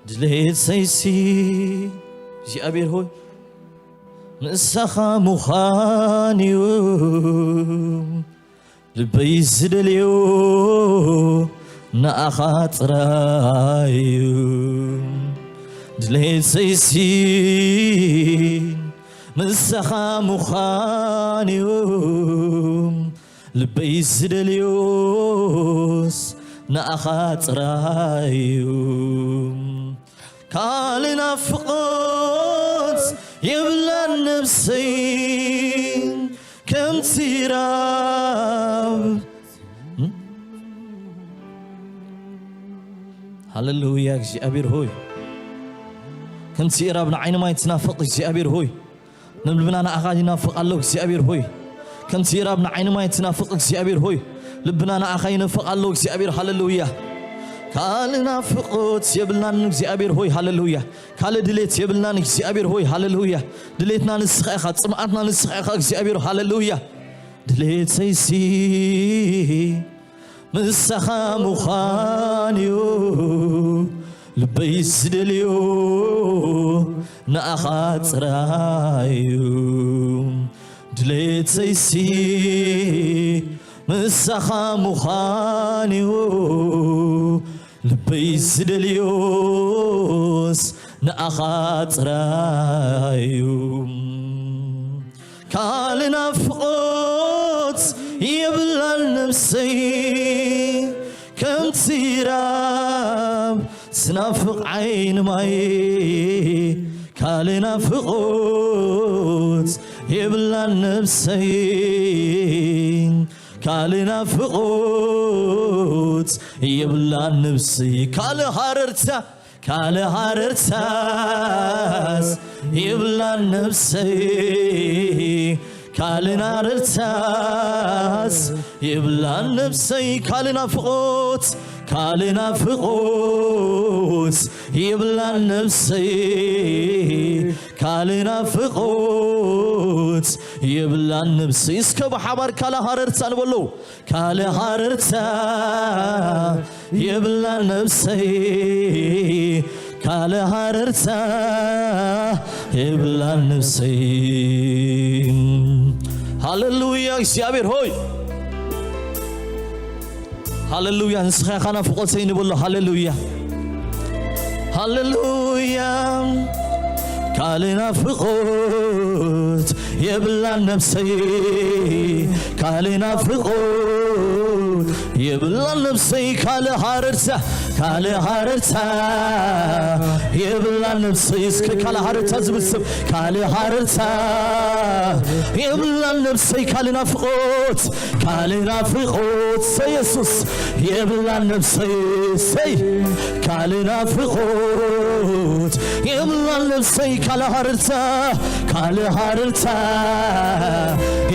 ድሌተይሲ እግዚኣብሔር ሆይ ምሳኻ ምዃን እዩ። ልበይ ዝደልዮ ንኣኻ ጥራይ እዩ። ድሌተይሲ ምሳኻ ምዃን እዩ። ልበይ ዝደልዮስ ንኣኻ ጥራይ እዩ። ካልእ ናፍቖት የብላን ነብሰይ ከምቲ ራብ ሃሌሉያ እግዚኣብሔር ሆይ፣ ከምቲ ራብ ንዓይኒ ማይ ትናፍቕ እግዚኣብሔር ሆይ፣ ንልብና ንኣኻ ይናፍቕ ኣሎ እግዚኣብሔር ሆይ፣ ከምቲ ራብ ንዓይኒ ማይ ትናፍቕ እግዚኣብሔር ሆይ፣ ልብና ንኣኻ ይናፍቕ ኣሎ እግዚኣብሔር። ሃሌሉያ። ካልእ ናፍቖት የብልናን እግዚኣብሔር ሆይ፣ ሃሌሉያ። ካልእ ድሌት የብልናን እግዚኣብሔር ሆይ፣ ሃሌሉያ። ድሌትና ንስኻ ኢኻ፣ ጽምኣትና ንስኻ ኢኻ እግዚኣብሔር፣ ሃሌሉያ። ድሌተይሲ ምሳኻ ምዃን እዩ። ልበይ ዝደልዮ ንኣኻ ጥራይ እዩ። ድሌተይሲ ምሳኻ ምዃን እዩ። ልበይ ዝደልዮስ ንኣኻ ጥራይ እዩ። ካልእ ናፍቖት የብላን ነብሰይ ከምቲ ራብ ትናፍቕ ዓይኒ ማይ። ካልእ ናፍቖት የብላን ነብሰይ፣ ካልእ ናፍቖት የብላን ነብሰይ። ካልእ ሃረርታ፣ ካልእ ሃረርታስ የብላን ነብሰይ፣ ካልእ ሃረርታስ የብላን ነብሰይ። ካልእ ናፍቖት፣ ካልእ ናፍቖት የብላን ነብሰይ፣ ካልእ ናፍቖት የብላን ነብሰይ። እስከ ብሓባር ካልእ ሃረርታ ንበሎ። ካልእ ሃረርታ የብላን ነብሰይ፣ ካልእ ሃረርታ የብላን ነብሰይ። ሃሌሉያ እግዚኣብሔር ሆይ፣ ሃሌሉያ። ንስኻ ኢኻ ናፍቖተይ ንበሎ። ሃሌሉያ፣ ሃሌሉያ። ካልእ ናፍቖት የብላን ነብሰይ፣ ካልእ ናፍቖት የብላን ነብሰይ። ካልእ ሃረርታ፣ ካልእ ሃረርታ የብላን ነብሰይ። እስከ ካልእ ሃረርታ ዝብል ሰብ፣ ካልእ ሃረርታ የብላን ነብሰይ። ካልእ ናፍቖት፣ ካልእ ናፍቖት ሰ የሱስ የብላን ነብሰይ፣ ሰይ ካልእ ናፍቖት የብላን ነብሰይ። ካልእ ሃረርታ፣ ካልእ ሃረርታ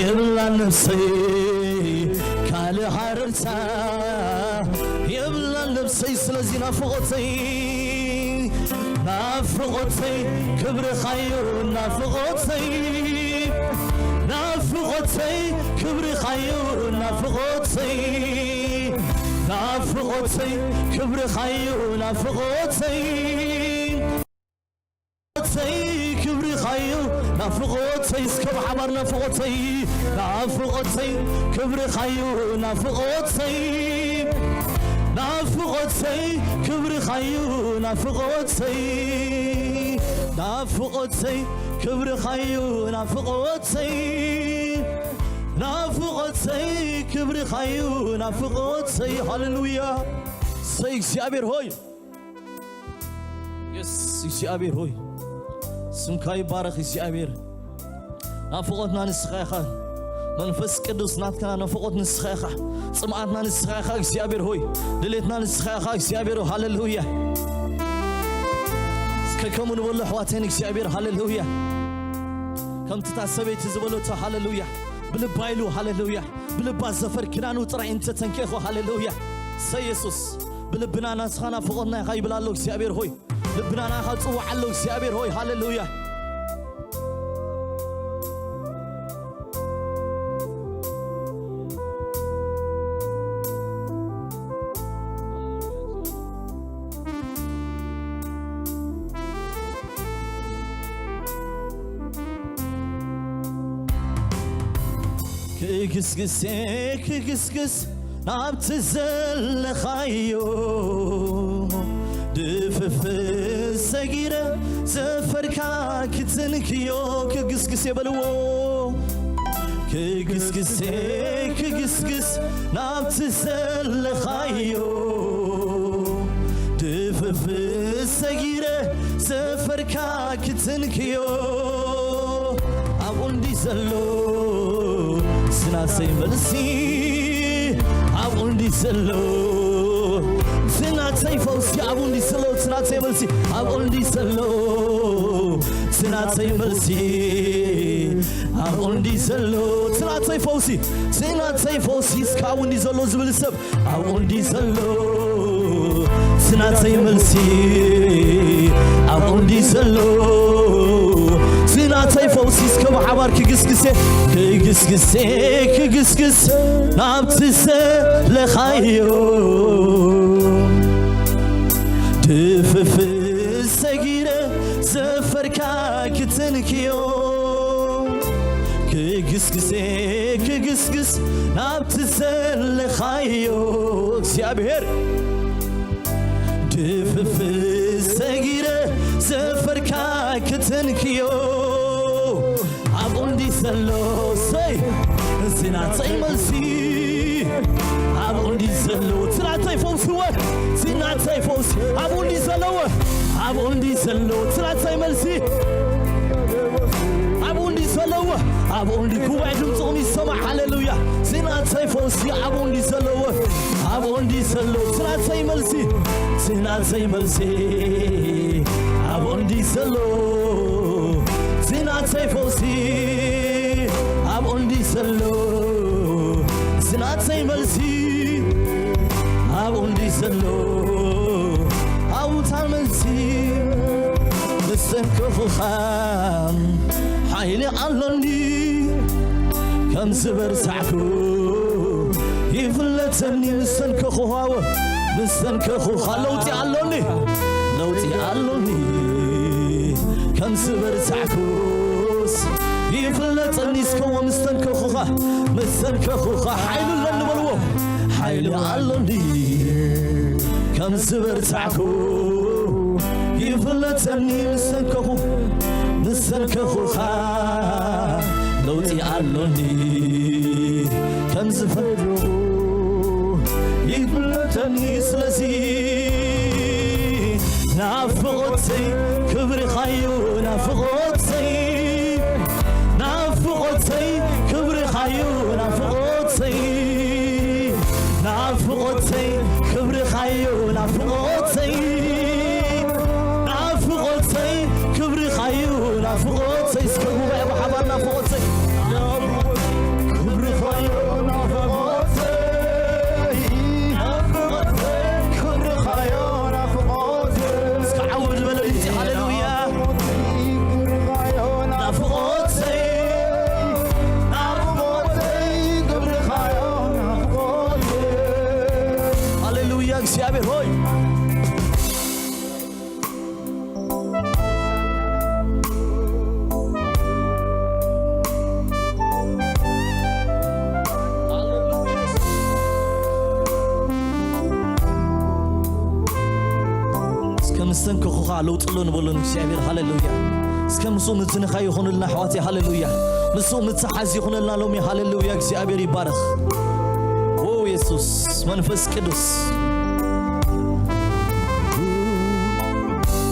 የብላን ነብሰይ፣ ካልእ ሃረርታ የብላን ነብሰይ። ስለዚ ናፍቖተይ፣ ናፍቖተይ ክብርኻዩ፣ ናፍቖተይ፣ ናፍቖተይ ክብርኻዩ፣ ናፍቖተይ፣ ናፍቖተይ ክብርኻዩ፣ ናፍቖተይ፣ ናፍቖተይ ክብርኻዩ፣ ናፍቖተይ። እስከ ብሓባር ናፍቖተይ፣ ናፍቖተይ ክብርኻዩ፣ ናፍቖተይ፣ ናፍቖተይ ክብርኻዩ፣ ናፍቖተይ፣ ናፍቖተይ ክብርኻዩ፣ ናፍቖተይ፣ ናፍቖተይ ክብርኻዩ፣ ናፍቖተይ። ሃሌሉያ። ሰይ እግዚኣብሔር ሆይ፣ የስ እግዚኣብሔር ሆይ፣ ስምካ ይባረኽ እግዚኣብሔር። ናፍቖትና ንስኻ ኢኻ። መንፈስ ቅዱስ ናትና ናፍቖት ንስኻ ኢኻ። ጽምኣትና ንስኻ ኢኻ እግዚኣብሔር ሆይ። ድሌትና ንስኻ ኢኻ እግዚኣብሔር ሆይ። ሃሌሉያ። እስከ ከምኡ ንበሎ ኣሕዋተይ ንእግዚኣብሔር። ሃሌሉያ። ከምቲ እታ ሰበይቲ ዝበለቶ ሃሌሉያ። ብልባ ኢሉ ሃሌሉያ። ብልባ ዘፈር ክዳኑ ጥራይ እንተተንከኾ ሃሌሉያ። ሰ የሱስ ብልብና ናስኻ ናፍቖትና ኢኻ ይብል ኣሎ እግዚኣብሔር ሆይ። ልብና ናኻ ጽውዓ ኣሎ እግዚኣብሔር ሆይ። ሃሌሉያ። ክግስግስ ክግስግስ ናብቲ ዘለኻዮ ድፍፍ ሰጊረ ዘፈርካ ክትንክዮ ክግስግስ የበልዎ ክግስግስ ክግስግስ ናብቲ ዘለኻዮ ድፍፍ ሰጊረ ዘፈርካ ክትንክዮ ኣብኡ እንዲ ዘሎ ስናተይ መልሲ ኣብኡ እንዲ ዘሎ ስናተይ ፈውሲ ኣብኡ እንዲ ዘሎ ስናተይ መልሲ ኣብኡ እንዲ ዘሎ ስናተይ መልሲ ኣብኡ እንዲ ዘሎ ስናተይ ፈውሲ ስናተይ ፈውሲ እስካብ እንዲ ዘሎ ዝብል ሰብ ኣብኡ እንዲ ዘሎ ስናተይ መልሲ ኣብኡ እንዲ ዘሎ ስናተይ ፈውሲ እስከ ብሓባር ክግስግሴ ክግስግሴ ክግስግስ ናብቲ ዘለኻዮ ድፍፍ ሰጊረ ዘፈርካ ክትንክዮ ክግስግሴ ክግስግስ ናብቲ ዘለኻዮ እግዚኣብሔር ድፍፍ ሰጊረ ዘፈርካ ክትንክዮ ኣብኡ እንዲ ዘሎ ሰይ ዝናተይ መልሲ ኣብኡ እንዲ ዘሎ ዝናተይ ፈውስወ ዝናተይ ፈውስ ኣብኡ እንዲ ዘለወ ኣብኡ እንዲ ዘሎ ዝናተይ መልሲ ኣብኡ እንዲ ዘለወ ኣብኡ እንዲ ጉባኤ ድምፅኹም ይሰማዕ ሃሌሉያ ዝናተይ ፈውሲ ኣብኡ እንዲ ዘለወ ኣብኡ እንዲ ዘሎ ዝናተይ መልሲ ዝናተይ መልሲ ኣብኡ እንዲ ዘሎ ዝናተይ ፈውሲ ኣብኡ እንዲ ዘሎ ዝናተይ መልሲ ኣብኡ እንዲ ዘሎ ኣብታ መልሲ ምስተንከኹኻ ሓይሊ ኣሎኒ ከም ዝበርታዕኩ ይፍለተኒ ምስተንከኹኻ ምስተንከኹኻ ለውጢ ኣሎኒ ለውጢ ኣሎኒ ከም ዝበርታዕኩስ ይፍለጠኒ እስከ ምስተንከኹኻ ምስተንከኹኻ ሓይሊ ኣለኒ በልዎ ሓይሊ ኣሎኒ ከም ዝበርታዕኩ ይፍለጠኒ ምስተንከኹ ምስተንከኹኻ ለውጢ ኣሎኒ ከም ዝፈለጥኩ ይፍለጠኒ ስለዚ ናፍቖተይ ክብርኻዩ ናፍቖተይ ናፍቖተይ ክብርኻዩ ናፍቖተይ ናፍቖተይ ክብርኻዩ ናፍቖተይ ናፍቖተይ ክብርኻዩ ናፍቖተይ እስከ ጉባኤ ብሓባር ናፍቖተይ ክብርኻዩ ናፍቖተይ እስከ ዓውድ በለ ድምፂ ሃሌሉያ ናፍቖተይ ሃሌሉያ እግዚኣብሔር ሆይ እስከ ምስተንከኹኻ ለውጥሎ ንበሎ ንእግዚኣብሔር ሃሌሉያ እስከ ምስኡ ምትንኻይ ይኹንልና ኣሕዋተይ ሃሌሉያ ምስኡ ምትሓዝ ይኹንልና ሎሚ ሃሌሉያ እግዚኣብሔር ይባረኽ ኦ የሱስ መንፈስ ቅዱስ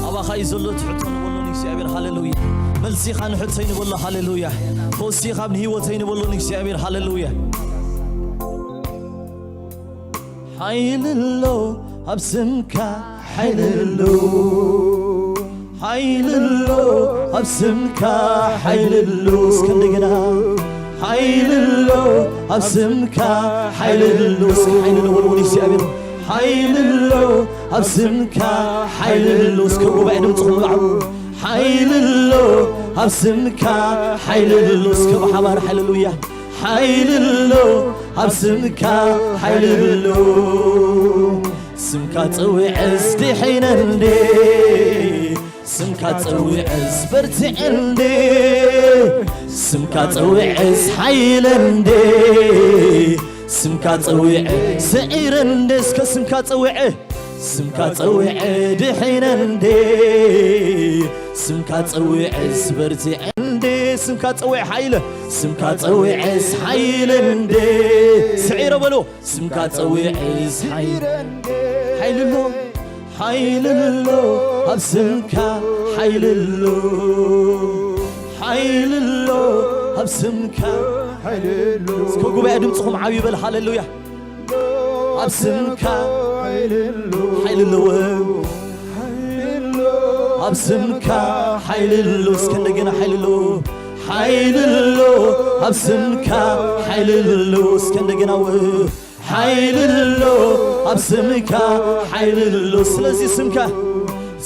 ኣባኻ እዩ ዘሎ ትሕቶ ንበሎ ንእግዚኣብሔር ሃሌሉያ መልሲኻ ንሕቶይ ንበሎ ሃሌሉያ ፈውሲኻ ኣብ ንህይወተይ ንበሎ ንእግዚኣብሔር ሃሌሉያ ሓይሊ ኣሎ ኣብ ስምካ ሓይሊ ኣሎ ሓይሊ ኣሎ ኣብ ስምካ ሓይሊ ኣሎ እስከ እንደገና ሓይሊ ኣሎ ኣብ ስምካ ሓይሊ ኣሎ እስከ ሓይሊ ኣሎ ወልወል እግዚኣብሔር ሓይሊ ኣሎ ኣብ ስምካ ሓይሊ ኣሎ እስከ ጉባኤ ድምፅኹም ንዓው ሓይሊ ኣሎ ኣብ ስምካ ሓይሊ ኣሎ እስከ ብሓባር ሃሌሉያ ሓይሊ ኣሎ ኣብ ስምካ ሓይሊ ኣሎ ስምካ ፀዊዐስ ድሒነ እንዴ ስምካ ጸዊዐስ በርቲዐ እንዴ ስምካ ጸዊዐስ ሓይለ እንዴ፣ ስምካ ጸዊዐ ስዒረ እንዴ፣ እስከ ስምካ ጸዊዐ፣ ስምካ ጸዊዐ ድሒነ እንዴ፣ ስምካ ጸዊዐስ በርቲዐ እንዴ፣ ስምካ ጸዊዐ ሓይለ፣ ስምካ ጸዊዐስ ሓይለ እንዴ፣ ስዒረ በሎ። ስምካ ጸዊዐስ ሓይሊ፣ ሓይሊ ኣሎ፣ ሓይሊ ኣሎ፣ ኣብ ስምካ ሓይሊ ኣሎ፣ ሓይሊ ኣሎ፣ ኣብ ስምካ ሓይሊ ኣሎ። እስከ ጉባኤ ድምፅኹም ዓብዩ በል፣ ሃሌሉያ። ኣብ ስምካ ሓይሊ ኣለዎ፣ ኣብ ስምካ ሓይሊ ኣሎ። እስከ እንደገና ሓይሊ ኣሎ፣ ሓይሊ ኣሎ፣ ኣብ ስምካ ሓይሊ ኣሎ። እስከ እንደገና ወ-፣ ሓይሊ ኣሎ፣ ኣብ ስምካ ሓይሊ ኣሎ። ስለዚ ስምካ፣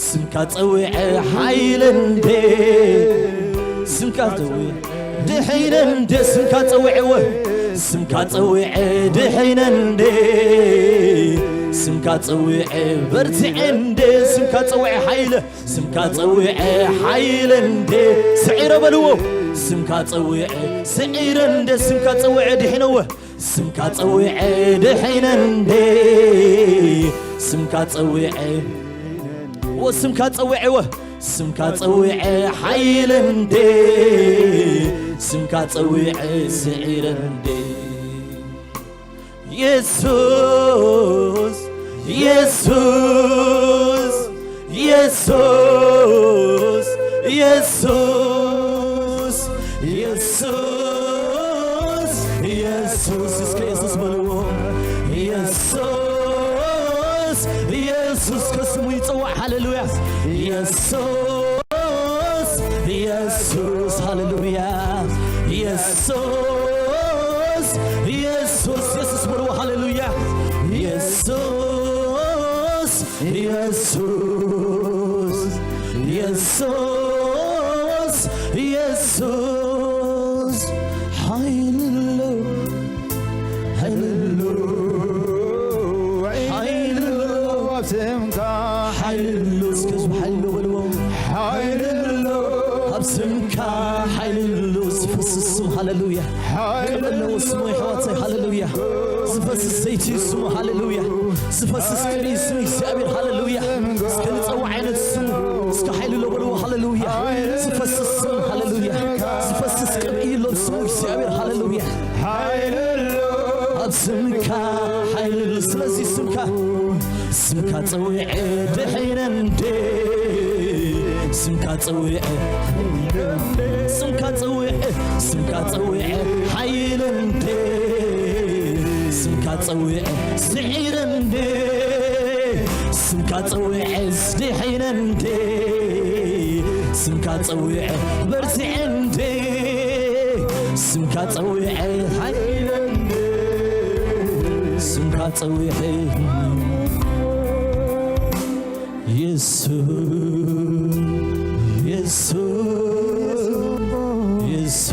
ስምካ ጸዊዐ ሓይለ እንዴ፣ ስምካ ጸዊዐ ድሒነ እንዴ፣ ስምካ ጸዊዐ ወ-፣ ስምካ ጸዊዐ ድሒነ እንዴ፣ ስምካ ጸዊዐ በርቲዐ እንዴ፣ ስምካ ጸዊዐ ሓይለ፣ ስምካ ጸዊዐ ሓይለ እንዴ፣ ስዒረ በልዎ። ስምካ ጸዊዐ ስዒረ እንዴ፣ ስምካ ጸዊዐ ድሒነ ወ-፣ ስምካ ጸዊዐ ድሒነ እንዴ፣ ስምካ ጸዊዐ ወ-፣ ስምካ ጸዊዐ ወ-፣ ስምካ ጸዊዐ ሓይለ እንዴ፣ ስምካ ጸዊዐ ስዒረ እንዴ። የሱስ፣ የሱስ፣ የሱስ፣ የሱስ፣ የሱስ፣ የሱስ፣ እስከ የሱስ በልዎ። የሱስ፣ የሱስ፣ ከስሙ ይጸዋዕ። ሃሌሉያ። የሱስ፣ የሱስ፣ ሃሌሉያ። የሱስ፣ የሱስ፣ የሱስ በልዎ። ሃሌሉያ። የሱስ፣ የሱስ፣ የሱስ፣ የሱስ፣ ሓይሊ ኣሎ፣ ሓይሊ ኣሎ፣ ሓይሊ ኣሎ፣ ኣብ ስምካ ሓይሊ ኣሎ። እስከ ህዝቡ ሓይሊ ኣሎ በልዎ። ሓይሊ ኣሎ፣ ኣብ ስምካ ሓይሊ ኣሎ። ዝፈስስ ስም፣ ሃሌሉያ። ሓይሊ ቅብእ ኣለዎ ስሙ፣ የሕዋተይ፣ ሃሌሉያ። ዝፈስስ ዘይቲ እዩ ስሙ፣ ሃሌሉያ። ዝፈስስ ቅብእ እዩ ስሙ እግዚኣብሔር፣ ሃሌሉያ። እስከ ንጸውዕ ዓይነት ስሙ፣ እስከ ሓይሊ ኣሎ በልዎ፣ ሃሌሉያ። ዝፈስስ ስም፣ ሃሌሉያ። ዝፈስስ ቅብእ እዩ ኣሎ ስሙ እግዚኣብሔር፣ ሃሌሉያ። ሓይሊ ኣሎ፣ ኣብ ስምካ ሓይሊ ኣሎ። ስለዚ ስምካ፣ ስምካ ጸዊዐ ድሒነ እንዴ፣ ስምካ ጸዊዐ፣ ስምካ ጸዊዐ፣ ስምካ ጸዊዐ ሓይለ እንዴ፣ ስምካ ጸዊዐ ስዒረ እንዴ፣ ስምካ ጸዊዐ ድሒነ እንዴ፣ ስምካ ጸዊዐ በርቲዐ እንዴ፣ ስምካ ጸዊዐ ሓይለ እንዴ፣ ስምካ ጸዊዐ የሱስ፣ የሱስ፣ የሱስ፣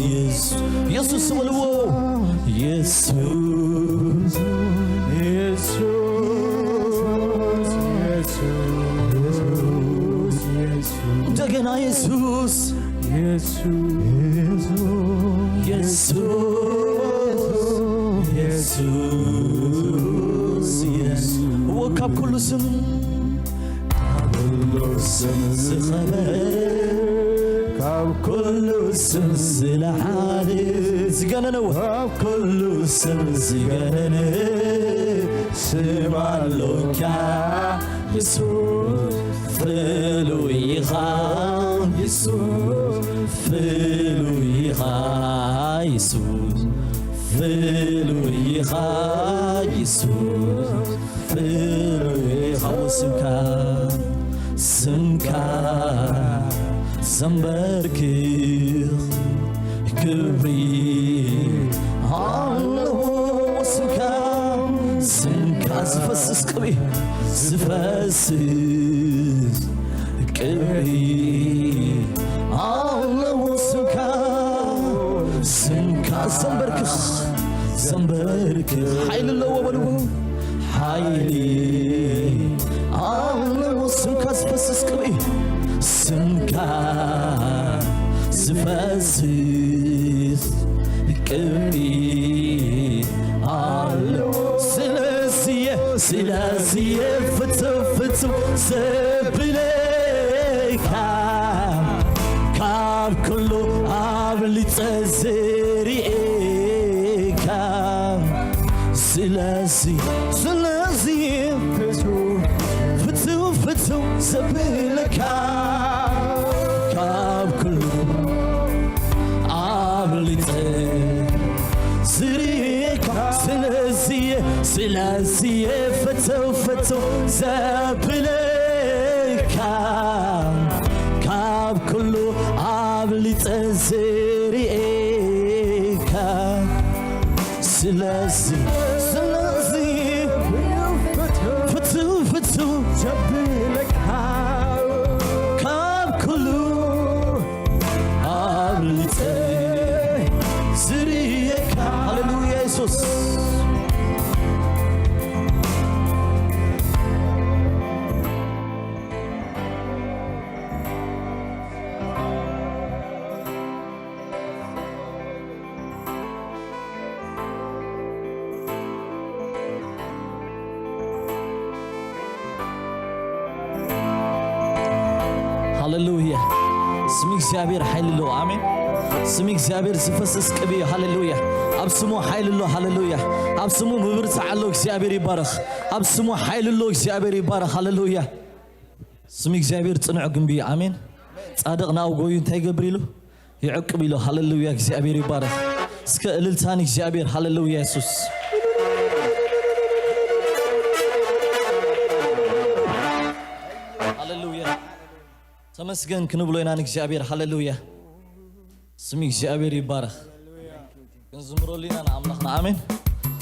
የሱስ፣ የሱስ በልዎ። የሱስ፣ የሱስ፣ የሱስ፣ የሱስ፣ እንደገና የሱስ፣ የሱስ፣ የሱስ፣ የሱስ፣ የሱስ፣ እወ፣ ካብ ኩሉ ስም፣ ካብ ኩሉ ስም ዝኸበረ፣ ካብ ኩሉ ስም ዝለዓለ፣ ዝገነነ፣ እወ፣ ካብ ኩሉ ስም ዝገነነ ስም ኣሎካ። የሱስ ፍሉይ ኢኻ፣ የሱስ ፍሉይ ኢኻ፣ የሱስ ፍሉይ ኢኻ፣ የሱስ ፍሉይ ኢኻ። ስምካ፣ ስምካ ዘንበርክኽ ክብሪ ኣለዎ ስምካ፣ ስምካ ዝፈስስ ቅብኢ፣ ዝፈስስ ቅብኢ ኣለዎ ስምካ፣ ስምካ ዘንበርክኽ፣ ዘንበርክኽ ሓይሊ ኣለዎ በልዎ። ሓይሊ ኣለዎ ስምካ ዝፈስስ ቅብኢ፣ ስምካ ዝስ ቅኒ ኣሎ። ስለዚየ ስለዚየ ፍትው ፍትው ዘብለካ ካብ ኩሉ ኣብሊጸ ዝርእየካ። ስለዚ ስለዚ ፍትው ፍትው ዘብለካ ካብ ኩሉ ኣብሊጸ ዝርእየካ። ስለዚየ ስለዚየ ፈተው ፈተው ዘብለካ ካብ ኩሉ ኣብሊጸ ዝርእየካ። ስለዚ ስለዚ ፍትው ፍትው ዘብለካ ካብ ኩሉ ኣብሊጸ ዝርእየካ። ሃሌሉያ የሱስ። ሃሌሉያ። ስም እግዚኣብሔር ሓይሊ ኣለዎ። ኣሜን። ስም እግዚኣብሔር ዝፈስስ ቅብ እዩ። ሃሌሉያ። ኣብ ስሙ ሓይሊ ኣሎ። ሃሌሉያ። ኣብ ስሙ ምብርታዕ ኣሎ። እግዚኣብሔር ይባረኽ። ኣብ ስሙ ሓይሊ ኣሎ። እግዚኣብሔር ይባረኽ። ሃሌሉያ። ስም እግዚኣብሔር ጽኑዕ ግንቢ እዩ። ኣሜን። ጻድቕ ናብ ጎዩ እንታይ ይገብር ኢሉ? ይዕቅብ ኢሉ። ሃሌሉያ፣ እግዚኣብሔር ይባረኽ። እስከ እልልታን እግዚኣብሔር፣ ሃሌሉያ የሱስ። ሃሌሉያ። ተመስገን ክንብሎ ኢና ንእግዚኣብሔር። ሃሌሉያ። ስም እግዚኣብሔር ይባረኽ። ክንዝምረሉ ኢና ንኣምላኽና። ኣሜን።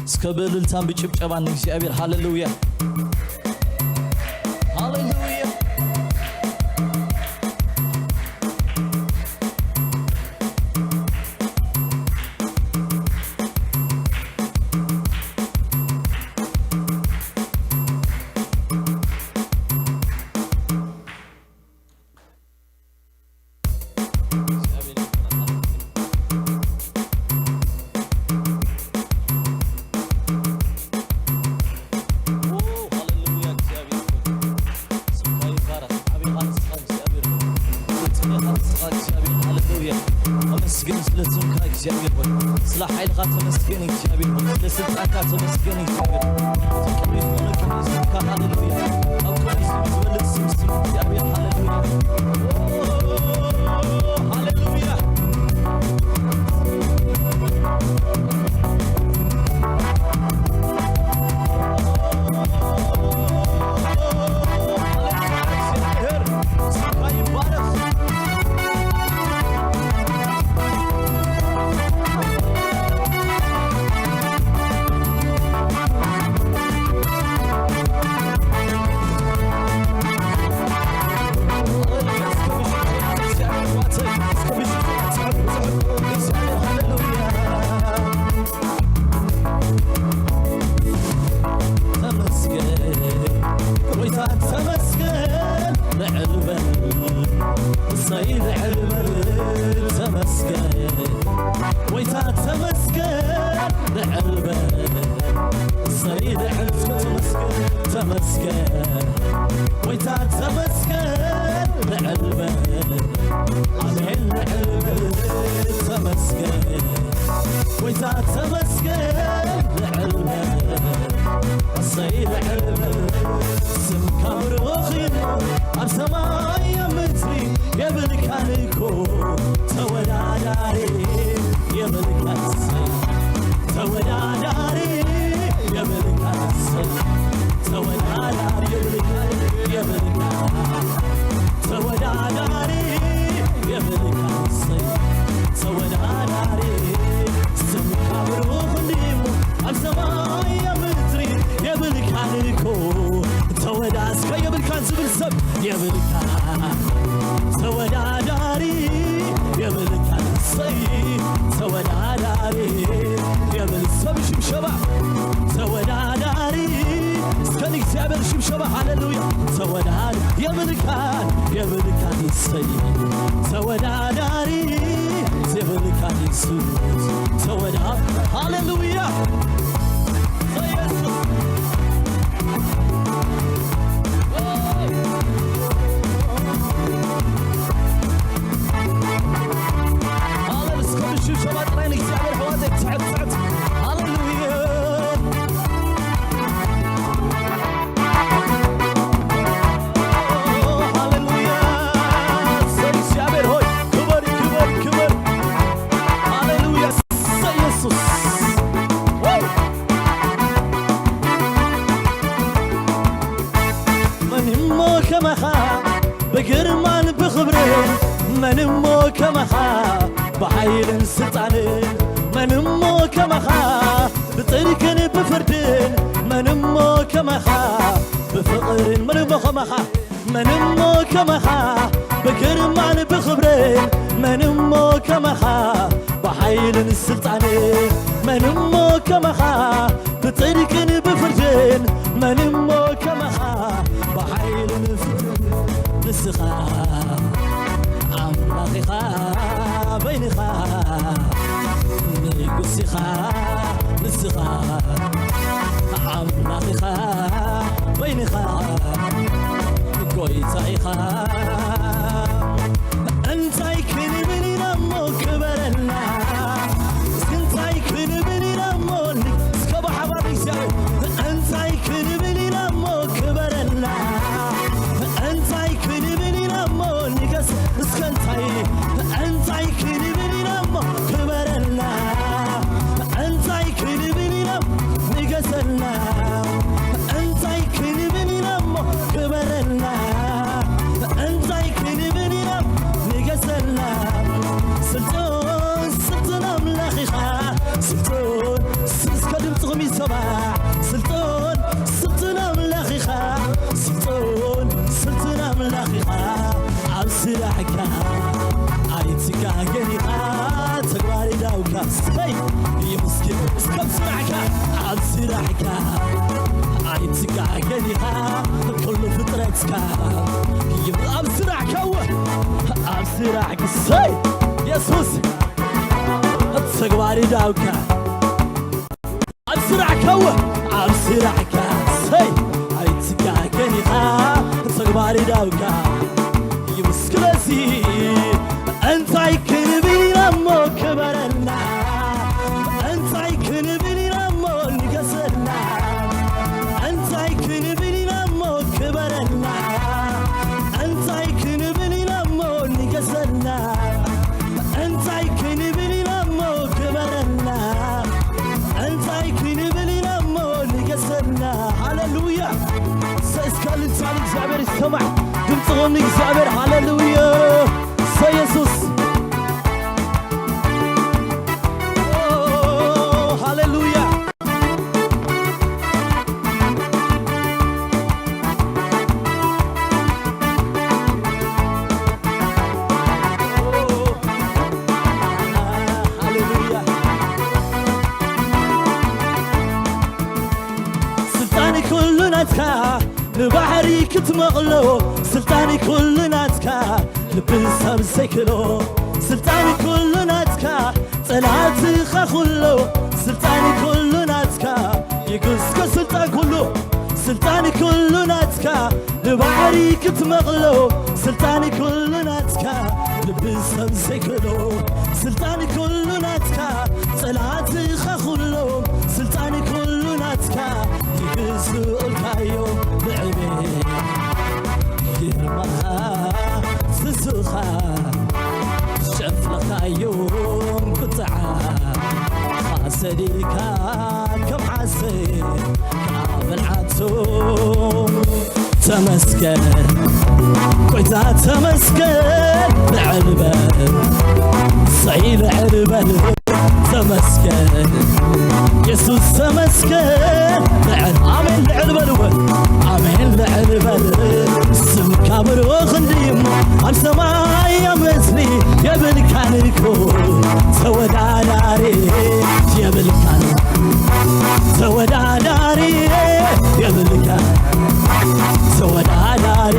እስከ ብእልልታን ብጭብጨባን ንእግዚኣብሔር። ሃሌሉያ። ሃሌሉያ። ተመስገን ስለ ስምካ እግዚኣብሔር ሆይ፣ ስለ ሓይልኻ ተመስገን እግዚኣብሔር ሆይ፣ ስለ ስልጣንካ ተመስገን እግዚኣብሔር ሆይ። እቲ ቅዱስ ዝኾነ ቅዱስ ስምካ፣ ሃሌሉያ። ካብ ቅዱስ ስም ዝበልጽ ስም፣ ስም እግዚኣብሔር፣ ሃሌሉያ። ሃሌሉያ። ተመስገን ጎይታ ተመስገን፣ ልዕል በል እሰይ፣ ልዕል በል ተመስገን ጎይታ ተመስገን፣ ልዕል በል እሰይ፣ ልዕል ተመስገን፣ ተመስገን ጎይታ ተመስገን፣ ልዕል በል ኣሜን፣ ልዕል በል ተመስገን ጎይታ ተመስገን፣ ልዕል በል እሰይ፣ ልዕል በል ስምካ ብሩኽ እዩ ኣብ ሰማይ ኣብ ምድሪ የብልካን እኮ ተወዳዳሪ፣ የብልካን እሰይ ተወዳዳሪ፣ የብልካን እሰይ ተወዳዳሪ፣ የብልካን፣ የብልካን ተወዳዳሪ፣ የብልካን እሰይ ተወዳዳሪ። ስምካ ብሩኽ እንዲሞ ኣብ ሰማይ ኣብ ምድሪ የብልካን እኮ ተወዳ-፣ እስከ የብልካን ዝብል ሰብ የብልካን ተወዳዳሪ፣ የብልካን እሰይ ተወዳዳሪ፣ የብል ሰብ ሽብሸባ ተወዳዳሪ። እስከ ንእግዚኣብሔር ሽብሸባ ሃሌሉያ። ተወዳድ-፣ የብልካን፣ የብልካን እሰይ ተወዳዳሪ፣ ተወዳ። ሃሌሉያ። በኢየሱስ። ሃሌሉያ። እስከ ብሽብሸባ ጥራይ ንእግዚኣብሔር ኣሕዋተይ ትሕት ትሕት። ሃሌሉያ። ሃሌሉያ። እሰይ፣ እግዚኣብሔር ሆይ፣ ክበር፣ ክበር፣ ክበር። ሃሌሉያ። እሰይ፣ ኢየሱስ። መን እሞ ከማኻ ብግርማን ብኽብርን፣ መን እሞ ከማኻ ብሓይልን ስልጣንን፣ መን እሞ ከማኻ ብጽድቅን ብፍርድን፣ መን እሞ ከማኻ ብፍቕርን፣ መን እሞ ከማኻ፣ መን እሞ ከማኻ ብግርማን ብኽብርን፣ መን እሞ ከማኻ ብሓይልን ስልጣንን፣ መን እሞ ከማኻ ብጽድቅን ብፍርድን፣ መን እሞ ከማኻ ብሓይልን ፍቕርን፣ ንስኻ ኣምላኽ ኢኻ በይንኻ፣ ንጉስ ኢኻ ንስኻ፣ ኣምላኽ ኢኻ በይንኻ፣ ጎይታ ኢኻ። እንታይ ክንብል ኢና እሞ ክበረልና? እስኪ እንታይ ክንብል ኢና እሞ ን-፣ እስከ ብሓባር ንእግዚኣብሔር። እንታይ ክንብል ኢና እሞ ክበረልና? እንታይ ክንብል ኢና እሞ ንገስ-፣ እስከ እንታይ፣ እንታይ ክንብል ኢና እሞ ክበረልና? እንታይ ክንብል ኢና ንገሰልና? እንታይ ክንብል ኢና እሞ ክበረልና? እንታይ ክንብል ኢና ንገሰልና? ስልጡን ስልጡን ኣምላኽ ኢኻ። ስልጡን ስ-፣ እስከ ድምፅኹም ይሰማዕ። ስልጡን ስልጡን ኣምላኽ ኢኻ። ስልጡን ስልጡን ኣምላኽ ኢኻ። ኣብ ስራሕካ ኣይትጋገን ኢኻ። ተግባር እዳውካ ሰይ ይምስኪን እስከ ኣብ ስራሕካ፣ ኣብ ስራሕካ ኣይትጋገን ኢኻ። ኩሉ ፍጥረትካ ይም-፣ ኣብ ስራሕካ እወ፣ ኣብ ስራሕካ ሰይ የሱስ ተግባር እዳውካ ኣብ ስራሕካ እወ፣ ኣብ ስራሕካ ሰይ ኣይትጋገን ኢኻ። ተግባር እዳውካ ይምስክለሲ እንታይ ክንብል ኢና እሞ ክበረልና? እንታይ ክንብል ኢና እሞ ንገሰልና? እንታይ ክንብል ኢና እሞ ክበረልና? እንታይ ክንብል ኢና እሞ ንገሰልና? እንታይ ክንብል ኢና እሞ ክበረልና? እንታይ ክንብል ኢና እሞ ንገሰልና? ሃሌሉያ። ሰ-፣ እስከ ልሳን እግዚኣብሔር ይሰማዕ። ድምፅኹም ንእግዚኣብሔር። ሃሌሉያ። ሰ-፣ ኢየሱስ። ኦ፣ ሃሌሉያ። ሃሌሉያ። ስልጣን ኩሉ ናትካ፣ ንባሕሪ ክትመቕሎ። ስልጣን ኩሉ ናትካ፣ ልቢ ሰብ ዘይክሎ። ስልጣን ኩሉ ናትካ፣ ጸላእትኻ ኩሎ። ስልጣን ኩሉ ናትካ፣ ይግስከ ስልጣን ኩሉ። ስልጣን ኩሉ ናትካ፣ ንባሕሪ ክትመቕሎ። ስልጣን ኩሉ ናትካ፣ ልቢ ሰብ ዘይክሎ። ስልጣን ኩሉ ናትካ፣ ጸላእትኻ ኩሎም። ስልጣን ኩሉ ናትካ፣ ይግዝኡልካዮ ብዕቤት ግርማኻ። ስስኻ ሸፍለኻዮም ቁጥዓ ሰዲድካ ከም ዓሰ ካብ በልዓቶም። ተመስገን ጎይታ ተመስገን፣ ልዕል በል ሰይ ልዕል በል። ተመስገን የሱስ ተመስገን። ልዕል፣ ኣሜን፣ ልዕል በልዎ። ኣሜን፣ ልዕል በል። ስምካ ብሩኽ እንድዩ እሞ፣ ኣብ ሰማይ ኣብ ምድሪ የብልካን እኮ ተወዳዳሪ፣ የብልካን ተወዳዳሪ፣ የብልካን ተወዳዳሪ፣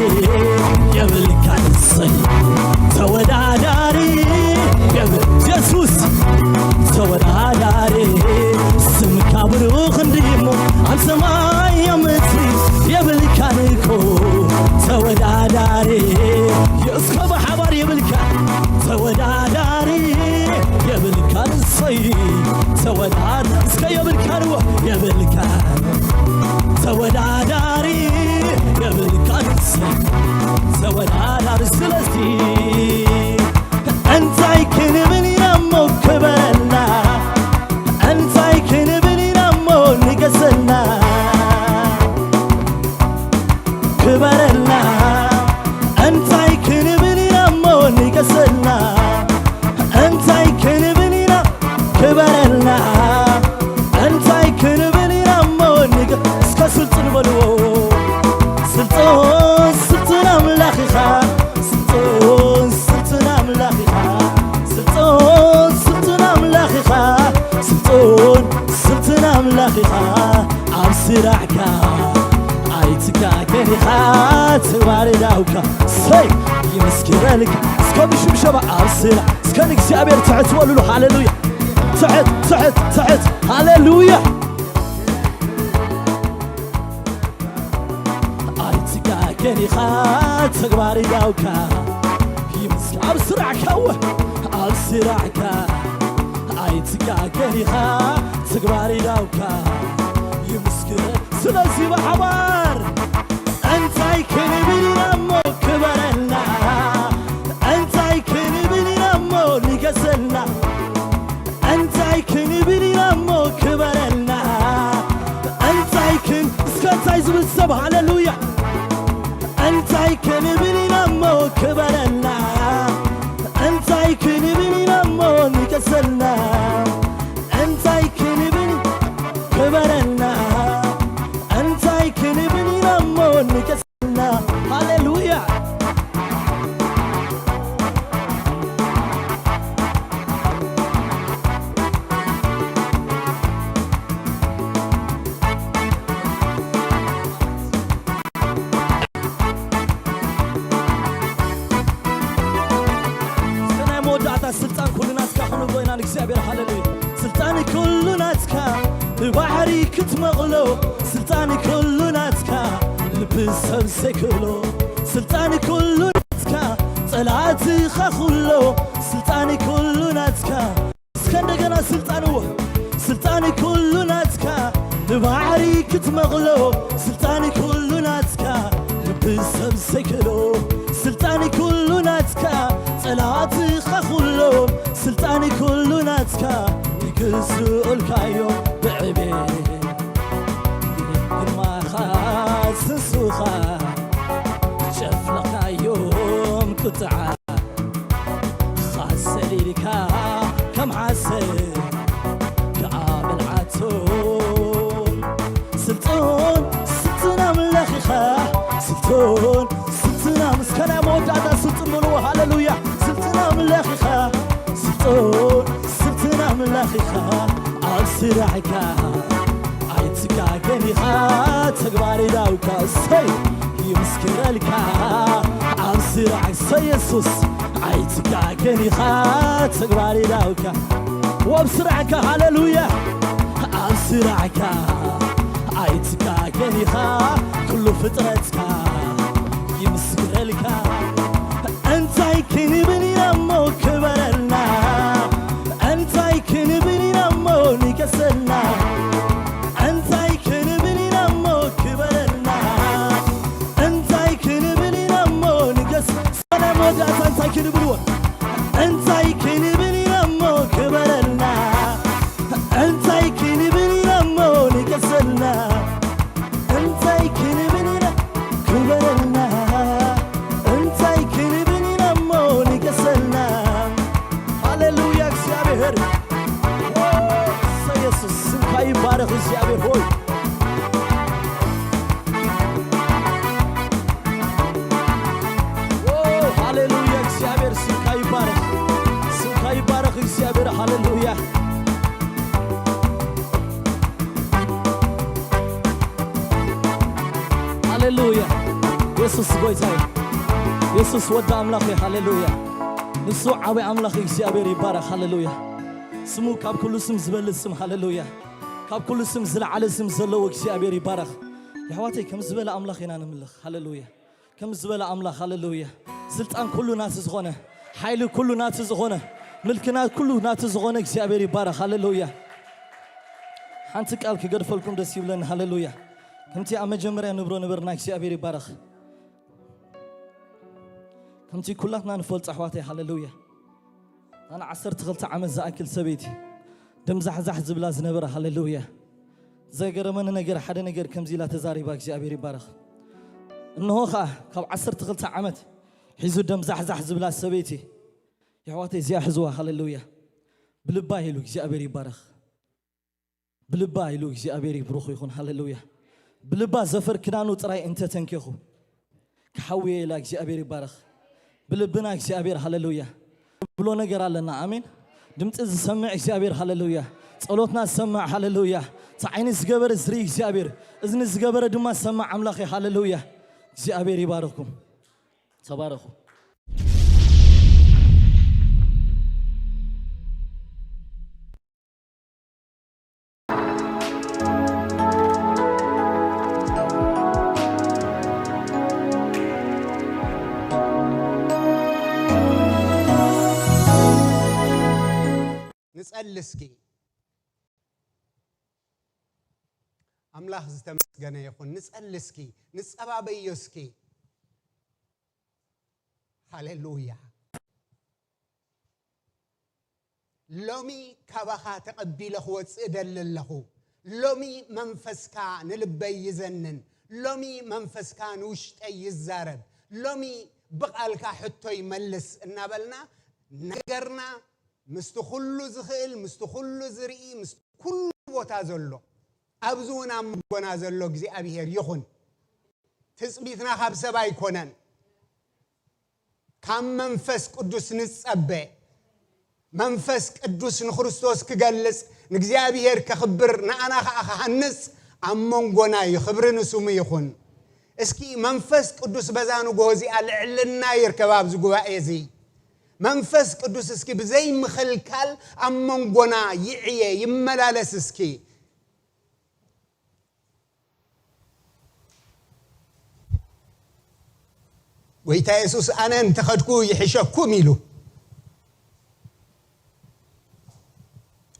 የብልካን እሰይ ተወዳዳሪ፣ የብል የሱስ እስከ ብሓባር የብልካ ተወዳዳሪ የብልካ ንሰይ ተወዳድ እስከ የብልካ ንዎ የብልካ ተወዳዳሪ የብልካ ንሰይ ተወዳዳሪ ስለዚ እንታይ ክንብል ኢና እሞ ክበረልና እንታይ ክንብል ኢና እሞ ንገሰልና ክበረልና እንታይ ክንብል ኢና እሞ ንገሰልና እንታይ ክንብል ኢና ክበረልና እንታይ ክንብል ኢና እሞ ንገ እስከ ስልጡን በልዎ ስልጡን ስልጡን ኣምላኽ ኢኻ ስልጡን ስልጡን ኣምላኽ ኢኻ ስልጡን ስልጡን ኣምላኽ ኢኻ ስልጡን ስልጡን ኣምላኽ ኢኻ ኣብ ስራሕካ ኣይትጋገን ኢኻ ተግባር ዳውካ ሰይ ይምስክረልካ እስከ ብሽብሸባ ኣብ ስራሕ እስከ ንእግዚኣብሔር ትሕት በሉሉ ሃሌሉያ ትሕት ትሕት ትሕት ሃሌሉያ ኣይትጋገን ኢኻ ተግባር ዳውካ ይምስክ ኣብ ስራሕካ ወ ኣብ ስራሕካ ኣይትጋገን ኢኻ ተግባር ዳውካ ይምስክ ስለዚ ብሓባር እንታይ ክንብል ኢና እሞ ክበረልና እንታይ ክንብል ኢና እሞ ንገሰልና እንታይ ክንብል ኢና እሞ ክበረልና እንታይ ክን እስከ እንታይ ዝብል ሰብ ሃሌሉያ እንታይ ክንብል ኢና እሞ ክበረልና እንታይ ክንብል ኢና እሞ ንገሰልና እንታይ ክንብል ክበረልና እንታይ ክንብል ኢና እሞ ንገሰልና ሃሌሉያ ናይ መወዳእታ ስልጣን ኩሉ ናትካ ክንብሎ ኢና ንእግዚኣብሔር ሃሌሉያ ስልጣን ኩሉ ናትካ ብባሕሪ ክትመቕሎ ስልጣን ኩሉ ናትካ ልቢ ሰብ ዘይክእሎ ስልጣን ኩሉ ናትካ ጸላእትኻ ኩሎ ስልጣን ኩሉ ናትካ እስከ እንደገና ስልጣንዎ ስልጣን ኩሉ ናትካ ብባሕሪ ክትመቕሎ ስልጣን ኩሉ ናትካ ልቢ ሰብ ዘይክእሎ ስልጣን ኩሉ ናትካ ጸላእትኻ ኩሎ ስልጣን ኩሉ ናትካ ይግዝኡልካዮ ብዕቤ ግርማኻ ስንሱኻ ጨፍለኻዮም ቁጥዓ ኻሰሊልካ ከም ዓሰብ ክኣበልዓቶ ስልጡን ስልጡን ኣምላኽ ኢኻ ስልጡን ስልጡን ኣም- እስከ ናይ መወዳእታ ስልጡን በልዎ ሃሌሉያ ስልጡን ኣምላኽ ኢኻ ስልጡን ስልጡን ኣምላኽ ኢኻ ኣብ ስራሕካ ኣይትጋገን ኢኻ ተግባር ዳውካ እሰይ ይምስክረልካ ኣብ ስራሕካ እሰይ የሱስ ኣይትጋገን ኢኻ ተግባር ዳውካ ወብ ስራሕካ ሃሌሉያ ኣብ ስራሕካ ኣይትጋገን ኢኻ ኩሉ ፍጥረትካ ይምስክረልካ እንታይ ክንብል ኢና እሞ ክበረልና እንታይ ክንብል ኢና እሞ ንገሰልና እንታይ ክንብል ኢና እሞ ክበረልና እንታይ ክንብል ኢና እሞ ንገስ ሰላም ወዳእታ እንታይ ክንብልዎ እንታይ ክንብል ኢና እሞ ክበረልና እንታይ ክንብል ኢና እሞ ንገሰልና እንታይ ክንብል ኢና ክበረልና እንታይ ክንብል ኢና እሞ ንገሰልና ሃሌሉያ እግዚኣብሔር እሰ የሱስ ስምካ ይባረኽ እግዚኣብሔር ሆይ ሃሌሉያ እግዚኣብሔር ስምካ ይባረኽ ስምካ ይባረኽ እግዚኣብሔር ሃሌሉያ ሃሌሉያ የሱስ ጎይታ እዩ የሱስ ወዲ ኣምላኽ እዩ ሃሌሉያ ንሱ ዓብይ ኣምላኽ እግዚኣብሔር ይባረኽ ሃሌሉያ ስሙ ካብ ኩሉ ስም ዝበልጽ ስም ሃሌሉያ ካብ ኩሉ ስም ዝለዓለ ስም ዘለዎ እግዚኣብሔር ይባረኽ የሕዋተይ ከም ዝበለ ኣምላኽ ኢና ንምልኽ ሃሌሉያ ከም ዝበለ ኣምላኽ፣ ሃሌሉያ። ስልጣን ኩሉ ናቲ ዝኾነ፣ ሓይሊ ኩሉ ናቲ ዝኾነ፣ ምልክና ኩሉ ናቲ ዝኾነ እግዚኣብሔር ይባረኽ። ሃሌሉያ። ሓንቲ ቃል ክገድፈልኩም ደስ ይብለኒ። ሃሌሉያ። ከምቲ ኣብ መጀመርያ ንብሮ ነበርና፣ እግዚኣብሔር ይባረኽ። ከምቲ ኩላትና ንፈልጦ፣ ኣሕዋተይ፣ ሃሌሉያ። ኣነ ዓሰርተ ክልተ ዓመት ዝኣክል ሰበይቲ ደምዛሕዛሕ ዝብላ ዝነበረ፣ ሃሌሉያ። ዘገረመኒ ነገር፣ ሓደ ነገር ከምዚ ኢላ ተዛሪባ፣ እግዚኣብሔር ይባረኽ። እንሆ ኸኣ ካብ ዓሰርተ ክልተ ዓመት ሒዙ ደምዛሕዛሕ ዝብላ ሰበይቲ፣ የሕዋተይ፣ እዚኣ ሕዝዋ፣ ሃሌሉያ። ብልባ ኢሉ እግዚኣብሔር ይባረኽ። ብልባ ኢሉ እግዚኣብሔር ይብሩኽ ይኹን፣ ሃሌሉያ። ብልባ ዘፈር ክዳኑ ጥራይ እንተተንኬኹ፣ ክሓውየ ኢላ እግዚኣብሔር ይባረኽ። ብልብና እግዚኣብሔር፣ ሃሌሉያ። ብሎ ነገር ኣለና፣ ኣሜን። ድምፂ ዝሰምዕ እግዚኣብሔር፣ ሃሌሉያ። ጸሎትና ዝሰምዕ፣ ሃሌሉያ። እቲ ዓይኒ ዝገበረ ዝርኢ እግዚኣብሔር፣ እዝኒ ዝገበረ ድማ ዝሰምዕ ኣምላኽ፣ ሃሌሉያ። እግዚኣብሔር ይባርኽኩም። ተባረኹ። ንጸሊ እስኪ። ኣምላኽ ዝተመስገነ ይኹን። ንጸሊ እስኪ፣ ንጸባበዮ እስኪ። ሃሌሉያ። ሎሚ ካባኻ ተቐቢለ ክወጽእ እደሊ ኣለኹ። ሎሚ መንፈስካ ንልበይ ይዘንን። ሎሚ መንፈስካ ንውሽጠይ ይዛረብ። ሎሚ ብቓልካ ሕቶ ይመልስ እናበልና ነገርና ምስቲ ኩሉ ዝኽእል፣ ምስቲ ኩሉ ዝርኢ፣ ምስቲ ኩሉ ቦታ ዘሎ፣ ኣብዚ እውን ኣብ መንጎና ዘሎ እግዚኣብሔር ይኹን። ትጽቢትና ካብ ሰብ ኣይኮነን፣ ካብ መንፈስ ቅዱስ ንጸበ። መንፈስ ቅዱስ ንክርስቶስ ክገልጽ፣ ንእግዚኣብሔር ከኽብር፣ ንኣና ኸኣ ክሃንጽ ኣብ መንጎና እዩ። ክብሪ ንስሙ ይኹን። እስኪ መንፈስ ቅዱስ በዛ ንግሆ እዚኣ ልዕልና ይርከብ ኣብዚ ጉባኤ እዚ። መንፈስ ቅዱስ እስኪ ብዘይ ምኽልካል ኣብ መንጎና ይዕየ፣ ይመላለስ እስኪ። ጎይታ የሱስ፣ "ኣነ እንተኸድኩ ይሕሸኩም" ኢሉ።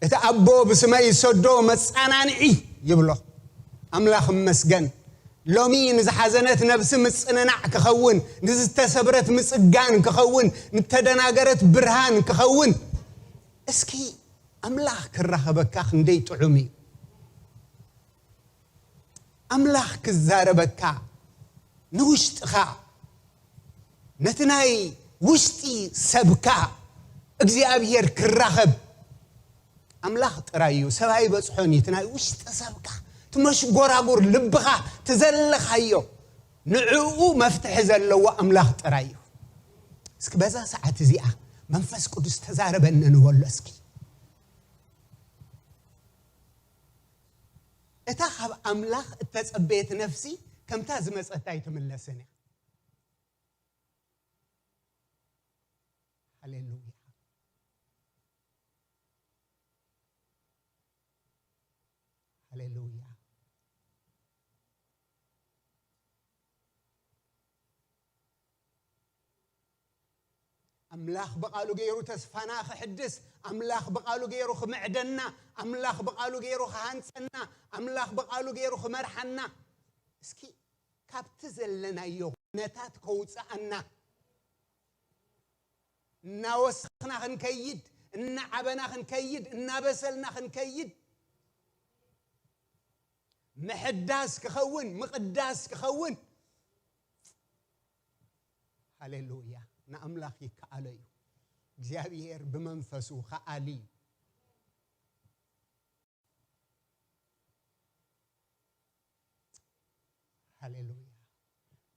እቲ ኣቦ ብስመይ ዝሰዶ መጻናንዒ ይብሎ። ኣምላኽ እመስገን። ሎሚ ንዝሓዘነት ነብሲ ምጽንናዕ ክኸውን፣ ንዝተሰብረት ምጽጋን ክኸውን፣ ንተደናገረት ብርሃን ክኸውን። እስኪ ኣምላኽ ክራኸበካ ክንደይ ጥዑም እዩ። ኣምላኽ ክዛረበካ፣ ንውሽጥኻ፣ ነቲ ናይ ውሽጢ ሰብካ እግዚኣብሔር ክራኸብ። ኣምላኽ ጥራይ እዩ፣ ሰብ ኣይበጽሖን እዩ። እቲ ናይ ውሽጢ ሰብካ፣ እቲ መሽጎራጉር ልብኻ፣ እቲ ዘለኻዮ፣ ንዕኡ መፍትሒ ዘለዎ ኣምላኽ ጥራይ እዩ። እስኪ በዛ ሰዓት እዚኣ መንፈስ ቅዱስ ተዛረበኒ ንበሎ እስኪ። እታ ካብ ኣምላኽ እተጸበየት ነፍሲ ከምታ ዝመጸት ኣይትምለስን እያ። ሃሌሉያ። ሃሌሉያ። ኣምላኽ ብቓሉ ገይሩ ተስፋና ክሕድስ፣ ኣምላኽ ብቓሉ ገይሩ ክምዕደና፣ ኣምላኽ ብቓሉ ገይሩ ክሃንጸና፣ ኣምላኽ ብቓሉ ገይሩ ክመርሓና። እስኪ ካብቲ ዘለናዮ ኩነታት ከውጽኣና፣ እናወሰኽና ክንከይድ፣ እናዓበና ክንከይድ፣ እናበሰልና ክንከይድ፣ ምሕዳስ ክኸውን፣ ምቕዳስ ክኸውን። ሃሌሉያ። ንኣምላኽ ይከኣሎ እዩ። እግዚኣብሔር ብመንፈሱ ከኣሊ እዩ። ሃሌሉያ።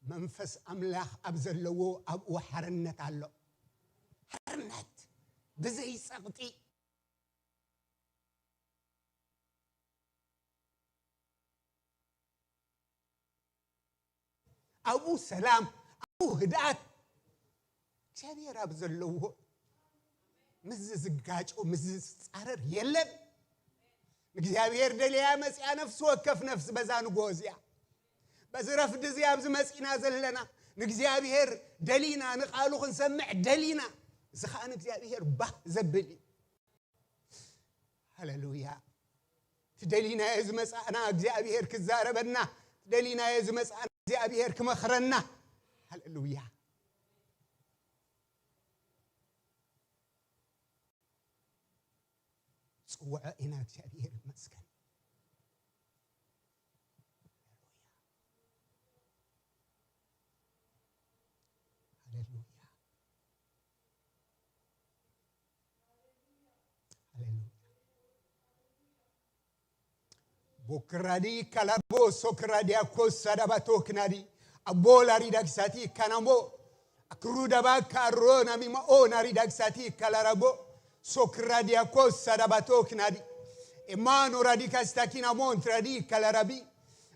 መንፈስ ኣምላኽ ኣብ ዘለዎ ኣብኡ ሓርነት ኣሎ። ሓርነት ብዘይ ጸቕጢ። ኣብኡ ሰላም፣ ኣብኡ ህድኣት። እግዚኣብሔር ኣብ ዘለዎ ምስዚ ዝጋጮ፣ ምስዚ ዝጻረር የለን። ንእግዚኣብሔር ደልያ መጺኣ ነፍሲ ወከፍ ነፍሲ በዛ ንግሆ እዚኣ፣ በዚ ረፍዲ እዚ ኣብዚ መጺና ዘለና፣ ንእግዚኣብሔር ደሊና፣ ንቓሉ ክንሰምዕ ደሊና። እዚ ኸኣ ንእግዚኣብሔር ባህ ዘብል እዩ። ሃሌሉያ። እቲ ደሊናዮ ዝመጻእና እግዚኣብሔር ክዛረበና፣ እቲ ደሊናዮ ዝመጻእና እግዚኣብሔር ክመኽረና። ሃሌሉያ። ጽውዖ ኢና፣ እግዚኣብሔር ይመስገን። ሃሌሉያ። ሃሌሉያ። ቦክራዲ ካላቦ ሶክራዲያ ኮሳ ዳባቶ ክናዲ ኣቦ ላሪ ዳግሳቲ ካናሞ ኣክሩ ዳባ ካሮ ናሚማኦ ናሪ ዳግሳቲ ካላራቦ ሶክራዲያ ኮሳ ዳባቶ ክናዲ ኤማኖ ራዲ ካስታኪናሞ እንትራዲ ካላራቢ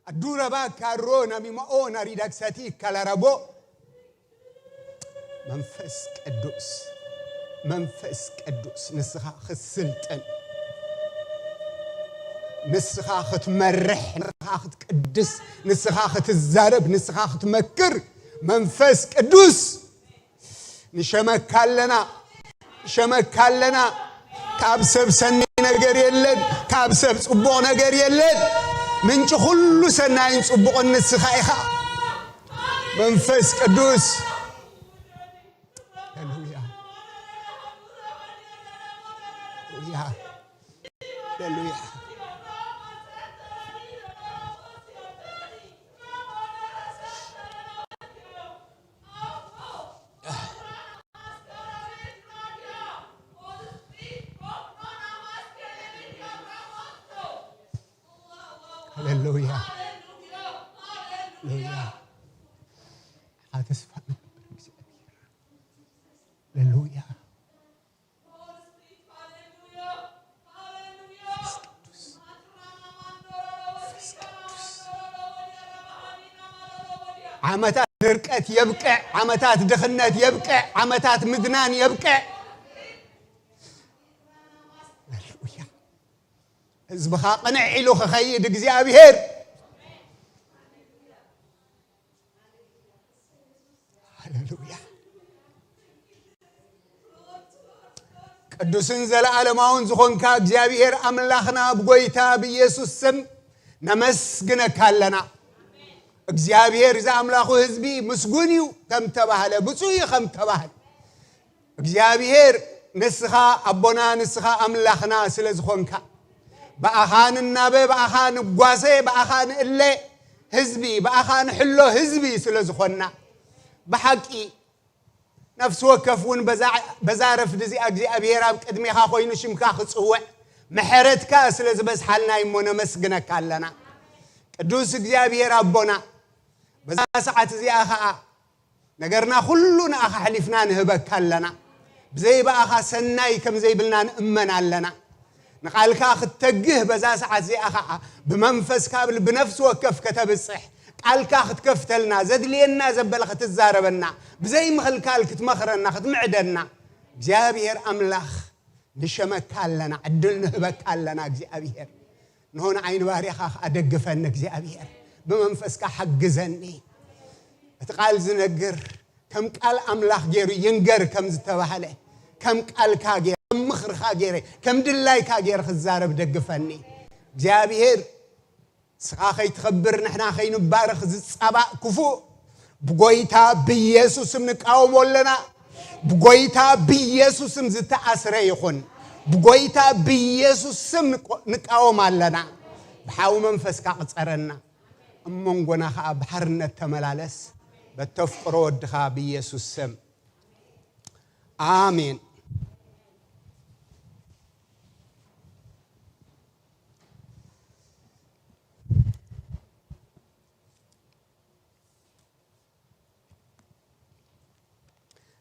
ኣዱራባ ካሮ ናሚማኦ ናሪ ዳግሳቲ ካላራቦ መንፈስ ቅዱስ፣ መንፈስ ቅዱስ ንስኻ ክትስልጥን፣ ንስኻ ክትመርሕ፣ ንስኻ ክትቅድስ፣ ንስኻ ክትዛረብ፣ ንስኻ ክትመክር መንፈስ ቅዱስ ንሸመካ ኣለና፣ ንሸመካ ኣለና። ካብ ሰብ ሰኒ ነገር የለን፣ ካብ ሰብ ጽቡቕ ነገር የለን። ምንጪ ኩሉ ሰናይን ጽቡቕን ንስኻ ኢኻ። መንፈስ ቅዱስ። ሃሌሉያ። ሃሌሉያ። ሃሌሉያ። ሃሌሉያ። ሃሌሉያ። ተስፋ ነበር እግዚኣብሔር። ሃሌሉያ። መንፈስ ቅዱስ። መንፈስ ቅዱስ። ዓመታት ድርቀት የብቅዕ፣ ዓመታት ድኽነት የብቅዕ፣ ዓመታት ምድናን የብቅዕ። ሃሌሉያ። ህዝብኻ ቅንዕ ኢሉ ክኸይድ እግዚኣብሔር። ሃሌሉያ። ቅዱስን ዘለዓለማውን ዝኾንካ እግዚኣብሔር ኣምላኽና ብጎይታ ብኢየሱስ ስም ነመስግነካ ኣለና። እግዚኣብሔር ዝኣምላኹ ህዝቢ ምስጉን እዩ ከም ተባህለ፣ ብፁዕ እዩ ከም ተባህለ፣ እግዚኣብሔር ንስኻ ኣቦና፣ ንስኻ ኣምላኽና ስለ ዝኾንካ፣ ብኣኻ ንናበ፣ ብኣኻ ንጓሰ፣ ብኣኻ ንእለ ህዝቢ፣ ብኣኻ ንሕሎ ህዝቢ ስለ ዝኾንና፣ ብሓቂ ነፍሲ ወከፍ እውን በዛ፣ በዛ ረፍዲ እዚኣ እግዚኣብሔር ኣብ ቅድሜኻ ኮይኑ ሽምካ ክጽውዕ ምሕረትካ ስለ ዝበዝሓልና እሞ ነመስግነካ ኣለና። ቅዱስ እግዚኣብሔር ኣቦና፣ በዛ ሰዓት እዚኣ ኸኣ ነገርና ኩሉ ንኣኻ ኣሕሊፍና ንህበካ ኣለና። ብዘይ ብኣኻ ሰናይ ከም ዘይብልና ንእመን ኣለና። ንቓልካ ክትተግህ በዛ ሰዓት እዚኣ ኸዓ ብመንፈስካ ብል-፣ ብነፍሲ ወከፍ ከተብጽሕ፣ ቃልካ ክትከፍተልና፣ ዘድልየና ዘበለ ክትዛረበና፣ ብዘይ ምኽልካል ክትመኽረና፣ ክትምዕደና፣ እግዚኣብሔር ኣምላኽ ንሸመካ ኣለና፣ ዕድል ንህበካ ኣለና። እግዚኣብሔር፣ እንሆ ንዓይ ንባርያኻ ኸዓ ደግፈኒ፣ እግዚኣብሔር፣ ብመንፈስካ ሓግዘኒ። እቲ ቃል ዝነግር ከም ቃል ኣምላኽ ገይሩ ይንገር ከም ዝተባህለ፣ ከም ቃልካ ገይረ፣ ከም ምኽርኻ ገይረ፣ ከም ድላይካ ገይረ ክዛረብ ደግፈኒ። እግዚኣብሔር፣ ንስኻ ከይትኸብር ንሕና ከይንባረኽ ዝጻባእ ክፉእ ብጎይታ ብኢየሱስ ስም ንቃወሞ ኣለና። ብጎይታ ብኢየሱስ ስም ዝተኣስረ ይኹን። ብጎይታ ብኢየሱስ ስም ንቆ-፣ ንቃወም ኣለና። ብሓዊ መንፈስካ ቅጸረና። ኣብ መንጎና ኸኣ ብሓርነት ተመላለስ። በተፍቅሮ ወድኻ ብኢየሱስ ስም። ኣሜን።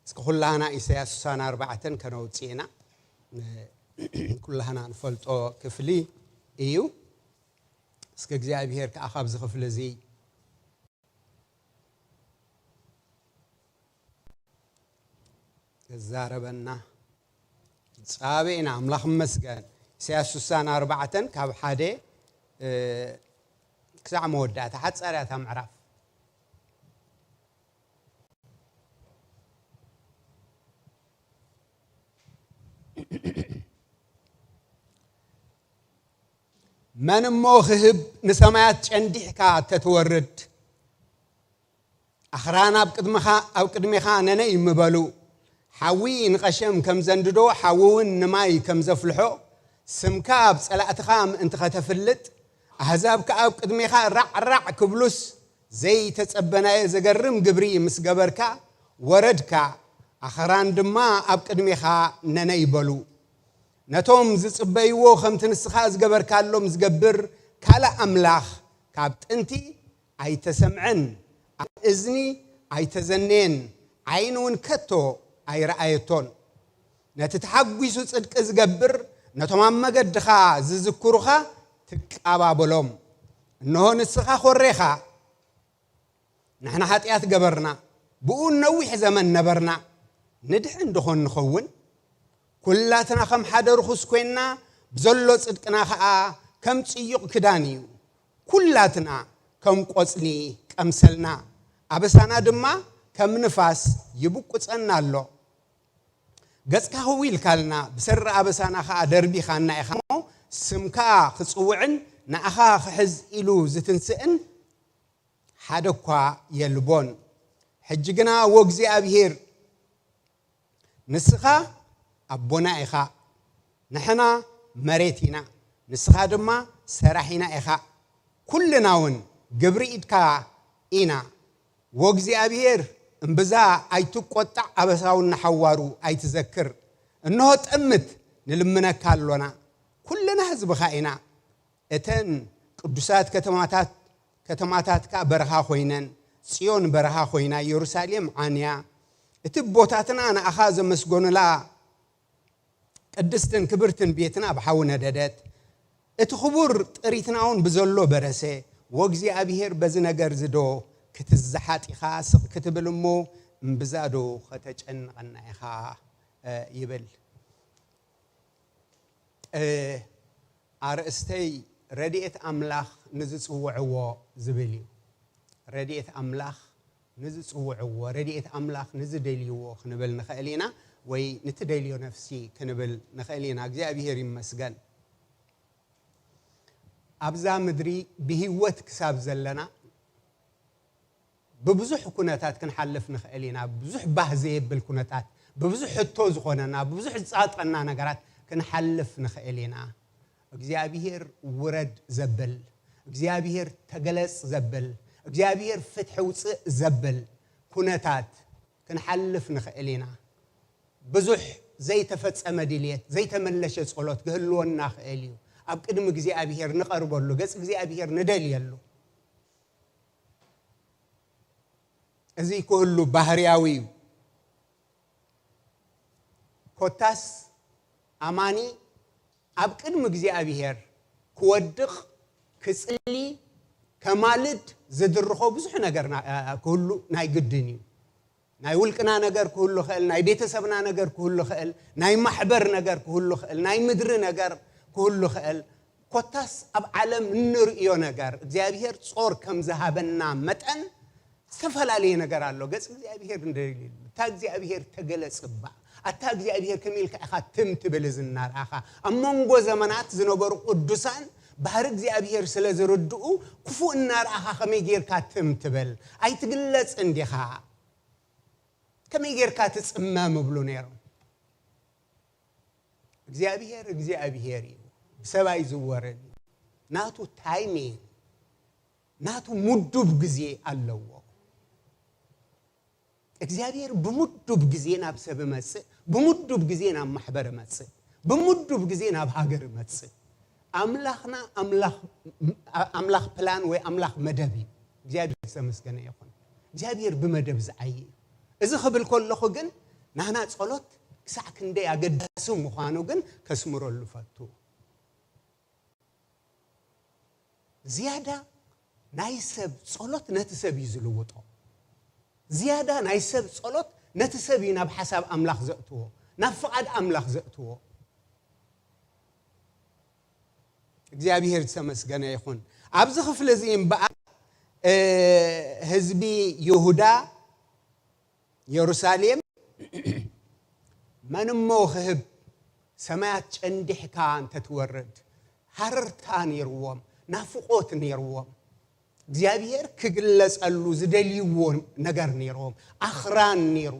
እስኪ ኩላህና ኢሳያስ ስሳን ኣርባዕተን ከነውፅእ ኢና። ኩላህና ንፈልጦ ክፍሊ እዩ። እስኪ እግዚኣብሔር ከዓ ካብዚ ክፍሊ እዚ ክዛረበና ጻበ ኢና። ኣምላኽ ይመስገን። ኢሳያስ ስሳን ኣርባዕተን ካብ ሓደ፣ እ፣ ክሳዕ መወዳእታ ሓጻር እያ እታ ምዕራፍ። መን እሞ ክህብ ንሰማያት ጨንዲሕካ ተትወርድ? ኣኽራን ኣብ ቅድመኻ፣ ኣብ ቅድሜኻ ነነይ ምበሉ። ሓዊ ንቐሸም ከም ዘንድዶ፣ ሓዊ እውን ንማይ ከም ዘፍልሖ፣ ስምካ ኣብ ጸላእትኻ ምእንቲ ኸተፍልጥ፣ ኣህዛብ ከኣ ኣብ ቅድሜኻ ራዕ ራዕ ክብሉስ፣ ዘይተጸበናዮ ዘገርም ግብሪ ምስ ገበርካ፣ ወረድካ፣ ኣኽራን ድማ ኣብ ቅድሜኻ ነነይ በሉ። ነቶም ዝጽበይዎ፣ ከምቲ ንስኻ ዝገበርካሎም ዝገብር ካልእ ኣምላኽ ካብ ጥንቲ ኣይተሰምዐን፣ ኣብ እዝኒ ኣይተዘነየን፣ ዓይኒ እውን ከቶ ኣይረኣየቶን። ነቲ ተሓጒሱ ጽድቂ ዝገብር፣ ነቶም ኣብ መገድኻ ዝዝክሩኻ ትቃባበሎም። እንሆ ንስኻ ኾሬኻ፣ ንሕና ሓጢኣት ገበርና፣ ብኡ ነዊሕ ዘመን ነበርና፣ ንድሕን ድኾን ንኸውን? ኩላትና ከም ሓደ ርኹስ ኮይንና፣ ብዘሎ ጽድቅና ኸኣ ከም ጽዩቕ ክዳን እዩ። ኩላትና ከም ቆጽሊ ቀምሰልና፣ ኣበሳና ድማ ከም ንፋስ ይብቁጸና ኣሎ። ገጽካ ህው ኢልካልና፣ ብሰሪ ኣበሳና ኸኣ ደርቢኻና ኢኻ እሞ፣ ስምካ ክጽውዕን ንኣኻ ክሕዝ ኢሉ ዝትንስእን ሓደ እኳ የልቦን። ሕጂ ግና፣ ወእግዚኣብሄር፣ ንስኻ ኣቦና ኢኻ፣ ንሕና መሬት ኢና፣ ንስኻ ድማ ሰራሒና ኢኻ፣ ኩልና እውን ግብሪ ኢድካ ኢና። ወእግዚኣብሄር፣ እምብዛ ኣይትቆጣዕ፣ ኣበሳ እውን ንሓዋሩ ኣይትዘክር። እንሆ፣ ጠምት፣ ንልምነካ ኣሎና፣ ኩልና ህዝብኻ ኢና። እተን ቅዱሳት ከተማታት፣ ከተማታትካ በረኻ ኮይነን፣ ጽዮን በረኻ ኮይና፣ የሩሳሌም ዓንያ። እቲ ቦታትና ንኣኻ ዘመስገኑላ ቅድስትን ክብርትን ቤትና ኣብ ሓዊ ነደደት። እቲ ክቡር ጥሪትና እውን ብዘሎ በረሰ። ወእግዚኣብሄር፣ በዚ ነገር እዚ ዶ ክትዘሓጥ ኢኻ? ስቕ ክትብል እሞ እምብዛ ዶ ከተጨንቐና ኢኻ? እ፣ ይብል። እ፣ ኣርእስተይ ረድኤት ኣምላኽ ንዝጽውዕዎ ዝብል እዩ። ረድኤት ኣምላኽ ንዝጽውዕዎ፣ ረድኤት ኣምላኽ ንዝደልይዎ ክንብል ንኽእል ኢና፣ ወይ ንትደልዮ ነፍሲ ክንብል ንኽእል ኢና። እግዚኣብሄር ይመስገን። ኣብዛ ምድሪ ብህይወት ክሳብ ዘለና፣ ብብዙሕ ኩነታት ክንሓልፍ ንኽእል ኢና። ብዙሕ ባህ ዘየብል ኩነታት፣ ብብዙሕ ሕቶ ዝኾነና፣ ብብዙሕ ዝጻጠና ነገራት ክንሓልፍ ንኽእል ኢና። እግዚኣብሄር ውረድ ዘብል፣ እግዚኣብሄር ተገለጽ ዘብል፣ እግዚኣብሄር ፍትሒ ውጽእ ዘብል ኩነታት ክንሓልፍ ንኽእል ኢና። ብዙሕ ዘይተፈጸመ ድልየት፣ ዘይተመለሸ ጸሎት ክህልወና ክእል እዩ። ኣብ ቅድሚ እግዚኣብሄር ንቐርበሉ፣ ገጽ እግዚኣብሄር ንደልየሉ። እዚ ክህሉ ባህርያዊ እዩ። ኮታስ ኣማኒ ኣብ ቅድሚ እግዚኣብሄር ክወድቕ፣ ክጽሊ፣ ከማልድ ዝድርኾ ብዙሕ ነገር ና-፣ ክህሉ ናይ ግድን እዩ። ናይ ውልቅና ነገር ክህሉ ኽእል፣ ናይ ቤተሰብና ነገር ክህሉ ኽእል፣ ናይ ማሕበር ነገር ክህሉ ኽእል፣ ናይ ምድሪ ነገር ክህሉ ኽእል። ኮታስ ኣብ ዓለም እንርእዮ ነገር እግዚኣብሄር ጾር ከም ዝሃበና መጠን ዝተፈላለየ ነገር ኣሎ። ገጽ እግዚኣብሄር ንደልየሉ፣ እታ እግዚኣብሄር ተገለጽ እባ፣ ኣታ እግዚኣብሄር ከመይ ኢልካ ኢኻ ትም ትብል? እዚ እናረኣኻ ኣብ መንጎ ዘመናት ዝነበሩ ቅዱሳን ባህሪ እግዚኣብሄር ስለ ዝርድኡ፣ ክፉእ እናረኣኻ ከመይ ጌርካ ትም ትብል? ኣይትግለጽን ዲኻ? ከመይ ጌርካ ትጽመም? እብሉ ነይሮም። እግዚኣብሄር እግዚኣብሄር እዩ፣ ብሰብ ኣይዝወርን እዩ። ናቱ ታይሚንግ፣ ናቱ ምዱብ ግዜ ኣለዎ። እግዚኣብሄር ብምዱብ ግዜ ናብ ሰብ እመጽእ፣ ብምዱብ ግዜ ናብ ማሕበር እመጽእ፣ ብምዱብ ግዜ ናብ ሃገር እመጽእ። ኣምላኽና ኣምላኽ፣ ኣምላኽ ፕላን ወይ ኣምላኽ መደብ እዩ። እግዚኣብሄር ዝተመስገነ ይኹን። እግዚኣብሄር ብመደብ ዝዓዪ እዩ። እዚ ክብል ከለኹ ግን ናህና ጸሎት ክሳዕ ክንደይ ኣገዳሲ ምዃኑ ግን ከስምረሉ ፈቱ። ዝያዳ ናይ ሰብ ጸሎት ነቲ ሰብ እዩ ዝልውጦ። ዝያዳ ናይ ሰብ ጸሎት ነቲ ሰብ እዩ ናብ ሓሳብ ኣምላኽ ዘእትዎ፣ ናብ ፍቓድ ኣምላኽ ዘእትዎ። እግዚኣብሄር ዝተመስገነ ይኹን። ኣብዚ ክፍሊ እዚ እምበኣር፣ እ፣ ህዝቢ ይሁዳ፣ የሩሳሌም፣ መን እሞ ክህብ? ሰማያት ጨንዲሕካ እንተትወርድ፣ ሃረርታ ነይርዎም፣ ናፍቖት ነይርዎም። እግዚኣብሔር ክግለጸሉ ዝደልይዎ ነገር ነይርዎም። ኣኽራን ነይሩ።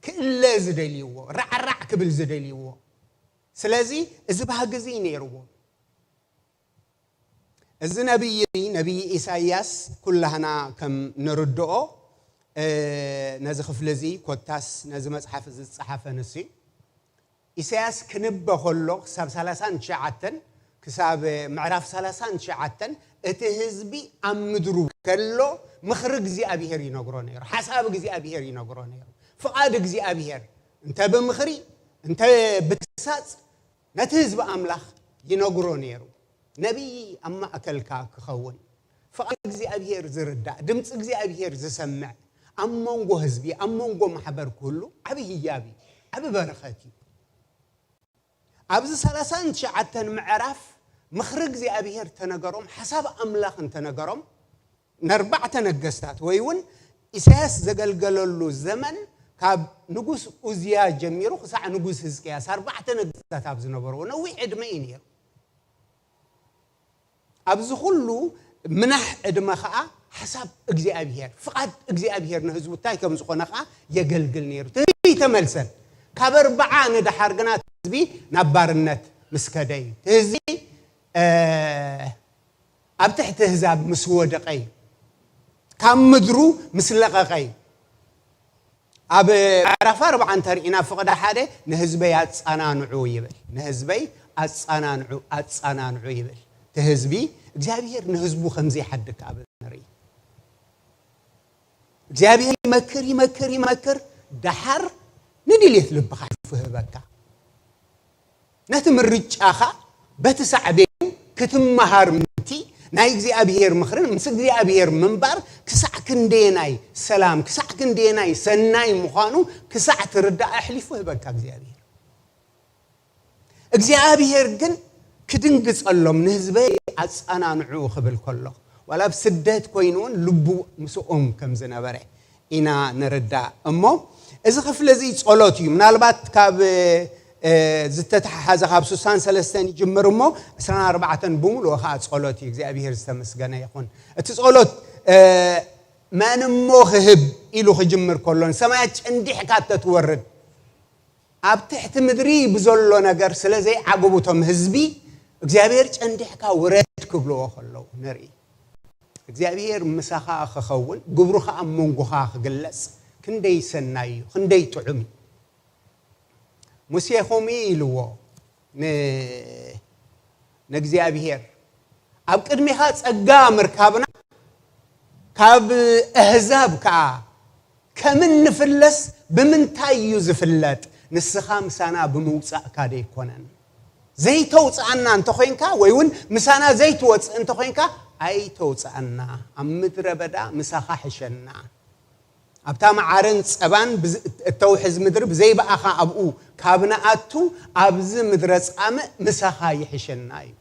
ክእለ ዝደልይዎ፣ ራዕራዕ ክብል ዝደልይዎ። ስለዚ እዚ ባህጊ እዚ ነይርዎም። እዚ ነቢይ፣ ነቢይ ኢሳይያስ ኩላህና ከም ንርድኦ፣ እ፣ ነዚ ክፍሊ እዚ ኮታስ ነዚ መጽሓፍ እዚ ዝጸሓፈ ንሱ እዩ። ኢሳይያስ ክንበ ከሎ ክሳብ ሰላሳን ትሽዓተን፣ ክሳብ ምዕራፍ ሰላሳን ትሽዓተን፣ እቲ ህዝቢ ኣብ ምድሩ ከሎ ምኽሪ እግዚኣብሔር ይነግሮ ነይሩ፣ ሓሳብ እግዚኣብሔር ይነግሮ ነይሩ፣ ፍቓድ እግዚኣብሔር እንተ ብምኽሪ እንተ ብተግሳጽ ነቲ ህዝቢ ኣምላኽ ይነግሮ ነይሩ። ነቢይ ኣብ ማእከልካ ክኸውን፣ ፍቓድ እግዚኣብሔር ዝርዳእ፣ ድምፂ እግዚኣብሔር ዝሰምዕ፣ ኣብ መንጎ ህዝቢ፣ ኣብ መንጎ ማሕበር ክህሉ ዓቢ ህያብ እዩ፣ ዓቢ በረኸት እዩ። ኣብዚ ሰላሳን ትሽዓተን ምዕራፍ ምኽሪ እግዚኣብሔር ተነገሮም፣ ሓሳብ ኣምላኽ እንተነገሮም፣ ንኣርባዕተ ነገስታት ወይ እውን ኢሳያስ ዘገልገለሉ ዘመን ካብ ንጉስ ኡዝያ ጀሚሩ ክሳዕ ንጉስ ህዝቅያስ ኣርባዕተ ነገስታት ኣብ ዝነበርዎ ነዊሕ ዕድመ እዩ ነይሩ። ኣብዚ ኩሉ ምናሕ ዕድመ ኸዓ ሓሳብ እግዚኣብሔር፣ ፍቓድ እግዚኣብሔር ንህዝቡ እንታይ ከም ዝኾነ ኸዓ የገልግል ነይሩ። እቲ ህዝቢ ተመልሰን ካብ ኣርብዓ ንደሓር ግና እቲ ህዝቢ ናብ ባርነት ምስ ከደ እዩ። እቲ ህዝቢ፣ እ፣ ኣብ ትሕቲ ህዛብ ምስ ወደቐ እዩ። ካብ ምድሩ ምስ ለቐቐ እዩ። ኣብ ምዕራፍ ኣርብዓ እንተርኢና ፍቕዲ ሓደ ንህዝበይ ኣጸናንዑ ይብል። ንህዝበይ ኣጸናንዑ፣ ኣጸናንዑ ይብል። እቲ ህዝቢ እግዚኣብሔር ንህዝቡ ከም ዘይሓድግ ኣብ ንርኢ። እግዚኣብሔር ይመክር፣ ይመክር፣ ይመክር፣ ደሓር ንድልየት ልብኻ ይህበካ። ነቲ ምርጫኻ በቲ ሳዕቤኑ ክትመሃር ምእንቲ ናይ እግዚኣብሔር ምኽርን ምስ እግዚኣብሔር ምንባር ክሳዕ ክንደየናይ ሰላም፣ ክሳዕ ክንደየናይ ሰናይ ምዃኑ ክሳዕ ትርዳእ ኣሕሊፉ ህበካ እግዚኣብሔር። እግዚኣብሔር ግን ክድንግጸሎም ንህዝበይ ኣጸናንዑ ክብል ከሎ፣ ዋላ ኣብ ስደት ኮይኑ እውን ልቡ ምስኦም ከም ዝነበረ ኢና ንርዳእ። እሞ እዚ ክፍሊ እዚ ጸሎት እዩ። ምናልባት ካብ፣ እ፣ ዝተተሓሓዘ ካብ ስሳን ሰለስተን ይጅምር እሞ ዕስራን ኣርባዕተን ብምሉኡ ኸዓ ጸሎት እዩ። እግዚኣብሔር ዝተመስገነ ይኹን። እቲ ጸሎት፣ እ፣ መን እሞ ክህብ ኢሉ ክጅምር ከሎ ንሰማያት ጨንዲሕካ እተትወርድ ኣብ ትሕቲ ምድሪ ብዘሎ ነገር ስለ ዘይዓግቡ እቶም ህዝቢ እግዚኣብሔር ጨንዲሕካ ውረድ ክብልዎ ከለዉ ንርኢ። እግዚኣብሔር ምሳኻ ክኸውን ግብሩ ኸዓ ኣብ መንጎኻ ክግለጽ ክንደይ ሰናይ እዩ፣ ክንደይ ጥዑም እዩ። ሙሴ ከምኡ ኢልዎ ን-፣ ንእግዚኣብሔር፣ ኣብ ቅድሜኻ ጸጋ ምርካብና ካብ ኣህዛብ ከኣ ከም እንፍለስ ብምንታይ እዩ ዝፍለጥ? ንስኻ ምሳና ብምውጻእካ ደይኮነን። ዘይተውጽኣና እንተኾይንካ ወይ እውን ምሳና ዘይትወጽእ እንተኾይንካ ኣይተውጽኣና። ኣብ ምድረ በዳ ምሳኻ ሕሸና። ኣብታ መዓርን ጸባን ብዝ-፣ እተውሕዝ ምድሪ ብዘይ ብኣኻ ኣብኡ ካብ ንኣቱ ኣብዚ ምድረ ጻምእ ምሳኻ ይሕሸና እዩ።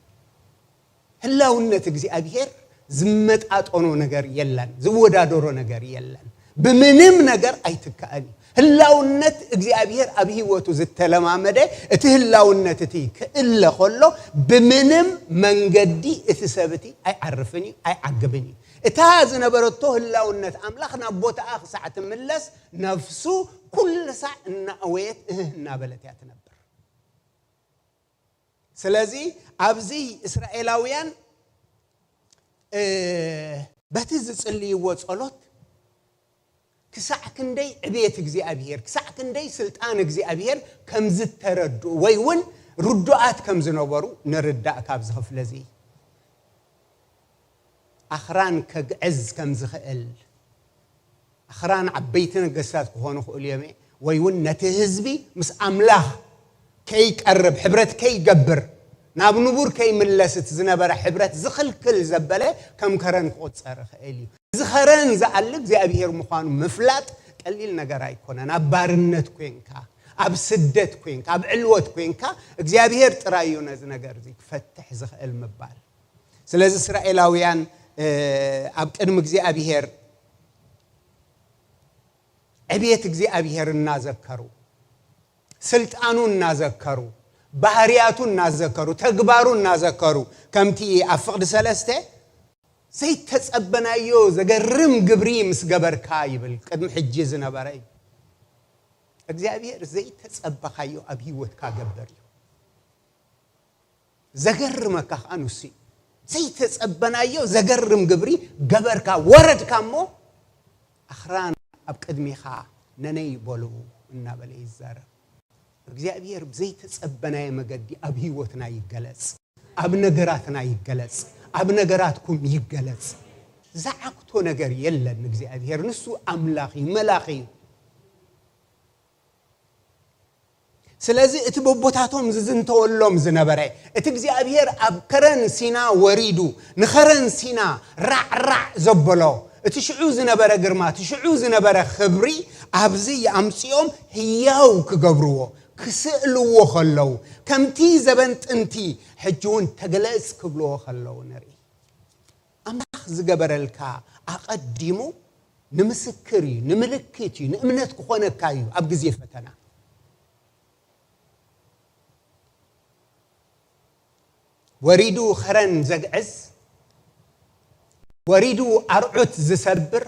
ህላውነት እግዚኣብሔር ዝመጣጠኖ ነገር የለን፣ ዝወዳደሮ ነገር የለን። ብምንም ነገር ኣይትካእን እዩ። ህላውነት እግዚኣብሔር ኣብ ህይወቱ ዝተለማመደ እቲ ህላውነት እቲ ክእለ ከሎ ብምንም መንገዲ እቲ ሰብ እቲ ኣይዓርፍን እዩ፣ ኣይዓግብን እዩ። እታ ዝነበረቶ ህላውነት ኣምላኽ ናብ ቦታኣ ክሳዕ ትምለስ ነፍሱ ኩሉ ሳዕ እናእወየት እህህ እናበለት እያ ትነብር። ስለዚ ኣብዚ እስራኤላውያን፣ እ፣ በቲ ዝጽልይዎ ጸሎት ክሳዕ ክንደይ ዕቤት እግዚኣብሔር፣ ክሳዕ ክንደይ ስልጣን እግዚኣብሔር ከም ዝተረድኡ ወይ እውን ርዱኣት ከም ዝነበሩ ንርዳእ ካብዚ ክፍሊ እዚ። ኣኽራን ከግዕዝ ከም ዝኽእል፣ ኣኽራን ዓበይቲ ነገስታት ክኾኑ ይኽእሉ እዮም፣ ወይ እውን ነቲ ህዝቢ ምስ ኣምላኽ ከይቀርብ፣ ሕብረት ከይገብር፣ ናብ ንቡር ከይምለስ እቲ ዝነበረ ሕብረት ዝኽልክል ዘበለ ከም ከረን ክቑጸር ይኽእል እዩ። እዚ ከረን ዝኣሊ እግዚኣብሔር ምዃኑ ምፍላጥ ቀሊል ነገር ኣይኮነን። ኣብ ባርነት ኮንካ፣ ኣብ ስደት ኮንካ፣ ኣብ ዕልወት ኮንካ እግዚኣብሔር ጥራይ እዩ ነዚ ነገር እዚ ክፈትሕ ዝኽእል ምባል። ስለዚ እስራኤላውያን፣ እ፣ ኣብ ቅድሚ እግዚኣብሔር ዕቤት እግዚኣብሔር እናዘከሩ፣ ስልጣኑ እናዘከሩ፣ ባህርያቱ እናዘከሩ፣ ተግባሩ እናዘከሩ፣ ከምቲ ኣብ ፍቕዲ ሰለስተ ዘይተጸበናዮ ዘገርም ግብሪ ምስ ገበርካ ይብል፣ ቅድሚ ሕጂ ዝነበረ እዩ። እግዚኣብሔር ዘይተጸበኻዮ ኣብ ህይወትካ ገበር እዩ። ዘገርመካ ከኣ ንሱ እዩ። ዘይተጸበናዮ ዘገርም ግብሪ ገበርካ፣ ወረድካ እሞ፣ ኣኽራን ኣብ ቅድሜኻ ነነይ በሉ እናበለ ይዛረብ። እግዚኣብሔር ብዘይተጸበናዮ መገዲ ኣብ ህይወትና ይገለጽ፣ ኣብ ነገራትና ይገለጽ፣ ኣብ ነገራትኩም ይገለጽ። ዝዓግቶ ነገር የለን። እግዚኣብሔር ንሱ ኣምላኽ እዩ፣ መላኺ እዩ። ስለዚ እቲ በቦታቶም ዝዝንተወሎም ዝነበረ፣ እቲ እግዚኣብሔር ኣብ ከረን ሲና ወሪዱ፣ ንኸረን ሲና ራዕራዕ ዘበሎ፣ እቲ ሽዑ ዝነበረ ግርማ፣ እቲ ሽዑ ዝነበረ ክብሪ ኣብዚ ኣምጺኦም ህያው ክገብርዎ፣ ክስእልዎ ከለዉ፣ ከምቲ ዘበን ጥንቲ ሕጂ እውን ተገለጽ ክብልዎ ከለዉ ንርኢ። ኣምላኽ ዝገበረልካ ኣቐዲሙ ንምስክር እዩ፣ ንምልክት እዩ፣ ንእምነት ክኾነካ እዩ ኣብ ግዜ ፈተና። ወሪዱ ኸረን ዘግዕዝ፣ ወሪዱ ኣርዑት ዝሰብር፣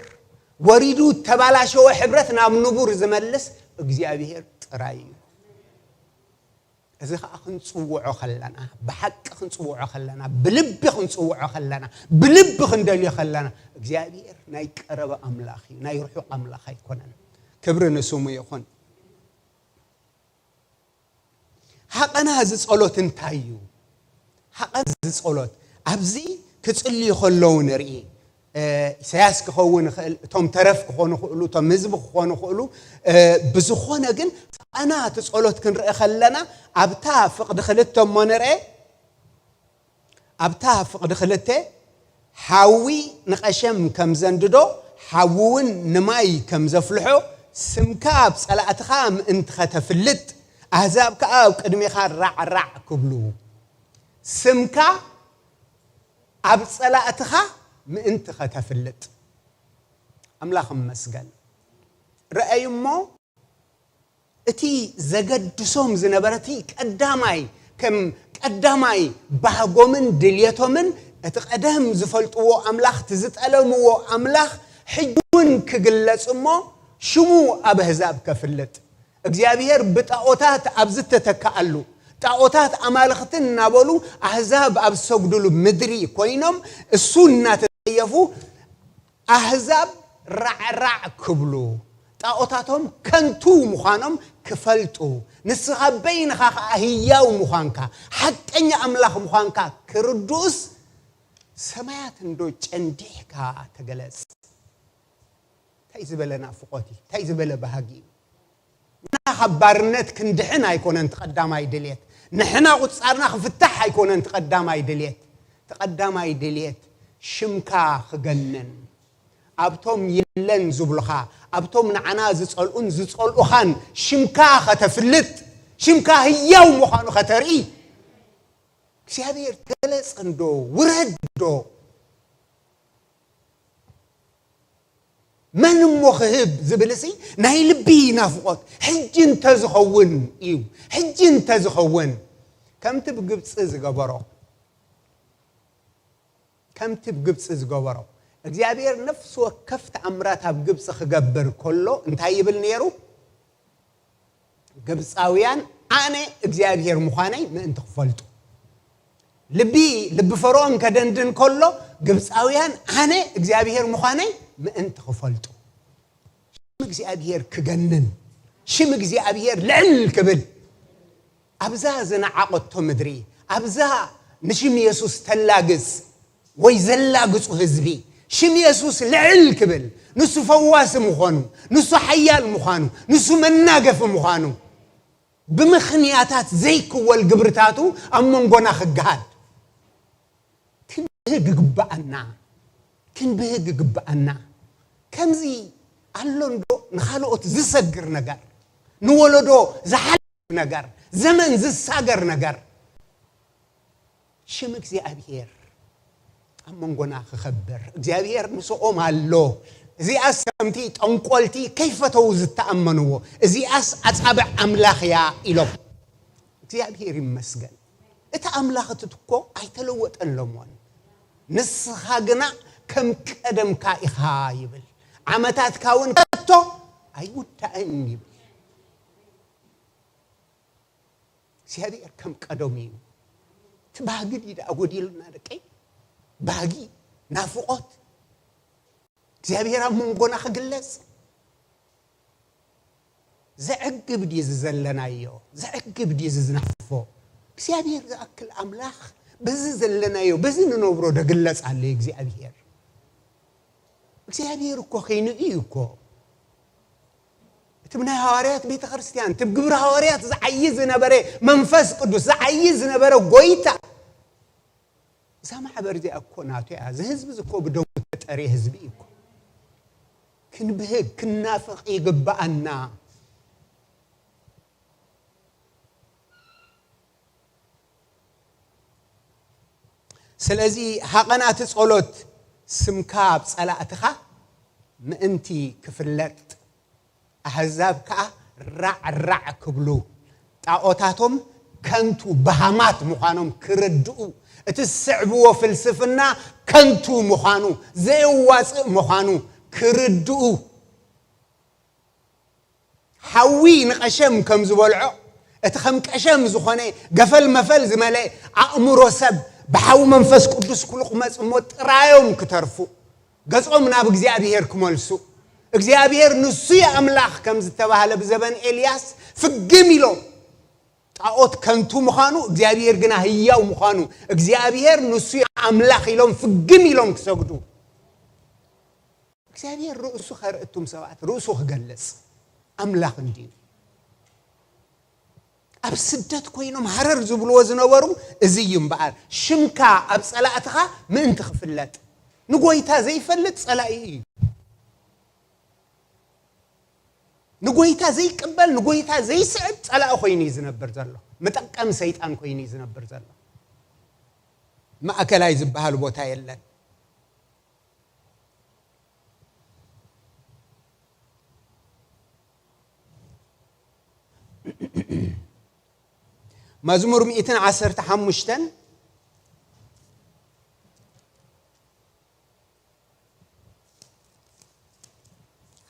ወሪዱ ተባላሸወ ሕብረት ናብ ንቡር ዝመልስ እግዚኣብሔር ጥራይ እዩ። እዚ ኸኣ ክንጽውዖ ከለና፣ ብሓቂ ክንጽውዖ ከለና፣ ብልቢ ክንጽውዖ ከለና፣ ብልቢ ክንደልዮ ከለና፣ እግዚኣብሔር ናይ ቀረባ ኣምላኽ እዩ፣ ናይ ርሑቕ ኣምላኽ ኣይኮነን። ክብሪ ንስሙ ይኹን። ሃቐና እዚ ጸሎት እንታይ እዩ? ሃቐና እዚ ጸሎት ኣብዚ ክጽልዩ ከለዉ ንርኢ። እ፣ ኢሳያስ ክኸውን ይኽእል፣ እቶም ተረፍ ክኾኑ ይኽእሉ፣ እቶም ህዝቢ ክኾኑ ይኽእሉ። እ፣ ብዝኾነ ግን ሃቐና እቲ ጸሎት ክንርኢ ከለና ኣብታ ፍቕዲ ክልተ እሞ ንርአ። ኣብታ ፍቕዲ ክልተ፣ ሓዊ ንቐሸም ከም ዘንድዶ፣ ሓዊ እውን ንማይ ከም ዘፍልሖ፣ ስምካ ኣብ ጸላእትኻ ምእንቲ ኸተፍልጥ፣ ኣህዛብ ከኣ ኣብ ቅድሜኻ ራዕራዕ ክብሉ። ስምካ ኣብ ጸላእትኻ ምእንቲ ኸተፍልጥ። ኣምላኽ እመስገን። ረኣዩ እሞ፣ እቲ ዘገድሶም ዝነበረ፣ እቲ ቀዳማይ፣ ከም ቀዳማይ ባህጎምን ድልየቶምን፣ እቲ ቀደም ዝፈልጥዎ ኣምላኽ፣ እቲ ዝጠለምዎ ኣምላኽ፣ ሕጂ እውን ክግለጽ እሞ፣ ሽሙ ኣብ ኣህዛብ ከፍልጥ። እግዚኣብሔር ብጣኦታት ኣብ ዝተተክኣሉ፣ ጣኦታት ኣማልኽትን እናበሉ ኣህዛብ ኣብ ዝሰግዱሉ ምድሪ ኮይኖም፣ እሱ እናተጸየፉ፣ ኣህዛብ ራዕራዕ ክብሉ፣ ጣኦታቶም ከንቱ ምዃኖም ክፈልጡ፣ ንስኻ በይንኻ ኸኣ ህያው ምዃንካ፣ ሓቀኛ ኣምላኽ ምዃንካ ክርድኡስ፣ ሰማያት እንዶ ጨንዲሕካ ተገለጽ። እንታይ ዝበለ ናፍቖት እዩ፣ እንታይ ዝበለ ባህጊ እዩ። ንሕና ካብ ባርነት ክንድሕን ኣይኮነን እቲ ቀዳማይ ድልየት። ንሕና ቁጻርና ክፍታሕ ኣይኮነን እቲ ቀዳማይ ድልየት። እቲ ቀዳማይ ድልየት ሽምካ ክገንን፣ ኣብቶም የለን ዝብሉኻ፣ ኣብቶም ንዓና ዝጸልኡን ዝጸልኡኻን ሽምካ ከተፍልጥ፣ ሽምካ ህያው ምዃኑ ከተርኢ። እግዚኣብሔር ተገለጸ እንዶ፣ ውረድ እንዶ። መን እሞ ክህብ ዝብልሲ ናይ ልቢ ናፍቖት፣ ሕጂ እንተዝኸውን እዩ። ሕጂ እንተዝኸውን፣ ከምቲ ብግብጺ ዝገበሮ፣ ከምቲ ብግብጺ ዝገበሮ፣ እግዚኣብሔር ነፍሲ ወከፍ ተኣምራት ኣብ ግብጺ ክገብር ከሎ እንታይ ይብል ነይሩ? ግብጻውያን ኣነ እግዚኣብሔር ምዃነይ ምእንቲ ክፈልጡ። ልቢ፣ ልቢ ፈርዖን ከደንድን ከሎ፣ ግብጻውያን ኣነ እግዚኣብሔር ምዃነይ ምእንቲ ክፈልጡ። ሽም እግዚኣብሔር ክገንን፣ ሽም እግዚኣብሔር ልዕል ክብል፣ ኣብዛ ዝነዓቐቶ ምድሪ፣ ኣብዛ ንሽም የሱስ ተላግጽ ወይ ዘላግጹ ህዝቢ፣ ሽም የሱስ ልዕል ክብል፣ ንሱ ፈዋሲ ምዃኑ፣ ንሱ ሓያል ምዃኑ፣ ንሱ መናገፊ ምዃኑ፣ ብምኽንያታት ዘይክወል ግብርታቱ ኣብ መንጎና ክገሃድ ክንብህግ ይግብኣና፣ ክንብህግ ይግብኣና። ከምዚ ኣሎ እንዶ ንኻልኦት ዝሰግር ነገር፣ ንወለዶ ዝሓልፍ ነገር፣ ዘመን ዝሳገር ነገር? ሽም እግዚኣብሔር ኣብ መንጎና ክኸብር፣ እግዚኣብሔር ምስኦም ኣሎ። እዚኣስ ከምቲ ጠንቆልቲ ከይፈተዉ ዝተኣመንዎ፣ እዚኣስ ኣጻብዕ ኣምላኽ እያ ኢሎም። እግዚኣብሔር ይመስገን። እቲ ኣምላኽ እቲ እኮ ኣይተለወጠን ሎሞን። ንስኻ ግና ከም ቀደምካ ኢኻ ይብል። ዓመታትካ እውን ከቶ ኣይውዳእን ይብል። እግዚኣብሔር ከም ቀደሙ እዩ። እቲ ባህጊ ድዩ ደኣ ጎዲሉና ደቀይ? ባህጊ፣ ናፍቖት፣ እግዚኣብሔር ኣብ መንጎና ክግለጽ። ዘዕግብ ድዩ እዚ ዘለናዮ? ዘዕግብ ድዩ እዚ ዝናፍቆ? እግዚኣብሔር ዝኣክል ኣምላኽ በዚ ዘለናዮ፣ በዚ ንነብሮ ደግለጽ ኣሎ እግዚኣብሔር። እግዚኣብሔር እኮ ከይኑ እዩ እኮ። እቲ ብናይ ሃዋርያት ቤተ ክርስቲያን፣ እቲ ብግብሪ ሃዋርያት ዝዓዪ ዝነበረ መንፈስ ቅዱስ፣ ዝዓዪ ዝነበረ ጎይታ፣ እዛ ማሕበር እዚኣ እኮ ናቱ እያ። እዚ ህዝቢ እዚ እኮ ብደሙ ዝተጠርየ ህዝቢ እዩ እኮ። ክንብህግ፣ ክናፍቕ ይግብኣና። ስለዚ ሃቐና እቲ ጸሎት ስምካ ኣብ ጸላእትኻ ምእንቲ ክፍለጥ፣ ኣህዛብ ከኣ ራዕ ራዕ ክብሉ፣ ጣኦታቶም ከንቱ በሃማት ምዃኖም ክርድኡ፣ እቲ ዝስዕብዎ ፍልስፍና ከንቱ ምዃኑ፣ ዘየዋጽእ ምዃኑ ክርድኡ፣ ሓዊ ንቐሸም ከም ዝበልዖ፣ እቲ ከም ቀሸም ዝኾነ ገፈል መፈል ዝመልአ ኣእምሮ ሰብ ብሓዊ መንፈስ ቅዱስ ክሉቕመጽ እሞ ጥራዮም ክተርፉ፣ ገጾም ናብ እግዚኣብሔር ክመልሱ፣ እግዚኣብሔር ንሱ እዩ ኣምላኽ ከም ዝተባህለ ብዘበን ኤልያስ ፍግም ኢሎም፣ ጣኦት ከንቱ ምዃኑ፣ እግዚኣብሔር ግና ህያው ምዃኑ፣ እግዚኣብሔር ንሱ እዩ ኣምላኽ ኢሎም ፍግም ኢሎም ክሰግዱ። እግዚኣብሔር ርእሱ ኸርኢ፣ እቱም ሰባት ርእሱ ክገልጽ ኣምላኽ እንድዩ። ኣብ ስደት ኮይኖም ሃረር ዝብልዎ ዝነበሩ እዚ እዩ እምበኣር፣ ሽምካ ኣብ ጸላእትኻ ምእንቲ ክፍለጥ። ንጎይታ ዘይፈልጥ ጸላኢ እዩ። ንጎይታ ዘይቅበል፣ ንጎይታ ዘይስዕብ ጸላኢ ኮይኑ እዩ ዝነብር ዘሎ። መጠቀሚ ሰይጣን ኮይኑ እዩ ዝነብር ዘሎ። ማእከላይ ዝበሃል ቦታ የለን። መዝሙር ሚእትን ዓሰርተ ሓሙሽተን፣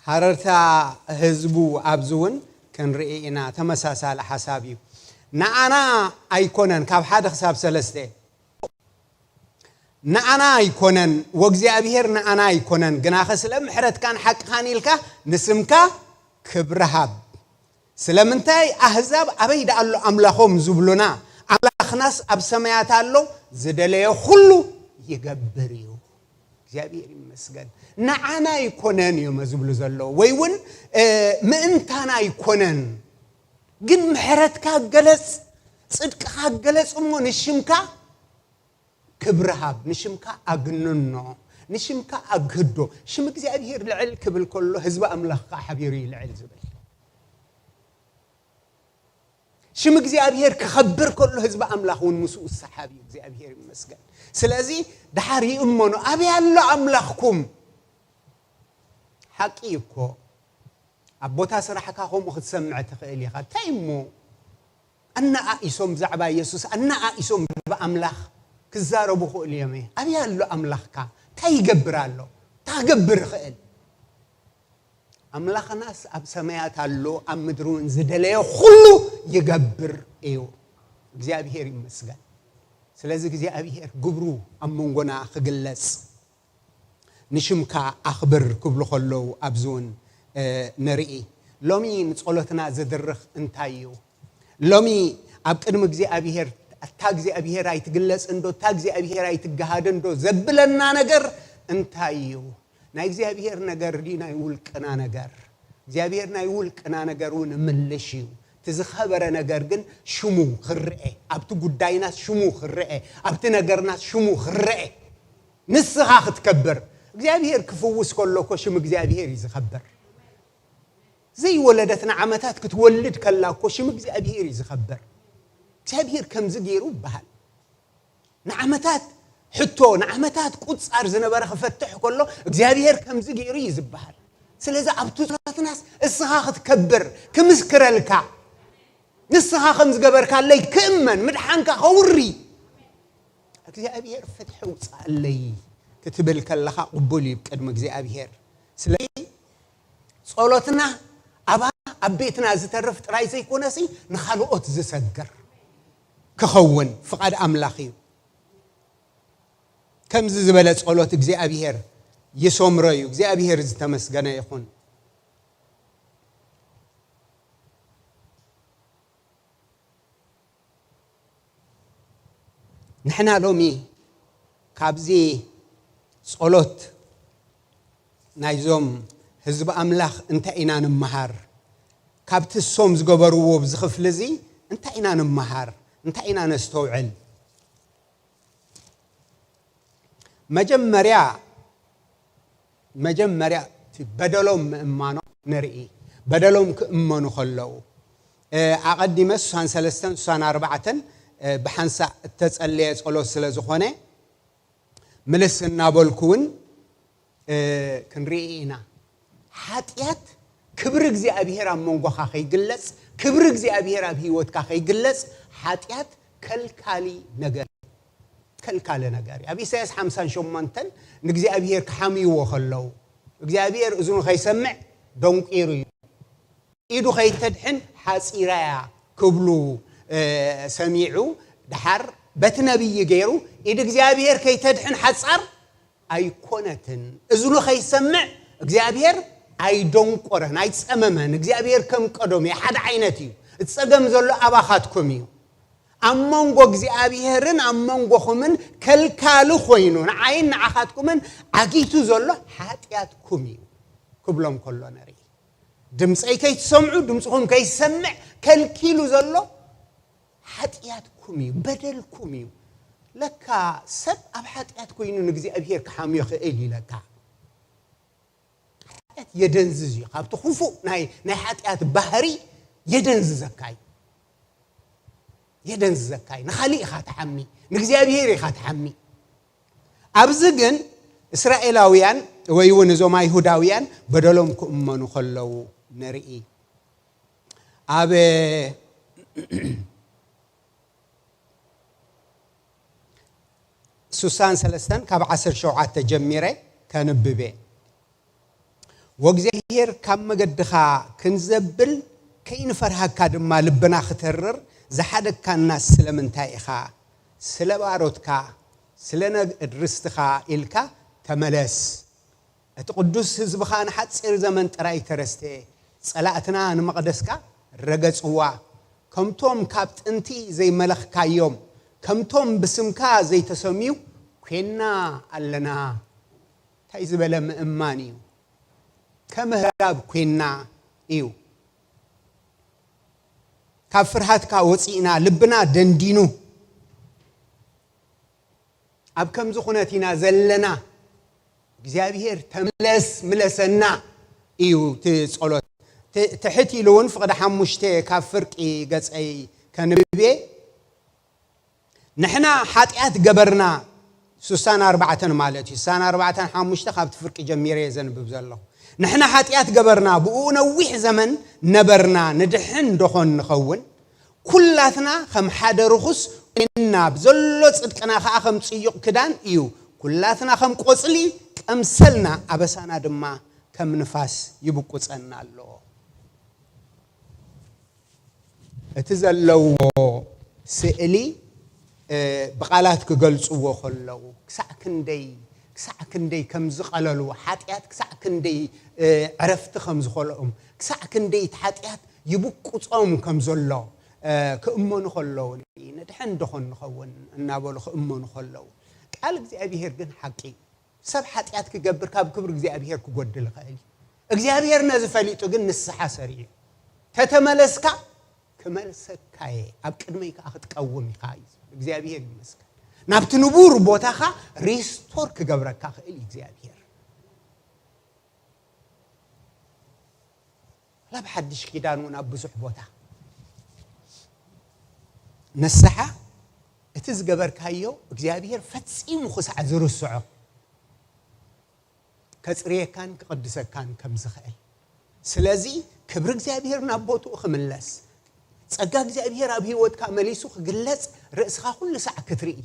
ሃረርታ ህዝቡ ኣብዚ እውን ክንርኢ ኢና። ተመሳሳሊ ሓሳብ እዩ። ንኣና ኣይኮነን፣ ካብ ሓደ ክሳብ ሰለስተ። ንኣና ኣይኮነን፣ ወእግዚኣብሔር ንኣና ኣይኮነን፣ ግናኸ ስለ ምሕረትካን ሓቅኻን ኢልካ ንስምካ ክብሪ ሃብ። ስለምንታይ ኣህዛብ ኣበይ ደኣ ኣሎ ኣምላኾም ዝብሉና? ኣምላኽናስ ኣብ ሰማያት ኣሎ፣ ዝደለዮ ኩሉ ይገብር እዩ። እግዚኣብሔር ይመስገን። ንዓና ኣይኮነን እዮም ዝብሉ ዘለዉ፣ ወይ እውን፣ እ፣ ምእንታና ኣይኮነን። ግን ምሕረትካ ገለጽ፣ ጽድቅኻ ገለጽ እሞ ንሽምካ ክብሪ ሃብ፣ ንሽምካ ኣግንኖ፣ ንሽምካ ኣግህዶ። ሽም እግዚኣብሔር ልዕል ክብል ከሎ ህዝቢ ኣምላኽ ከኣ ሓቢሩ እዩ ልዕል ዝብል። ሽም እግዚኣብሔር ክኸብር ከሎ ህዝቢ ኣምላኽ እውን ምስኡ ዝሰሓብ እዩ። እግዚኣብሔር ይመስገን። ስለዚ ደሓር ይእመኑ። ኣበይ ኣሎ ኣምላኽኩም? ሓቂ እዩ እኮ። ኣብ ቦታ ስራሕካ ከምኡ ክትሰምዕ ትኽእል ኢኻ። እንታይ እሞ? ኣነኣኢሶም ብዛዕባ የሱስ፣ ኣነኣኢሶም ብዛዕባ ኣምላኽ ክዛረቡ ክእሉ እዮም። ኣበይ ኣሎ ኣምላኽካ? እንታይ ይገብር ኣሎ? እንታይ ክገብር ይኽእል? ኣምላኽናስ ኣብ ሰማያት ኣሎ፣ ኣብ ምድሪ እውን ዝደለዮ ኩሉ ይገብር እዩ። እግዚኣብሔር ይመስገን። ስለዚ እግዚኣብሔር ግብሩ ኣብ መንጎና ክግለጽ፣ ንሽምካ ኣኽብር ክብሉ ከለዉ ኣብዚ እውን፣ እ፣ ንርኢ። ሎሚ ንጸሎትና ዝድርኽ እንታይ እዩ? ሎሚ ኣብ ቅድሚ እግዚኣብሔር፣ "እታ እግዚኣብሔር ኣይትግለጽ እንዶ፣ እታ እግዚኣብሔር ኣይትገሃድ እንዶ?" ዘብለና ነገር እንታይ እዩ? ናይ እግዚኣብሔር ነገር ድዩ ናይ ውልቅና ነገር? እግዚኣብሔር ናይ ውልቅና ነገር እውን ምልሽ እዩ። እቲ ዝኸበረ ነገር ግን ሽሙ ክረአ፣ ኣብቲ ጉዳይናስ ሽሙ ክረአ፣ ኣብቲ ነገርናስ ሽሙ ክረአ። ንስኻ ክትከብር። እግዚኣብሔር ክፍውስ ከሎ እኮ ሽም እግዚኣብሔር እዩ ዝኸብር። ዘይወለደት ንዓመታት ክትወልድ ከላ እኮ ሽም እግዚኣብሔር እዩ ዝኸብር። እግዚኣብሔር ከምዚ ገይሩ ይበሃል። ንዓመታት ሕቶ፣ ንዓመታት ቁጻር ዝነበረ ክፈትሕ ከሎ እግዚኣብሔር ከምዚ ገይሩ እዩ ዝበሃል። ስለዚ ኣብቲ ጸሎትናስ እስኻ ክትከብር ክምስክረልካ። ንስኻ ከም ዝገበርካለይ ክእመን፣ ምድሓንካ ከውሪ፣ እግዚኣብሔር ፍትሒ ውፅኣለይ ክትብል ከለኻ ቅቡል እዩ ቅድሚ እግዚኣብሔር። ስለዚ ጸሎትና ኣባና ኣብ ቤትና ዝተርፍ ጥራይ ዘይኮነሲ ንኻልኦት ዝሰግር ክኸውን ፍቓድ ኣምላኽ እዩ። ከምዚ ዝበለ ጸሎት እግዚኣብሔር ይሰምሮ እዩ። እግዚኣብሔር ዝተመስገነ ይኹን። ንሕና ሎሚ ካብዚ ጸሎት ናይዞም ህዝቢ ኣምላኽ እንታይ ኢና ንመሃር? ካብቲ እሶም ዝገበርዎ ኣብዚ ክፍሊ እዚ እንታይ ኢና ንመሃር? እንታይ ኢና ነስተውዕል? መጀመርያ መጀመርያ እቲ በደሎም ምእማኖም ንርኢ። በደሎም ክእመኑ ከለዉ፣ እ፣ ኣቐዲመ ስሳን ሰለስተን ስሳን ኣርባዕተን፣ እ፣ ብሓንሳእ እተጸለየ ጸሎት ስለ ዝኾነ፣ ምልስ እናበልኩ እውን፣ እ፣ ክንርኢ ኢና። ሓጢኣት ክብሪ እግዚኣብሔር ኣብ መንጎኻ ከይግለጽ፣ ክብሪ እግዚኣብሔር ኣብ ህይወትካ ከይግለጽ፣ ሓጢኣት ከልካሊ ነገር፣ ከልካሊ ነገር እዩ። ኣብ ኢሳያስ ሓምሳን ሸሞንተን ንእግዚኣብሔር ክሓምይዎ ከለዉ፣ እግዚኣብሔር እዝኑ ከይሰምዕ ደንቂሩ እዩ። ኢዱ ከይተድሕን ሓጺራ እያ ክብሉ፣ እ፣ ሰሚዑ፣ ደሓር በቲ ነቢይ ገይሩ፣ ኢድ እግዚኣብሔር ከይተድሕን ሓጻር ኣይኮነትን። እዝኑ ከይሰምዕ እግዚኣብሔር ኣይደንቆረን፣ ኣይጸመመን። እግዚኣብሔር ከም ቀደሙ እዩ፣ ሓደ ዓይነት እዩ። እቲ ጸገም ዘሎ ኣባኻትኩም እዩ። ኣብ መንጎ እግዚኣብሔርን ኣብ መንጎኹምን ከልካሊ ኮይኑ፣ ንዓይን ንዓኻትኩምን ዓጊቱ ዘሎ ሓጢኣትኩም እዩ ክብሎም ከሎ ንርኢ። ድምፀይ ከይትሰምዑ፣ ድምፅኹም ከይሰምዕ ከልኪሉ ዘሎ ሓጢኣትኩም እዩ፣ በደልኩም እዩ። ለካ ሰብ ኣብ ሓጢኣት ኮይኑ ንእግዚኣብሔር ክሓምዮ ክእል እዩ። ለካ ሓጢኣት የደንዝዝ እዩ። ካብቲ ክፉእ ናይ፣ ናይ ሓጢኣት ባህሪ የደንዝዘካ እዩ። የደንዝዘካ እዩ። ንኻሊእ ኢኻ ትሓሚ፣ ንእግዚኣብሔር ኢኻ ትሓሚ። ኣብዚ ግን እስራኤላውያን ወይ እውን እዞም ኣይሁዳውያን በደሎም ክእመኑ ከለዉ ንርኢ። ኣብ ስሳን ሰለስተን ካብ ዓሰርተ ሸውዓተ ጀሚረ ከንብብ እየ። ወእግዚኣብሔር ካብ መገድኻ ክንዘብል ከይንፈርሃካ ድማ ልብና ክተርር ዝሓደግካና ስለምንታይ ኢኻ? ስለ ባሮትካ ስለ ነገድ ርስትኻ ኢልካ ተመለስ። እቲ ቅዱስ ህዝብኻ ንሓጺር ዘመን ጥራይ ተረስተ። ጸላእትና ንመቕደስካ ረገጽዋ። ከምቶም ካብ ጥንቲ ዘይመለኽካዮም፣ ከምቶም ብስምካ ዘይተሰምዩ ኴንና ኣለና። እንታይ ዝበለ ምእማን እዩ! ከም ኣህዛብ ኴንና እዩ። ካብ ፍርሃትካ ወጺእና፣ ልብና ደንዲኑ። ኣብ ከምዚ ኩነት ኢና ዘለና። እግዚኣብሔር ተመለስ፣ ምለሰና እዩ እቲ ጸሎት። ት-፣ ትሕት ኢሉ እውን ፍቕዲ ሓሙሽተ ካብ ፍርቂ ገጸይ ከንብብ እየ። ንሕና ሓጢኣት ገበርና፣ ስሳን ኣርባዕተን ማለት እዩ። ስሳን ኣርባዕተን ሓሙሽተ ካብቲ ፍርቂ ጀሚረ እየ ዘንብብ ዘለኹ። ንሕና ሓጢኣት ገበርና፣ ብእኡ ነዊሕ ዘመን ነበርና፣ ንድሕን ደኾን ንኸውን? ኩላትና ከም ሓደ ርኹስ ኮይንና፣ ብዘሎ ጽድቅና ኸኣ ከም ጽዩቕ ክዳን እዩ። ኩላትና ከም ቆጽሊ ቀምሰልና፣ ኣበሳና ድማ ከም ንፋስ ይብቁጸና ኣሎ። እቲ ዘለውዎ ስእሊ፣ እ፣ ብቓላት ክገልጽዎ ከለዉ፣ ክሳዕ ክንደይ፣ ክሳዕ ክንደይ ከም ዝቐለሉ፣ ሓጢኣት ክሳዕ ክንደይ፣ እ፣ ዕረፍቲ ከም ዝኸልኦም፣ ክሳዕ ክንደይ እቲ ሓጢኣት ይብቁጾም ከም ዘሎ፣ እ፣ ክእመኑ ከለዉ፣ ንድሕን ደኾን ንኸውን እናበሉ ክእመኑ ከለዉ፣ ቃል እግዚኣብሔር ግን ሓቂ እዩ። ሰብ ሓጢኣት ክገብር ካብ ክብሪ እግዚኣብሔር ክጎድል ይኽእል እዩ። እግዚኣብሔር ነዚ ፈሊጡ ግን ንስሓ ሰሪዑ እዩ። ተተመለስካ ክመልሰካ እየ፣ ኣብ ቅድመይ ከኣ ክትቀውም ኢኻ እዩ። እግዚኣብሔር ይመስገን። ናብቲ ንቡር ቦታኻ ሪስቶር ክገብረካ ክእል እዩ እግዚኣብሔር። ኣብ ሓድሽ ኪዳን እውን ኣብ ብዙሕ ቦታ ንስሓ እቲ ዝገበርካዮ እግዚኣብሔር ፈጺሙ ክሳዕ ዝርስዖ ከጽርየካን ክቕድሰካን ከም ዝኽእል። ስለዚ ክብሪ እግዚኣብሔር ናብ ቦትኡ ክምለስ፣ ጸጋ እግዚኣብሔር ኣብ ህይወትካ መሊሱ ክግለጽ ርእስኻ ኩሉ ሳዕ ክትርኢ።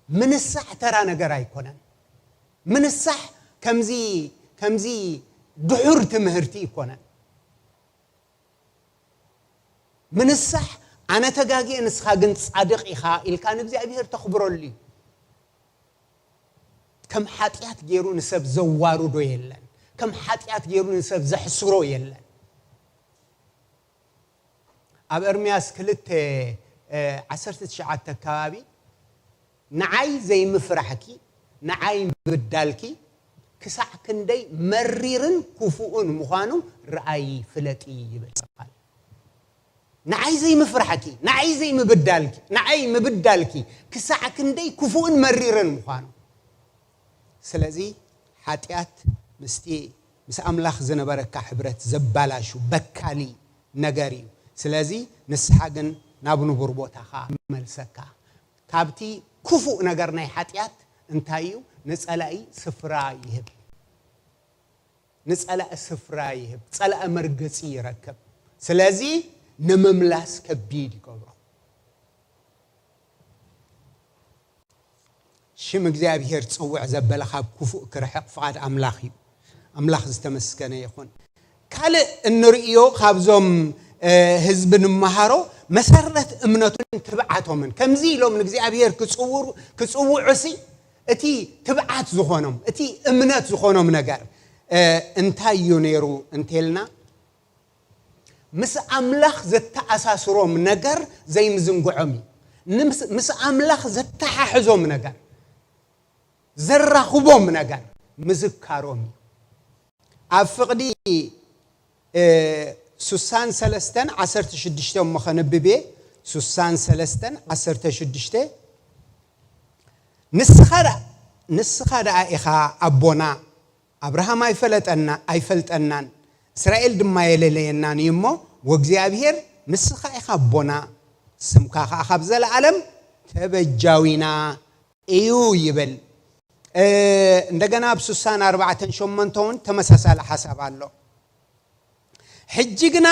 ምንሳሕ ተራ ነገር ኣይኮነን። ምንሳሕ ከምዚ፣ ከምዚ ድሑር ትምህርቲ ኣይኮነን። ምንሳሕ ኣነ ተጋግየ ንስኻ ግን ጻድቕ ኢኻ ኢልካ ንእግዚኣብሔር ተኽብረሉ እዩ። ከም ሓጢኣት ገይሩ ንሰብ ዘዋርዶ የለን። ከም ሓጢኣት ገይሩ ንሰብ ዘሕስሮ የለን። ኣብ ኤርምያስ ክልተ፣ እ፣ ዓሰርተ ትሽዓተ ኣካባቢ፣ ንዓይ ዘይምፍራሕኪ፣ ንዓይ ምብዳልኪ ክሳዕ ክንደይ መሪርን ክፉእን ምዃኑ ርኣዪ፣ ፍለጢ ይብል ቃል። ንዓይ ዘይምፍራሕኪ፣ ንዓይ ዘይምብዳልኪ፣ ንዓይ ምብዳልኪ ክሳዕ ክንደይ ክፉእን መሪርን ምዃኑ። ስለዚ ሓጢኣት ምስቲ፣ ምስ ኣምላኽ ዝነበረካ ሕብረት ዘባላሹ በካሊ ነገር እዩ። ስለዚ ንስሓ ግን ናብ ንቡር ቦታኻ ይመልሰካ። ካብቲ ክፉእ ነገር ናይ ሓጢኣት እንታይ እዩ? ንጸላኢ ስፍራ ይህብ። ንጸላኢ ስፍራ ይህብ። ጸላኢ መርገጺ ይረክብ። ስለዚ ንምምላስ ከቢድ ይገብሮ። ሽም እግዚኣብሔር ጽውዕ ዘበለ ካብ ክፉእ ክርሕቕ ፍቓድ ኣምላኽ እዩ። ኣምላኽ ዝተመስገነ ይኹን። ካልእ እንርእዮ ካብዞም፣ እ፣ ህዝቢ ንመሃሮ መሰረት እምነቱን ትብዓቶምን። ከምዚ ኢሎም ንእግዚኣብሔር ክጽውሩ-፣ ክጽውዑሲ እቲ ትብዓት ዝኾኖም፣ እቲ እምነት ዝኾኖም ነገር፣ እ፣ እንታይ እዩ ነይሩ እንተልና፣ ምስ ኣምላኽ ዘተኣሳስሮም ነገር ዘይምዝንግዖም እዩ። ንምስ-፣ ምስ ኣምላኽ ዘተሓሕዞም ነገር፣ ዘራኽቦም ነገር ምዝካሮም እዩ። ኣብ ፍቕዲ፣ እ፣ ሱሳን ሰለስተን ዓሰርተ ሽዱሽተ እሞ ኸነብብ እየ። ሱሳን ሰለስተን ዓሰርተ ሽዱሽተ፣ ንስኻ ደኣ፣ ንስኻ ደኣ ኢኻ ኣቦና፣ ኣብርሃም ኣይፈለጠና-፣ ኣይፈልጠናን፣ እስራኤል ድማ የለለየናን እዩ እሞ፣ ወእግዚኣብሔር ንስኻ ኢኻ ኣቦና፣ ስምካ ኸኣ ካብ ዘለኣለም ተበጃዊና እዩ ይብል። እ፣ እንደገና ኣብ ሱሳን ኣርባዕተን ሸሞንተን እውን ተመሳሳሊ ሓሳብ ኣሎ። ሕጂ ግና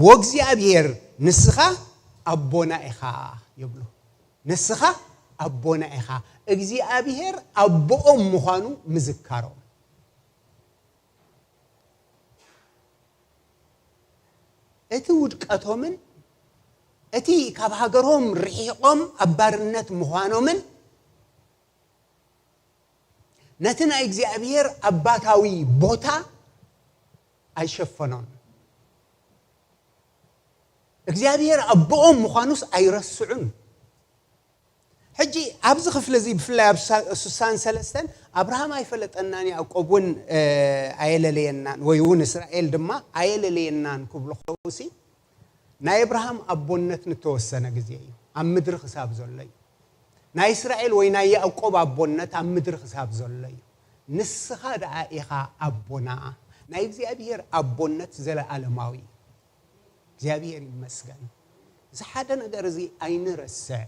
ወእግዚኣብሔር ንስኻ ኣቦና ኢኻ ይብሉ። ንስኻ ኣቦና ኢኻ። እግዚኣብሔር ኣቦኦም ምዃኑ ምዝካሮም። እቲ ውድቀቶምን እቲ ካብ ሃገሮም ርሒቖም ኣብ ባርነት ምዃኖምን ነቲ ናይ እግዚኣብሔር ኣባታዊ ቦታ ኣይሸፈኖን። እግዚኣብሔር ኣቦኦም ምዃኑስ ኣይረስዑን። ሕጂ ኣብዚ ክፍሊ እዚ ብፍላይ ኣብ ሳ-፣ ሱሳን ሰለስተን ኣብርሃም ኣይፈለጠናን ያዕቆብ እውን፣ እ፣ ኣየለለየናን ወይ እውን እስራኤል ድማ ኣየለለየናን ክብሉ ከለውሲ ናይ ኣብርሃም ኣቦነት ንተወሰነ ግዜ እዩ፣ ኣብ ምድሪ ክሳብ ዘሎ እዩ። ናይ እስራኤል ወይ ናይ ያዕቆብ ኣቦነት ኣብ ምድሪ ክሳብ ዘሎ እዩ። ንስኻ ደኣ ኢኻ ኣቦና። ናይ እግዚኣብሔር ኣቦነት ዘለኣለማዊ እዩ። እግዚኣብሔር ይመስገን። እዚ ሓደ ነገር እዚ ኣይንረስዕ።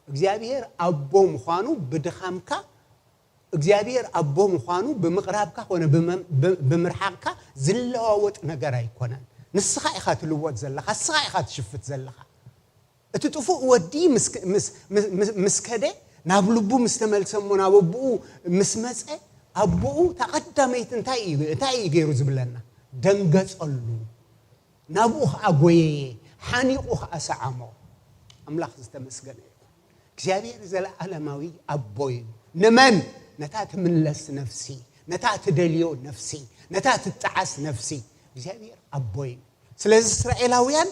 እግዚኣብሔር ኣቦ ምዃኑ ብድኻምካ፣ እግዚኣብሔር ኣቦ ምዃኑ ብምቕራብካ ኮነ ብመ-፣ ብ-፣ ብምርሓቕካ ዝለዋወጥ ነገር ኣይኮነን። ንስኻ ኢኻ ትልወጥ ዘለኻ፣ ንስኻ ኢኻ ትሽፍት ዘለኻ። እቲ ጥፉእ ወዲ ምስ፣ ምስ፣ ምስ፣ ምስ፣ ምስ ከደ፣ ናብ ልቡ ምስ ተመልሰ እሞ ናብ ኣቦኡ ምስ መጸ፣ ኣቦኡ እታ ቀዳመይቲ እንታይ እዩ፣ እንታይ እዩ ገይሩ ዝብለና? ደንገጸሉ። ናብኡ ኸኣ ጐየየ፣ ሓኒቑ ኸኣ ሰዓሞ። ኣምላኽ ዝተመስገነ ይኹን። እግዚኣብሔር ዘለኣለማዊ ኣቦ እዩ። ንመን? ነታ ትምለስ ነፍሲ፣ ነታ ትደልዮ ነፍሲ፣ ነታ ትጠዓስ ነፍሲ። እግዚኣብሔር ኣቦ እዩ። ስለዚ እስራኤላውያን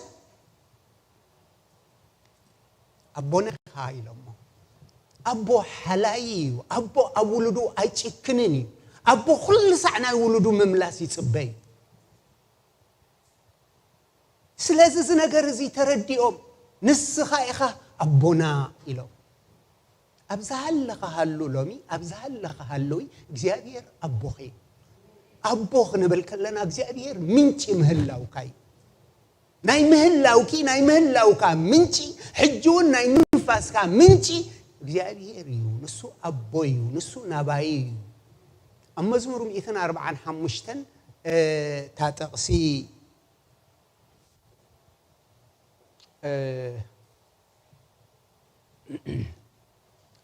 ኣቦና ኢኻ ኢሎሞ። ኣቦ ሓላይ እዩ። ኣቦ ኣብ ውሉዱ ኣይጭክንን እዩ። ኣቦ ኩሉ ሳዕ ናይ ውሉዱ ምምላስ ይጽበ እዩ። ስለዚ እዚ ነገር እዚ ተረዲኦም፣ "ንስኻ ኢኻ ኣቦና" ኢሎም። ኣብ ዝሃለኻ ሃሉ ሎሚ፣ ኣብ ዝሃለኻ ሃለዊ እግዚኣብሔር ኣቦኺ እዩ። ኣቦ ክንብል ከለና እግዚኣብሔር ምንጪ ምህላውካ እዩ። ናይ ምህላውኪ፣ ናይ ምህላውካ ምንጪ፣ ሕጂ እውን ናይ ምንፋስካ ምንጪ እግዚኣብሔር እዩ። ንሱ ኣቦ እዩ፣ ንሱ ናባይ እዩ። ኣብ መዝሙር ሚእትን ኣርባዓን ሓሙሽተን፣ እ፣ እታ ጥቕሲ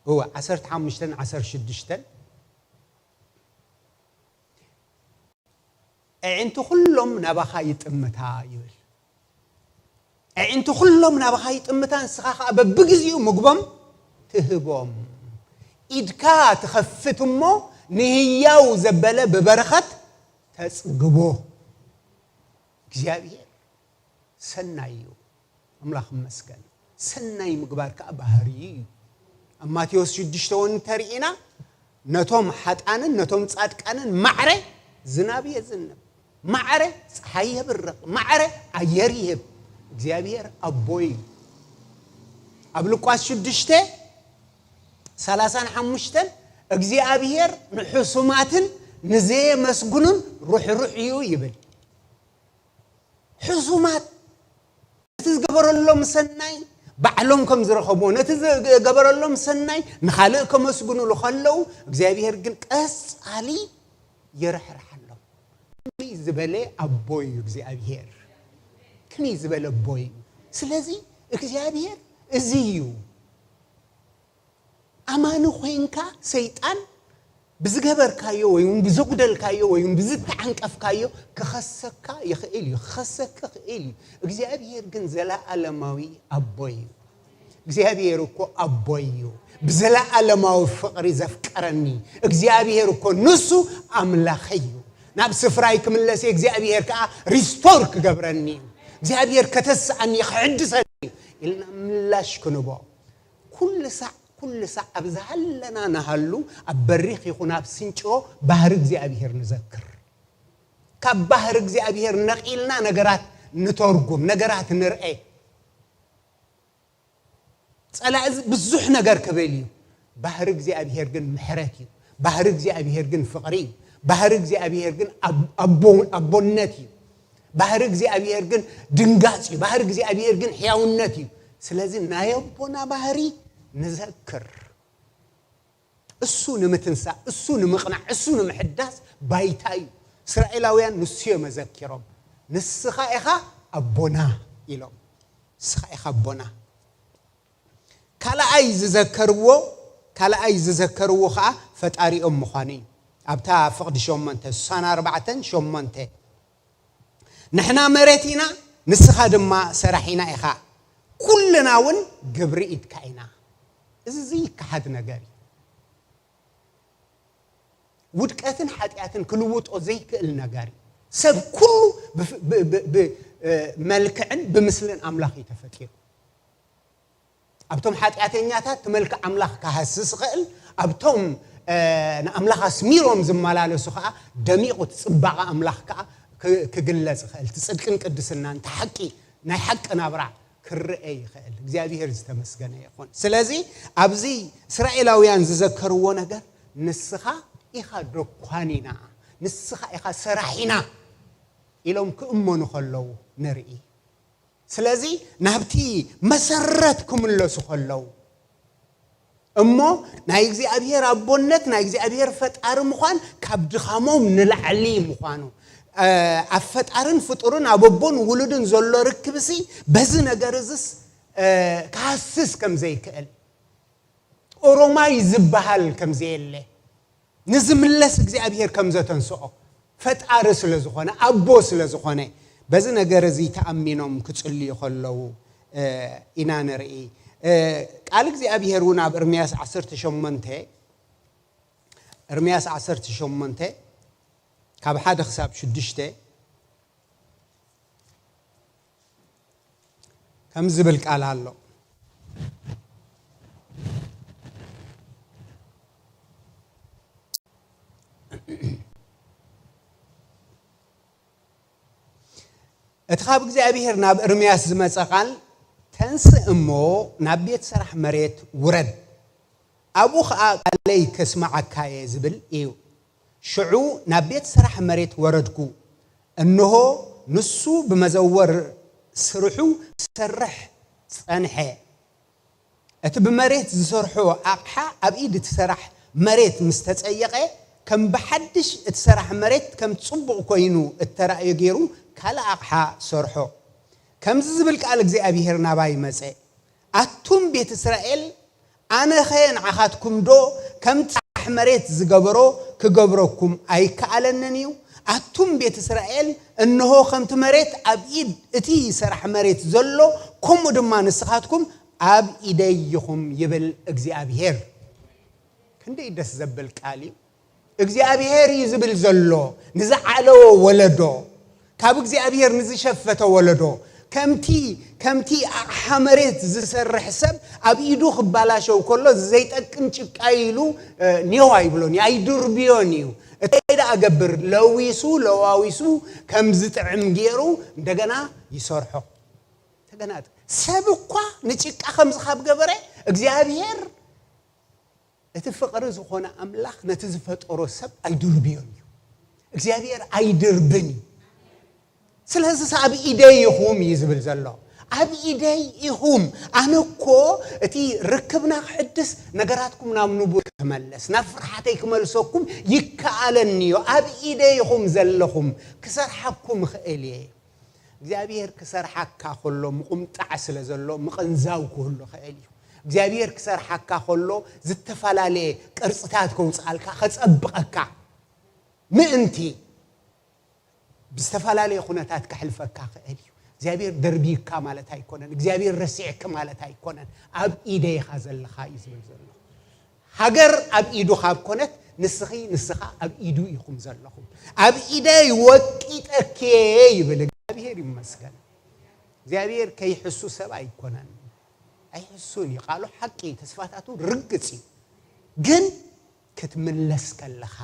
እወ ዓሰርተ ሓሙሽተን ዓሰርተ ሽዱሽተን ኣዒንቲ ኩሎም ናባኻ ይጥምታ ይብል። ኣዒንቲ ኩሎም ናባኻ ይጥምታ፣ ንስኻ ኸኣ በብግዜኡ ምግቦም ትህቦም። ኢድካ ትኸፍት እሞ ንህያው ዘበለ ብበረኸት ተጽግቦ። እግዚኣብሔር ሰናይ እዩ። ኣምላኽ ይመስገን። ሰናይ ምግባር ከኣ ባህሪ እዩ። ኣብ ማቴዎስ ሽዱሽተ እውን እንተርኢና ነቶም ሓጣንን ነቶም ጻድቃንን ማዕረ ዝናብ የዝንብ፣ ማዕረ ጸሓይ የብርቕ፣ ማዕረ ኣየር ይህብ። እግዚኣብሔር ኣቦይ እዩ። ኣብ ሉቃስ ሽዱሽተ ሰላሳን ሓሙሽተን እግዚኣብሔር ንሕሱማትን ንዘየመስግኑን ርሕሩሕ እዩ ይብል። ሕሱማት ነቲ ዝገበረሎም ሰናይ ባዕሎም ከም ዝረኸብዎ፣ ነቲ ዝገበረሎም ሰናይ ንኻልእ ከመስግኑሉ ከለዉ እግዚኣብሔር ግን ቀጻሊ ይርሕርሓሎም። ከመይ ዝበለ ኣቦ እዩ እግዚኣብሔር! ከመይ ዝበለ ኣቦ እዩ! ስለዚ እግዚኣብሔር እዚ እዩ። ኣማኒ ኮይንካ ሰይጣን ብዝገበርካዮ ወይ እውን ብዘጉደልካዮ ወይ እውን ብዝተዓንቀፍካዮ ክኸሰካ ይኽእል እዩ፣ ክኸሰካ ይኽእል እዩ። እግዚኣብሔር ግን ዘለኣለማዊ ኣቦ እዩ። እግዚኣብሔር እኮ ኣቦ እዩ። ብዘለኣለማዊ ፍቕሪ ዘፍቀረኒ እግዚኣብሔር እኮ ንሱ ኣምላኸይ እዩ። ናብ ስፍራይ ክምለስ እየ፣ እግዚኣብሔር ከኣ ሪስቶር ክገብረኒ እዩ። እግዚኣብሔር ከተስኣኒ እዩ፣ ክሕድሰኒ እዩ ኢልና ምላሽ ክንቦ። ኩሉ ሳዕ ኩሉ ሳዕ ኣብ ዝሃለና ንሃሉ ኣብ በሪኽ ይኹን ኣብ ስንጭሮ ባህሪ እግዚኣብሔር ንዘክር። ካብ ባህሪ እግዚኣብሔር ነቒልና ነገራት ንተርጉም፣ ነገራት ንርኤ። ጸላኢ ብዙሕ ነገር ክብል እዩ። ባህሪ እግዚኣብሔር ግን ምሕረት እዩ። ባህሪ እግዚኣብሔር ግን ፍቕሪ እዩ። ባህሪ እግዚኣብሔር ግን ኣቦነት እዩ። ባህሪ እግዚኣብሔር ግን ድንጋጽ እዩ። ባህሪ እግዚኣብሔር ግን ሕያውነት እዩ። ስለዚ ናይ ኣቦና ባህሪ ንዘክር። እሱ ንምትንሳእ፣ እሱ ንምቕናዕ፣ እሱ ንምሕዳስ ባይታ እዩ። እስራኤላውያን ንሱ እዮም መዘኪሮም። ንስኻ ኢኻ ኣቦና ኢሎም። ንስኻ ኢኻ ኣቦና። ካልኣይ ዝዘከርዎ ካልኣይ ዝዘከርዎ ኸዓ ፈጣሪኦም ምዃኑ እዩ። ኣብታ ፍቕዲ ሸሞንተ፣ ስሳን ኣርባዕተን ሸሞንተ፣ ንሕና መሬት ኢና፣ ንስኻ ድማ ሰራሒና ኢኻ፣ ኩልና እውን ግብሪ ኢድካ ኢና። እዚ ዘይከሓድ ነገር እዩ። ውድቀትን ሓጢኣትን ክልውጦ ዘይክእል ነገር እዩ። ሰብ ኩሉ ብመልክዕን ብምስልን ኣምላኽ እዩ ተፈጢሩ። ኣብቶም ሓጢኣተኛታት እቲ መልክዕ ኣምላኽ ክሃስስ ይኽእል፣ ኣብቶም ንኣምላኽ ኣስሚሮም ዝመላለሱ ከዓ ደሚቑ እቲ ፅባቐ ኣምላኽ ከዓ ክግለፅ ይኽእል። እቲ ፅድቅን ቅድስናን እቲ ሓቂ ናይ ሓቂ ናብራ ክረአ ይኽእል። እግዚኣብሔር ዝተመስገነ ይኹን። ስለዚ ኣብዚ እስራኤላውያን ዝዘከርዎ ነገር ንስኻ ኢኻ ደኳኒና፣ ንስኻ ኢኻ ሰራሒና ኢሎም ክእመኑ ከለዉ ንርኢ። ስለዚ ናብቲ መሰረት ክምለሱ ከለዉ እሞ ናይ እግዚኣብሔር ኣቦነት ናይ እግዚኣብሔር ፈጣሪ ምዃን ካብ ድኻሞም ንላዕሊ ምዃኑ ኣብ ፈጣርን ፍጡርን ኣብ ኣቦን ውሉድን ዘሎ ርክብሲ በዚ ነገር እዝስ ክሃስስ ከም ዘይክእል ኦሮማይ ዝበሃል ከም ዘየለ ንዝምለስ እግዚኣብሔር ከም ዘተንስኦ ፈጣሪ ስለ ዝኾነ ኣቦ ስለ ዝኾነ በዚ ነገር እዚ ተኣሚኖም ክጽልዩ ከለዉ ኢና ንርኢ። ቃል እግዚኣብሔር እውን ኣብ እርምያስ ዓሰርተ ሸሞንተ እርምያስ ዓሰርተ ሸሞንተ ካብ ሓደ ክሳብ ሽዱሽተ ከም ዝብል ቃል ኣሎ። እቲ ካብ እግዚኣብሔር ናብ እርምያስ ዝመጸ ቃል፣ ተንስእ እሞ ናብ ቤት ስራሕ መሬት ውረድ፣ ኣብኡ ኸኣ ቃለይ ከስምዓካ እየ ዝብል እዩ። ሽዑ ናብ ቤት ስራሕ መሬት ወረድኩ፣ እንሆ ንሱ ብመዘወር ስርሑ ክሰርሕ ጸንሐ። እቲ ብመሬት ዝሰርሖ ኣቕሓ ኣብ ኢድ እቲ ሰራሕ መሬት ምስ ተጸየቐ፣ ከም ብሓድሽ እቲ ሰራሕ መሬት ከም ጽቡቕ ኮይኑ እተራእዮ ገይሩ ካልእ ኣቕሓ ሰርሖ። ከምዚ ዝብል ቃል እግዚኣብሔር ናባይ መጸ፣ ኣቱም ቤት እስራኤል፣ ኣነኸ ንዓኻትኩም ዶ ከምቲ ሰራሕ መሬት ዝገበሮ ክገብረኩም ኣይከኣለንን እዩ? ኣቱም ቤት እስራኤል፣ እንሆ ከምቲ መሬት ኣብ ኢድ እቲ ሰራሕ መሬት ዘሎ፣ ከምኡ ድማ ንስኻትኩም ኣብ ኢደይ ኢኹም ይብል እግዚኣብሔር። ክንደይ ደስ ዘብል ቃል እዩ። እግዚኣብሔር እዩ ዝብል ዘሎ ንዝዓለወ ወለዶ፣ ካብ እግዚኣብሔር ንዝሸፈተ ወለዶ፣ ከምቲ ከምቲ ኣቕሓ መሬት ዝሰርሕ ሰብ ኣብ ኢዱ ክባላሸው ከሎ ዘይጠቅም ጭቃ ኢሉ ኔዋ ይብሎን እዩ፣ ኣይድርብዮን እዩ። እንታይ ደኣ ገብር? ለዊሱ ለዋዊሱ ከም ዝጥዕም ገይሩ እንደገና ይሰርሖ። ተገናጥ ሰብ እኳ ንጭቃ ከምዚ ካብ ገበረ እግዚኣብሔር እቲ ፍቕሪ ዝኾነ ኣምላኽ ነቲ ዝፈጠሮ ሰብ ኣይድርብዮን እዩ። እግዚኣብሔር ኣይድርብን እዩ። ስለዚ ኣብ ኢደይ ኢኹም እዩ ዝብል ዘሎ። ኣብ ኢደይ ኢኹም። ኣነ እኮ እቲ ርክብና ክሕድስ፣ ነገራትኩም ናብ ንቡር ክመለስ፣ ናብ ፍርሓተይ ክመልሰኩም ይከኣለኒ እዩ። ኣብ ኢደይ ኢኹም ዘለኹም፣ ክሰርሓኩም እኽእል እየ። እግዚኣብሔር ክሰርሓካ ከሎ ምቑምጣዕ ስለ ዘሎ ምቕንዛው ክህሉ ኽእል እዩ። እግዚኣብሔር ክሰርሓካ ከሎ ዝተፈላለየ ቅርፅታት ከውፅኣልካ፣ ከፀብቐካ ምእንቲ ብዝተፈላለየ ኩነታት ከሕልፈካ ኽእል እዩ። እግዚኣብሔር ደርቢካ ማለት ኣይኮነን። እግዚኣብሔር ረሲዕክ ማለት ኣይኮነን። ኣብ ኢደይኻ ዘለኻ እዩ ዝብል ዘሎ። ሃገር ኣብ ኢዱ ካብ ኮነት፣ ንስኺ ንስኻ ኣብ ኢዱ ኢኹም ዘለኹም። ኣብ ኢደይ ወቂጠክየ ይብል። እግዚኣብሔር ይመስገን። እግዚኣብሔር ከይሕሱ ሰብ ኣይኮነን። ኣይሕሱን እዩ። ቃሉ ሓቂ፣ ተስፋታቱ ርግጽ እዩ። ግን ክትምለስ ከለኻ፣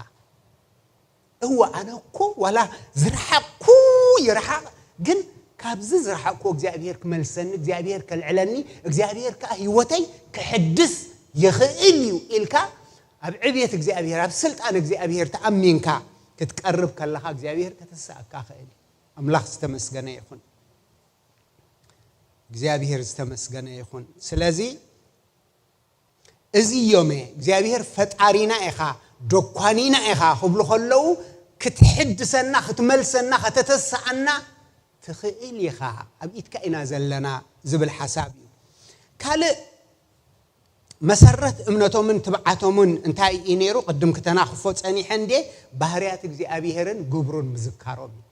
እወ ኣነ እኮ ዋላ ዝረሓቕኩ ይረሓቕ፣ ግን ካብዚ ዝረሓቕኩ እግዚኣብሔር ክመልሰኒ፣ እግዚኣብሔር ከልዕለኒ፣ እግዚኣብሔር ከኣ ህይወተይ ክሕድስ ይኽእል እዩ ኢልካ ኣብ ዕብየት እግዚኣብሔር፣ ኣብ ስልጣን እግዚኣብሔር ተኣሚንካ ክትቀርብ ከለኻ እግዚኣብሔር ከተሳእካ ኽእል እዩ። ኣምላኽ ዝተመስገነ ይኹን። እግዚኣብሔር ዝተመስገነ ይኹን። ስለዚ እዚ እዮም'የ እግዚኣብሔር ፈጣሪና ኢኻ፣ ደኳኒና ኢኻ ክብሉ ከለዉ፣ ክትሕድሰና፣ ክትመልሰና፣ ከተተስኣና ትኽእል ኢኻ፣ ኣብ ኢድካ ኢና ዘለና ዝብል ሓሳብ እዩ። ካልእ መሰረት እምነቶምን ትብዓቶምን እንታይ እዩ ነይሩ? ቅድም ክተናኽፎ ጸኒሐ እንዴ፣ ባህርያት እግዚኣብሔርን ግብሩን ምዝካሮም እዩ።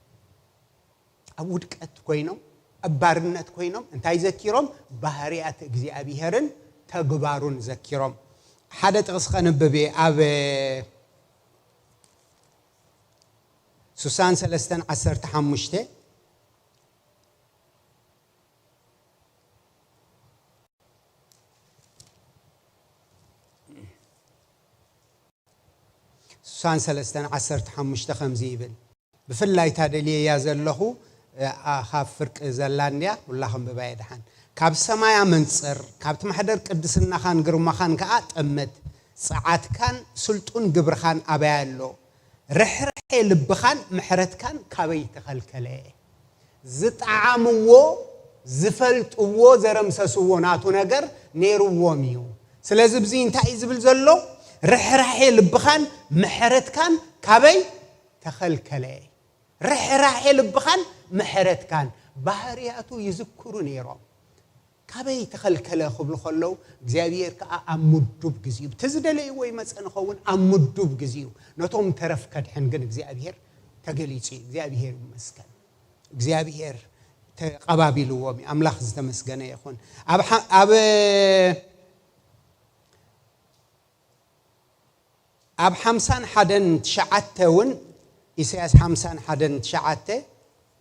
ኣብ ውድቀት ኮይኖም፣ ኣብ ባርነት ኮይኖም እንታይ ዘኪሮም? ባህርያት እግዚኣብሔርን ተግባሩን ዘኪሮም። ሓደ ጥቕሲ ከንብብ እየ። ኣብ ስሳን ሰለስተን ዓሰርተ ሓሙሽተ፣ ስሳን ሰለስተን ዓሰርተ ሓሙሽተ ከምዚ ይብል፣ ብፍላይ እታ ደልየያ ዘለኹ፣ እ፣ ኣ፣ ካብ ፍርቂ ዘላ እንድያ፣ ኩላ ከንብባ እየ ደሓን። ካብ ሰማይ ኣመንጽር፣ ካብቲ ማሕደር ቅድስናኻን ግርማኻን ከኣ ጠምት፣ ጸዓትካን ስልጡን ግብርኻን ኣበይ ኣሎ? ርሕራሄ ልብኻን ምሕረትካን ካበይ ተኸልከለ? ዝጠዓምዎ፣ ዝፈልጥዎ፣ ዘረምሰስዎ ናቱ ነገር ነይርዎም እዩ። ስለዚ፣ እዚ እንታይ እዩ ዝብል ዘሎ? ርሕራሄ ልብኻን ምሕረትካን ካበይ ተኸልከለ? ርሕራሄ ልብኻን ምሕረትካን ባህርያቱ ይዝክሩ ነይሮም። ካበይ ተኸልከለ ክብሉ ከለዉ፣ እግዚኣብሔር ከኣ ኣብ ምዱብ ግዜኡ፣ እቲ ዝደለይዎ ይመጸ ንኸውን፣ ኣብ ምዱብ ግዜኡ፣ ነቶም ተረፍ ከድሕን ግን እግዚኣብሔር ተገሊጹ እዩ። እግዚኣብሔር ይመስገን። እግዚኣብሔር ተቐባቢልዎም እዩ። ኣምላኽ ዝተመስገነ ይኹን። ኣብ ሓ-፣ ኣብ ኣብ ሓምሳን ሓደን ትሽዓተ እውን፣ ኢሳያስ ሓምሳን ሓደን ትሽዓተ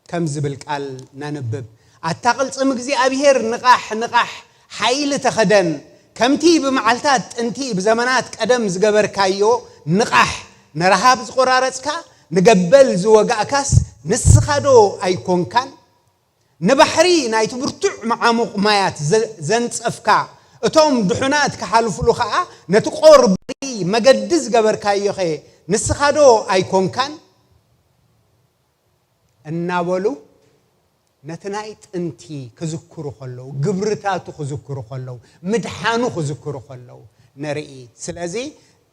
ከም ዝብል ቃል ነንብብ። ኣታ ቅልጽም እግዚኣብሔር፣ ንቓሕ፣ ንቓሕ፣ ሓይሊ ተኸደን፣ ከምቲ ብመዓልታት ጥንቲ ብዘመናት ቀደም ዝገበርካዮ፣ ንቓሕ፣ ንረሃብ ዝቖራረጽካ፣ ንገበል ዝወጋእካስ ንስኻዶ ኣይኮንካን? ንባሕሪ ናይቲ ብርቱዕ መዓሙቕ ማያት ዘ-፣ ዘንጸፍካ፣ እቶም ድሑናት ክሓልፉሉ ኸኣ ነቲ ቈር ባሕሪ መገዲ ዝገበርካዮኸ ንስኻዶ ኣይኮንካን? እናበሉ ነቲ ናይ ጥንቲ ክዝክሩ ኸለዉ፣ ግብርታቱ ክዝክሩ ኸለዉ፣ ምድሓኑ ክዝክሩ ኸለዉ ንርኢ። ስለዚ፣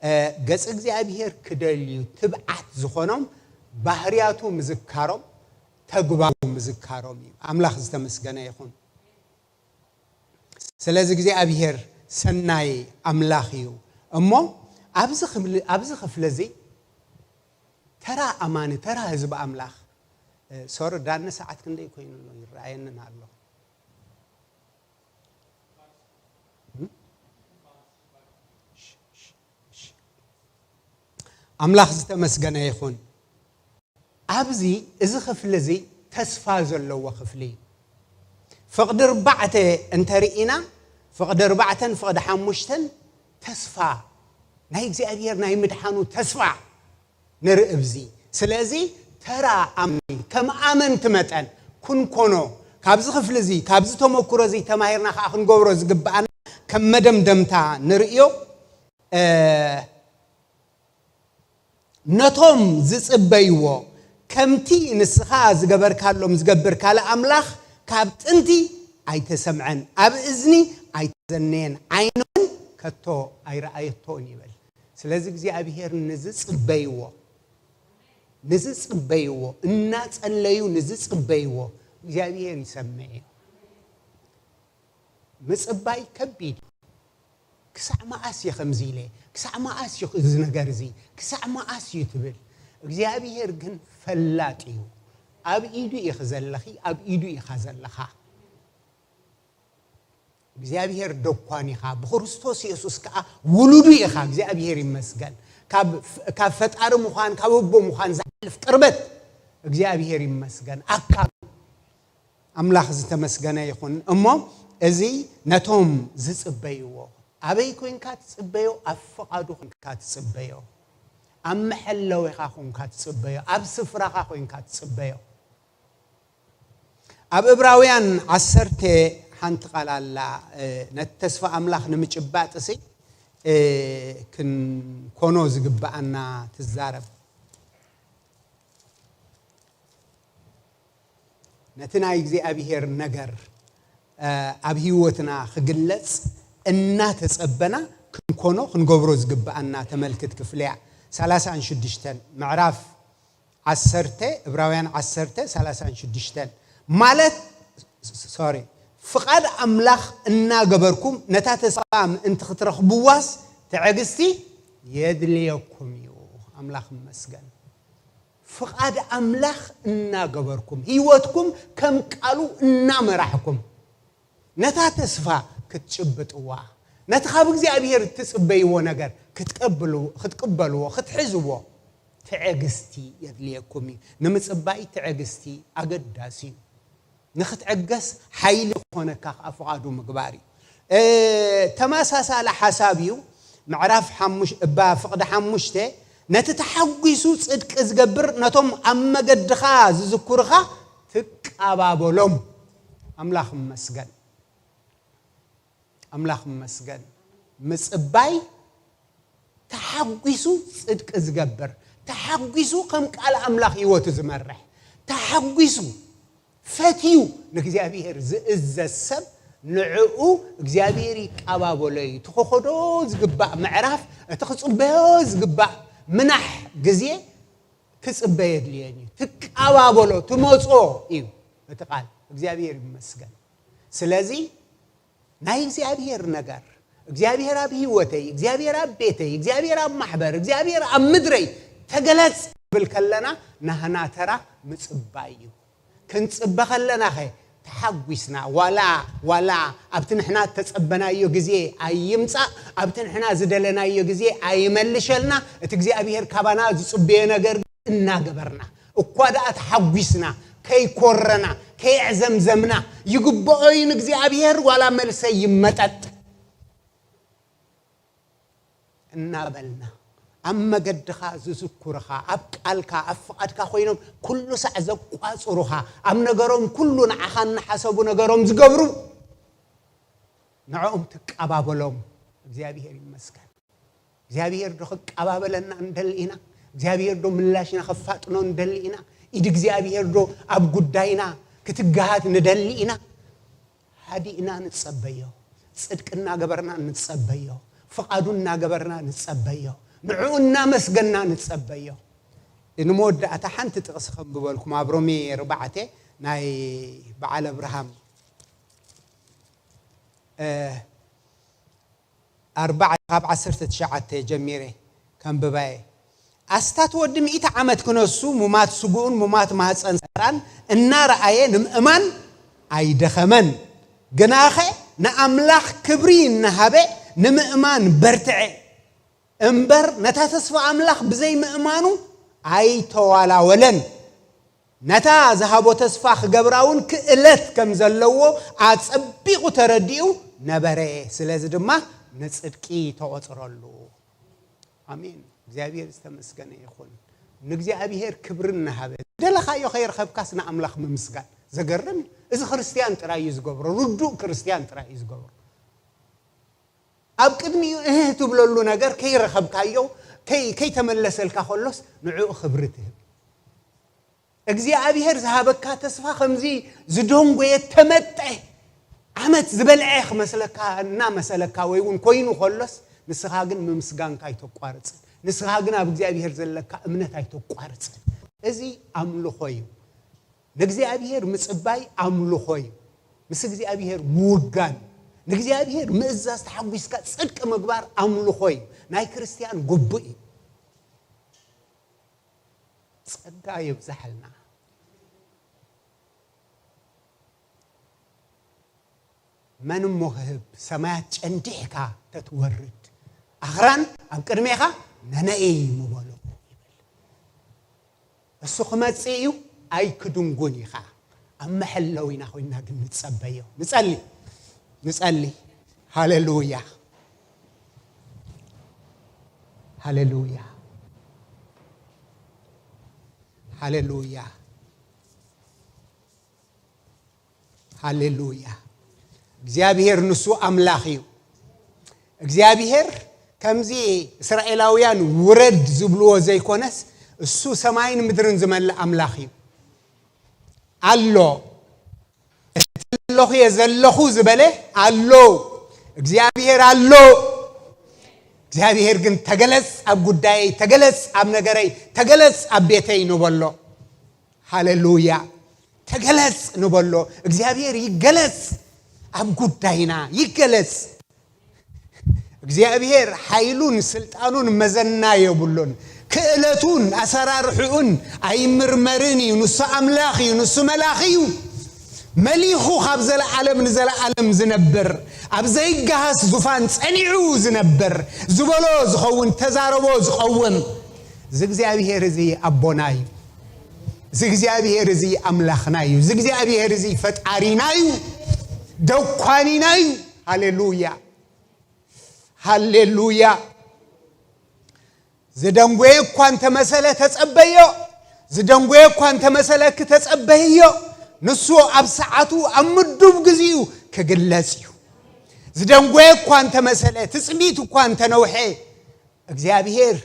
እ፣ ገጽ እግዚኣብሔር ክደልዩ ትብዓት ዝኾኖም ባህርያቱ ምዝካሮም፣ ተግባሩ ምዝካሮም እዩ። ኣምላኽ ዝተመስገነ ይኹን። ስለዚ እግዚኣብሔር ሰናይ ኣምላኽ እዩ። እሞ ኣብዚ ክፍሊ፣ ኣብዚ ክፍሊ እዚ ተራ ኣማኒ፣ ተራ ህዝቢ ኣምላኽ፣ እ፣ ሶሪ፣ ዳነ ሰዓት ክንደይ ኮይኑ ኣሎ? ይረኣየንን ኣሎ። እም? ኣምላኽ ዝተመስገነ ይኹን። ኣብዚ፣ እዚ ክፍሊ እዚ ተስፋ ዘለዎ ክፍሊ እዩ። ፍቕዲ ኣርባዕተ እንተርኢና፣ ፍቕዲ ኣርባዕተን ፍቕዲ ሓሙሽተን ተስፋ፣ ናይ እግዚኣብሔር ናይ ምድሓኑ ተስፋ ንርኢ ኣብዚ። ስለዚ ተራ ኣማኒ፣ ከም ኣመንቲ መጠን ክንኮኖ፣ ካብዚ ክፍሊ እዚ፣ ካብዚ ተመክሮ እዚ ተማሂርና ከኣ ክንገብሮ ዝግብኣና ከም መደምደምታ ንርእዮ፣ እ፣ ነቶም ዝጽበይዎ፣ ከምቲ ንስኻ ዝገበርካሎም ዝገብር ካልእ ኣምላኽ ካብ ጥንቲ ኣይተሰምዐን፣ ኣብ እዝኒ ኣይተዘነየን፣ ዓይኒ እውን ከቶ ኣይረኣየቶን ይብል። ስለዚ እግዚኣብሔር ንዝጽበይዎ፣ ንዝጽበይዎ፣ እናጸለዩ ንዝጽበይዎ እግዚኣብሔር ይሰምዕ እዩ። ምጽባይ ከቢድ እዩ። ክሳዕ መኣስ እየ ከምዚ ኢለ? ክሳዕ መኣስ እዩ እዚ ነገር እዚ? ክሳዕ መኣስ እዩ ትብል? እግዚኣብሔር ግን ፈላጥ እዩ። ኣብ ኢዱ ኢኺ ዘለኺ፣ ኣብ ኢዱ ኢኻ ዘለኻ። እግዚኣብሔር ደኳን ኢኻ፣ ብክርስቶስ የሱስ ከኣ ውሉዱ ኢኻ። እግዚኣብሔር ይመስገን። ካብ፣ ካብ ፈጣሪ ምዃን፣ ካብ ኣቦ ምዃን ዝሓልፍ ቅርበት እግዚኣብሔር ይመስገን። ኣካል ኣምላኽ ዝተመስገነ ይኹን። እሞ እዚ ነቶም ዝጽበይዎ፣ ኣበይ ኮይንካ ትጽበዮ? ኣብ ፍቓዱ ኮይንካ ትጽበዮ። ኣብ መሐለዊኻ ኮይንካ ትጽበዮ። ኣብ ስፍራኻ ኮይንካ ትጽበዮ። ኣብ እብራውያን ዓሰርተ ሓንቲ ቃል ኣላ፣ እ፣ ነቲ ተስፋ ኣምላኽ ንምጭባጥ ሲ፣ እ፣ ክንኮኖ ዝግብኣና ትዛረብ። ነቲ ናይ እግዚኣብሔር ነገር፣ እ፣ ኣብ ህይወትና ክግለጽ እናተጸበና ክንኮኖ ክንገብሮ ዝግብኣና ተመልክት ክፍሊ እያ። ሰላሳን ሽዱሽተን ምዕራፍ ዓሰርተ፣ እብራውያን ዓሰርተ፣ ሰላሳን ሽዱሽተን ማለት፣ ሶሪ፣ ፍቓድ ኣምላኽ እናገበርኩም ነታ ተስፋ ምእንቲ ክትረኽብዋስ ትዕግስቲ የድልየኩም እዩ። ኣምላኽ ይመስገን። ፍቓድ ኣምላኽ እናገበርኩም፣ ህይወትኩም ከም ቃሉ እናመራሕኩም፣ ነታ ተስፋ ክትጭብጥዋ፣ ነቲ ካብ እግዚኣብሔር እትጽበይዎ ነገር ክትቀብሉ-፣ ክትቅበልዎ፣ ክትሕዝዎ ትዕግስቲ የድልየኩም እዩ። ንምጽባይ ትዕግስቲ ኣገዳሲ እዩ። ንኽትዕገስ ሓይሊ ክኾነካ ከኣ ፍቓዱ ምግባር እዩ። እ፣ ተመሳሳሊ ሓሳብ እዩ። ምዕራፍ ሓሙሽ-፣ እባ ፍቕዲ ሓሙሽተ፣ ነቲ ተሓጒሱ ጽድቂ ዝገብር፣ ነቶም ኣብ መገድኻ ዝዝክሩኻ ትቃባበሎም። ኣምላኽ ይመስገን። ኣምላኽ ይመስገን። ምጽባይ ተሓጒሱ ጽድቂ ዝገብር፣ ተሓጒሱ ከም ቃል ኣምላኽ ህይወቱ ዝመርሕ፣ ተሓጒሱ ፈትዩ ንእግዚኣብሔር ዝእዘዝ ሰብ፣ ንዕኡ እግዚኣብሔር ይቃባበሎ እዩ። እቲ ክኸዶ ዝግባእ ምዕራፍ፣ እቲ ክጽበዮ ዝግባእ ምናሕ ግዜ ክጽበ የድልየን እዩ። ትቃባበሎ፣ ትመጾ እዩ እቲ ቃል። እግዚኣብሔር ይመስገን። ስለዚ ናይ እግዚኣብሔር ነገር፣ እግዚኣብሔር ኣብ ህይወተይ፣ እግዚኣብሔር ኣብ ቤተይ፣ እግዚኣብሔር ኣብ ማሕበር፣ እግዚኣብሔር ኣብ ምድረይ ተገለጽ ክብል ከለና፣ ናህና ተራ ምጽባይ እዩ። ክንጽበ ከለናኸ ተሓጒስና፣ ዋላ፣ ዋላ ኣብቲ ንሕና እተጸበናዮ ግዜ ኣይምጻእ፣ ኣብቲ ንሕና ዝደለናዮ ግዜ ኣይመልሸልና፣ እቲ እግዚኣብሔር ካባና ዝጽበዮ ነገር እናገበርና፣ እኳ ደኣ ተሓጒስና፣ ከይኮረና፣ ከየዕዘምዘምና፣ ይግብኦ እዩ ንእግዚኣብሔር ዋላ መልሰይ ይመጠጥ እናበልና፣ ኣብ መገድኻ ዝዝክሩኻ፣ ኣብ ቃልካ፣ ኣብ ፍቓድካ ኮይኖም ኩሉ ሳዕ ዘቋጽሩኻ፣ ኣብ ነገሮም ኩሉ ንዓኻ እናሓሰቡ ነገሮም ዝገብሩ፣ ንዕኦም ትቀባበሎም። እግዚኣብሔር ይመስገን። እግዚኣብሔር ዶ ክቀባበለና ንደሊ ኢና? እግዚኣብሔር ዶ ምላሽና ከፋጥኖ ንደሊ ኢና? ኢድ እግዚኣብሔር ዶ ኣብ ጉዳይና ክትገሃት ንደሊ ኢና? ሃዲእና ንጸበዮ። ጽድቂ እናገበርና ንጸበዮ። ፍቓዱ እናገበርና ንጸበዮ። ንዕኡ እናመስገንና ንጸበዮ። ንመወዳእታ ሓንቲ ጥቕሲ ከንብበልኩም፣ ኣብ ሮሜ ኣርባዕተ ናይ በዓል ኣብርሃም፣ እ፣ ኣርባዕተ ካብ ዓሰርተ ትሽዓተ ጀሚረ ከንብባየ። ኣስታት ወዲ ሚእቲ ዓመት ክነሱ፣ ሙማት ስግኡን ሙማት ማህፀን ሳራን እናረኣየ ንምእማን ኣይደኸመን። ግናኸ ንኣምላኽ ክብሪ እናሃበ ንምእማን በርትዐ። እምበር ነታ ተስፋ ኣምላኽ ብዘይ ምእማኑ ኣይተዋላወለን። ነታ ዝሃቦ ተስፋ ክገብራ እውን ክእለት ከም ዘለዎ ኣጸቢቑ ተረዲኡ ነበረ። ስለዚ ድማ ንጽድቂ ተቖጽረሉ። ኣሜን። እግዚኣብሔር ዝተመስገነ ይኹን። ንእግዚኣብሔር ክብሪ እናሃበ፣ ዝደለኻዮ ከይረኸብካስ ንኣምላኽ ምምስጋን። ዘገርም እዩ። እዚ ክርስትያን ጥራይ እዩ ዝገብሮ። ርዱእ ክርስትያን ጥራይ እዩ ዝገብሮ። ኣብ ቅድሚኡ እህ ትብለሉ ነገር ከይረኸብካዮ፣ ከይ-፣ ከይተመለሰልካ ከሎስ ንዕኡ ክብሪ ትህብ። እግዚኣብሔር ዝሃበካ ተስፋ ከምዚ ዝደንጎየ፣ ተመጠ፣ ዓመት ዝበልዐ ክመስለካ እናመሰለካ ወይ እውን ኮይኑ ከሎስ፣ ንስኻ ግን ምምስጋንካ ኣይተቋርጽን። ንስኻ ግን ኣብ እግዚኣብሔር ዘለካ እምነት ኣይተቋርጽን። እዚ ኣምልኾ እዩ። ንእግዚኣብሔር ምጽባይ ኣምልኾ እዩ። ምስ እግዚኣብሔር ምውጋን፣ ንእግዚኣብሔር ምእዛዝ፣ ተሓጒስካ ጽድቂ ምግባር ኣምልኾ እዩ። ናይ ክርስትያን ግቡእ እዩ። ጸጋ የብዝሓልና። መን እሞ ክህብ? ሰማያት ጨንዲሕካ ተትወርድ፣ ኣኽራን ኣብ ቅድሜኻ ነነኤ ምበሎ ይብል። እሱ ክመጽእ እዩ፣ ኣይክድንጉን እዩ ኸዓ። ኣብ መሐለዊ ኢና ኮይንና ግን ንጸበዮ። ንጸሊ፣ ንጸሊ። ሃሌሉያ፣ ሃሌሉያ፣ ሃሌሉያ፣ ሃሌሉያ። እግዚኣብሔር ንሱ ኣምላኽ እዩ። እግዚኣብሔር ከምዚ እስራኤላውያን ውረድ ዝብልዎ ዘይኮነስ፣ እሱ ሰማይን ምድርን ዝመልእ ኣምላኽ እዩ። ኣሎ። እቲ ኣለኹ እየ ዘለኹ ዝበለ ኣሎ። እግዚኣብሔር ኣሎ። እግዚኣብሔር ግን ተገለጽ ኣብ ጉዳየይ፣ ተገለጽ ኣብ ነገረይ፣ ተገለጽ ኣብ ቤተይ ንበሎ። ሃሌሉያ። ተገለጽ ንበሎ። እግዚኣብሔር ይገለጽ፣ ኣብ ጉዳይና ይገለጽ። እግዚኣብሔር ሓይሉን ስልጣኑን መዘና የብሉን። ክእለቱን ኣሰራርሕኡን ኣይምርመርን እዩ። ንሱ ኣምላኽ እዩ፣ ንሱ መልኣኽ እዩ። መሊኹ ካብ ዘለዓለም ንዘለዓለም ዝነብር፣ ኣብ ዘይገሃስ ዙፋን ጸኒዑ ዝነብር፣ ዝበሎ ዝኸውን፣ ተዛረቦ ዝኸውን፣ እዚ እግዚኣብሔር እዚ ኣቦና እዩ። እዚ እግዚኣብሔር እዚ ኣምላኽና እዩ። እዚ እግዚኣብሔር እዚ ፈጣሪና እዩ፣ ደኳኒና እዩ። ሃሌሉያ፣ ሃሌሉያ። ዝደንጎየ እኳ እንተመሰለ ተጸበዮ፣ ዝደንጎየ እኳ እንተመሰለኪ ተጸበዮ። ንሱ ኣብ ሰዓቱ፣ ኣብ ምዱብ ግዚኡ ክግለጽ እዩ። ዝደንጎየ እኳ እንተመሰለ፣ ትጽቢት እኳ እንተነውሐ፣ እግዚኣብሔር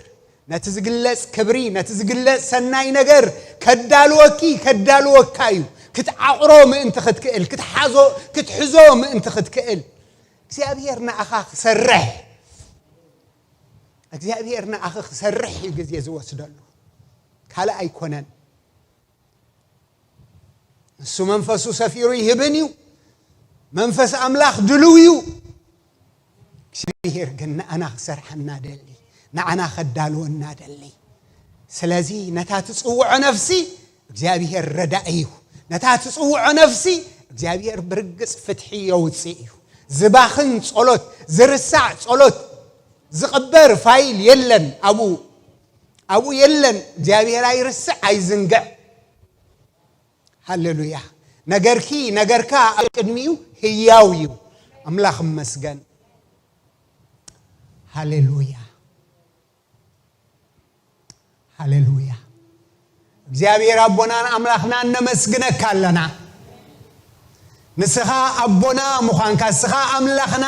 ነቲ ዝግለጽ ክብሪ፣ ነቲ ዝግለጽ ሰናይ ነገር ከዳልወኪ፣ ከዳልወካ እዩ። ክትዓቕሮ ምእንቲ ክትክእል፣ ክትሓዞ፣ ክትሕዞ ምእንቲ ክትክእል፣ እግዚኣብሔር ንኣኻ ክሰርሕ፣ እግዚኣብሔር ንኣኺ ክሰርሕ እዩ ግዜ ዝወስደሉ፣ ካልእ ኣይኮነን። ንሱ መንፈሱ ሰፊሩ ይህብን እዩ። መንፈስ ኣምላኽ ድልው እዩ። እግዚኣብሔር ግን ንኣና ክሰርሓና ደሊ፣ ንኣና ከዳልወና ደሊ። ስለዚ ነታ ትጽውዖ ነፍሲ እግዚኣብሔር ረዳኢ እዩ። ነታ ትጽውዖ ነፍሲ እግዚኣብሔር ብርግጽ ፍትሒ የውጽእ እዩ። ዝባኽን ጸሎት፣ ዝርሳዕ ጸሎት፣ ዝቕበር ፋይል የለን ኣብኡ። ኣብኡ የለን። እግዚኣብሔር ኣይርስዕ ኣይዝንግዕ። ሃሌሉያ። ነገርኪ፣ ነገርካ ኣብ ቅድሚኡ ህያው እዩ። ኣምላኽ ይመስገን። ሃሌሉያ፣ ሃሌሉያ። እግዚኣብሔር ኣቦናን ኣምላኽናን ነመስግነካ ኣለና። ንስኻ ኣቦና ምዃንካ፣ ንስኻ ኣምላኽና፣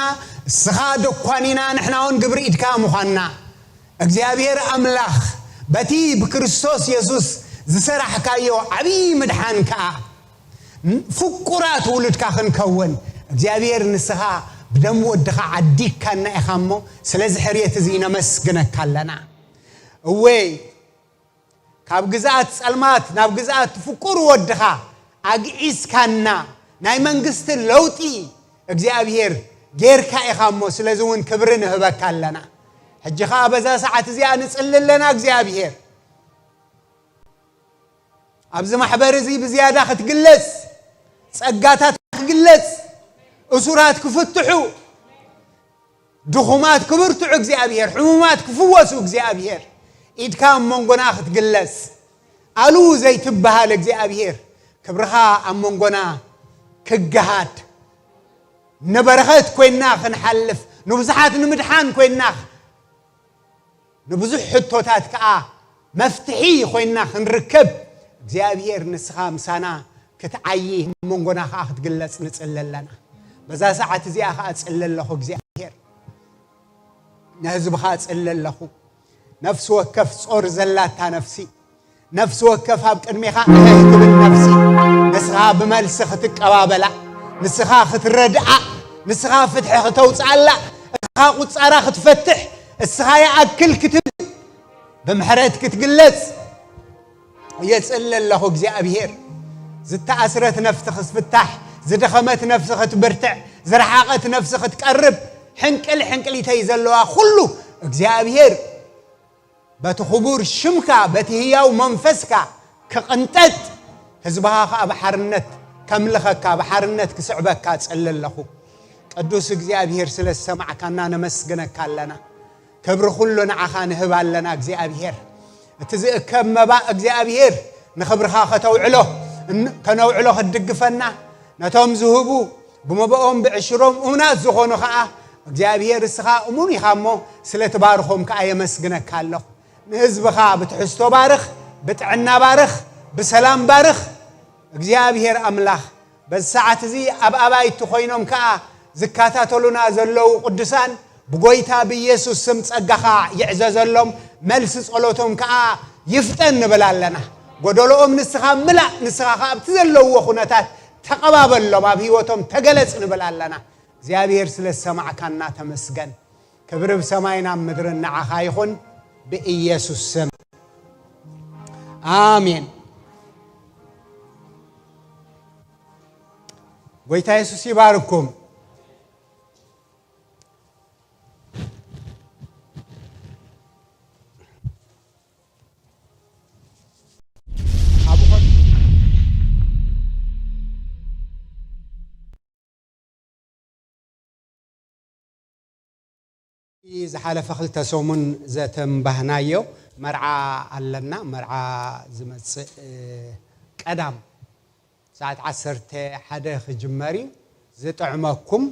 ንስኻ ደኳኒና፣ ንሕና እውን ግብሪ ኢድካ ምዃንና፣ እግዚኣብሔር ኣምላኽ፣ በቲ ብክርስቶስ የሱስ ዝሰራሕካዮ ዓብዪ ምድሓን ከኣ፣ ፍቁራት ውሉድካ ክንከውን እግዚኣብሔር ንስኻ ብደም ወድኻ ዓዲግካና ኢኻ እሞ፣ ስለዚ ሕርየት እዚ ነመስግነካ ኣለና። እወ፣ ካብ ግዝኣት ጸልማት ናብ ግዝኣት ፍቁር ወድኻ ኣግዒዝካና፣ ናይ መንግስቲ ለውጢ እግዚኣብሔር ጌርካ ኢኻ እሞ፣ ስለዚ እውን ክብሪ ንህበካ ኣለና። ሕጂ ኸኣ በዛ ሰዓት እዚኣ ንጽሊ ኣለና። እግዚኣብሔር ኣብዚ ማሕበር እዚ ብዝያዳ ክትግለጽ፣ ጸጋታት ክግለጽ፣ እሱራት ክፍትሑ፣ ድኹማት ክብርትዑ እግዚኣብሔር፣ ሕሙማት ክፍወሱ እግዚኣብሔር፣ ኢድካ ኣብ መንጎና ክትግለጽ፣ ኣሉ ዘይትበሃል እግዚኣብሔር፣ ክብርኻ ኣብ መንጎና ክገሃድ፣ ንበረኸት ኮይና ክንሓልፍ፣ ንብዙሓት ንምድሓን ኮይና፣ ንብዙሕ ሕቶታት ከኣ መፍትሒ ኮይና ክንርከብ፣ እግዚኣብሔር ንስኻ ምሳና ክትዓዪ፣ ኣብ መንጎና ከኣ ክትግለጽ ንጽሊ ኣለና። በዛ ሰዓት እዚኣ ከኣ ጽሊ ኣለኹ እግዚኣብሔር። ንህዝብኻ ጽሊ ኣለኹ። ነፍሲ ወከፍ ጾር ዘላታ ነፍሲ፣ ነፍሲ ወከፍ ኣብ ቅድሜኻ እህህ ትብል ነፍሲ፣ ንስኻ ብመልሲ ክትቀባበላ፣ ንስኻ ክትረድኣ፣ ንስኻ ፍትሒ ክተውጽኣላ፣ ንስኻ ቁጻራ ክትፈትሕ፣ እስኻ ይኣክል ክትብል፣ ብምሕረት ክትግለጽ የጽሊ ኣለኹ እግዚኣብሔር። ዝተኣስረት ነፍሲ ክትፍታሕ፣ ዝደኸመት ነፍሲ ክትብርትዕ፣ ዝረሓቐት ነፍሲ ክትቀርብ፣ ሕንቅል ሕንቅሊተይ ዘለዋ ኩሉ እግዚኣብሔር በቲ ክቡር ሽምካ፣ በቲ ህያው መንፈስካ ክቕንጠጥ፣ ህዝብኻ ኸኣ ብሓርነት ከምልኸካ፣ ብሓርነት ክስዕበካ እጽሊ ኣለኹ። ቅዱስ እግዚኣብሔር ስለ ዝሰማዕካና ነመስግነካ ኣለና። ክብሪ ኩሉ ንዓኻ ንህብ ኣለና እግዚኣብሔር። እቲ ዝእከብ መባእ እግዚኣብሔር ንኽብርኻ ከተውዕሎ፣ እን-፣ ከነውዕሎ ክትድግፈና፣ ነቶም ዝህቡ ብመባኦም ብዕሽሮም እሙናት ዝኾኑ ኸኣ እግዚኣብሔር እስኻ እሙን ኢኻ እሞ ስለ ትባርኾም ከኣ የመስግነካ ኣለኹ። ንህዝብኻ ብትሕዝቶ ባርኽ፣ ብጥዕና ባርኽ፣ ብሰላም ባርኽ። እግዚኣብሔር ኣምላኽ በዚ ሰዓት እዚ ኣብ ኣባይቲ ኮይኖም ከኣ ዝከታተሉና ዘለዉ ቅዱሳን ብጎይታ ብኢየሱስ ስም ጸጋኻ ይዕዘዘሎም፣ መልሲ ጸሎቶም ከኣ ይፍጠን ንብል ኣለና። ጎደሎኦም ንስኻ ምላእ፣ ንስኻ ከኣ ኣብቲ ዘለውዎ ኩነታት ተቐባበሎም፣ ኣብ ህይወቶም ተገለጽ ንብል ኣለና። እግዚኣብሔር ስለ ዝሰማዕካና ተመስገን። ክብሪ ብሰማይን ኣብ ምድርን ንዓኻ ይኹን፣ ብኢየሱስ ስም ኣሜን። ጎይታ የሱስ ይባርኩም። ዝሓለፈ ክልተ ሰሙን ዘተንባህናዮ መርዓ ኣለና። መርዓ ዝመጽእ፣ እ፣ ቀዳም ሰዓት ዓሰርተ ሓደ ክጅመር እዩ። ዝጥዕመኩም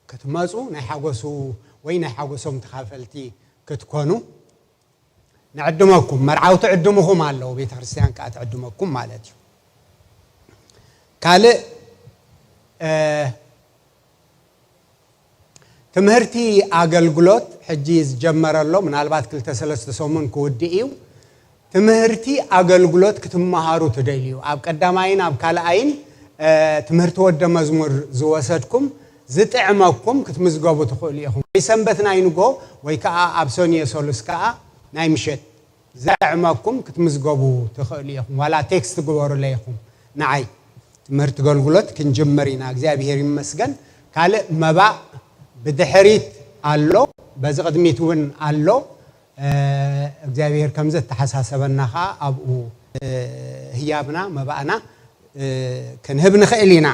ክትመጹ፣ ናይ ሓጎሱ ወይ ናይ ሓጎሶም ተኻፈልቲ ክትኮኑ ንዕድመኩም። መርዓውቲ ዕድምኹም ኣለዉ፣ ቤተ ክርስቲያን ከኣ ትዕድመኩም ማለት እዩ። ካልእ፣ እ፣ ትምህርቲ ኣገልግሎት ሕጂ ዝጀመረ ኣሎ፣ ምናልባት ክልተ ሰለስተ ሰሙን ክውድእ እዩ። ትምህርቲ ኣገልግሎት ክትመሃሩ ትደልዩ፣ ኣብ ቀዳማይን ኣብ ካልኣይን፣ እ፣ ትምህርቲ ወደ መዝሙር ዝወሰድኩም ዝጥዕመኩም ክትምዝገቡ ትኽእሉ ኢኹም። ወይ ሰንበት ናይ ንጎ ወይ ከኣ ኣብ ሰኑየ ሰሉስ ከኣ ናይ ምሸት ዝጥዕመኩም ክትምዝገቡ ትኽእሉ ኢኹም። ዋላ ቴክስት ግበሩለይ ኢኹም ንዓይ። ትምህርቲ ገልግሎት ክንጅምር ኢና። እግዚኣብሔር ይመስገን። ካልእ መባእ ብድሕሪት ኣሎ፣ በዚ ቅድሚት እውን ኣሎ። እ፣ እግዚኣብሔር ከም ዘተሓሳሰበና ኸዓ ኣብኡ፣ እ፣ ህያብና፣ መባእና፣ እ፣ ክንህብ ንኽእል ኢና።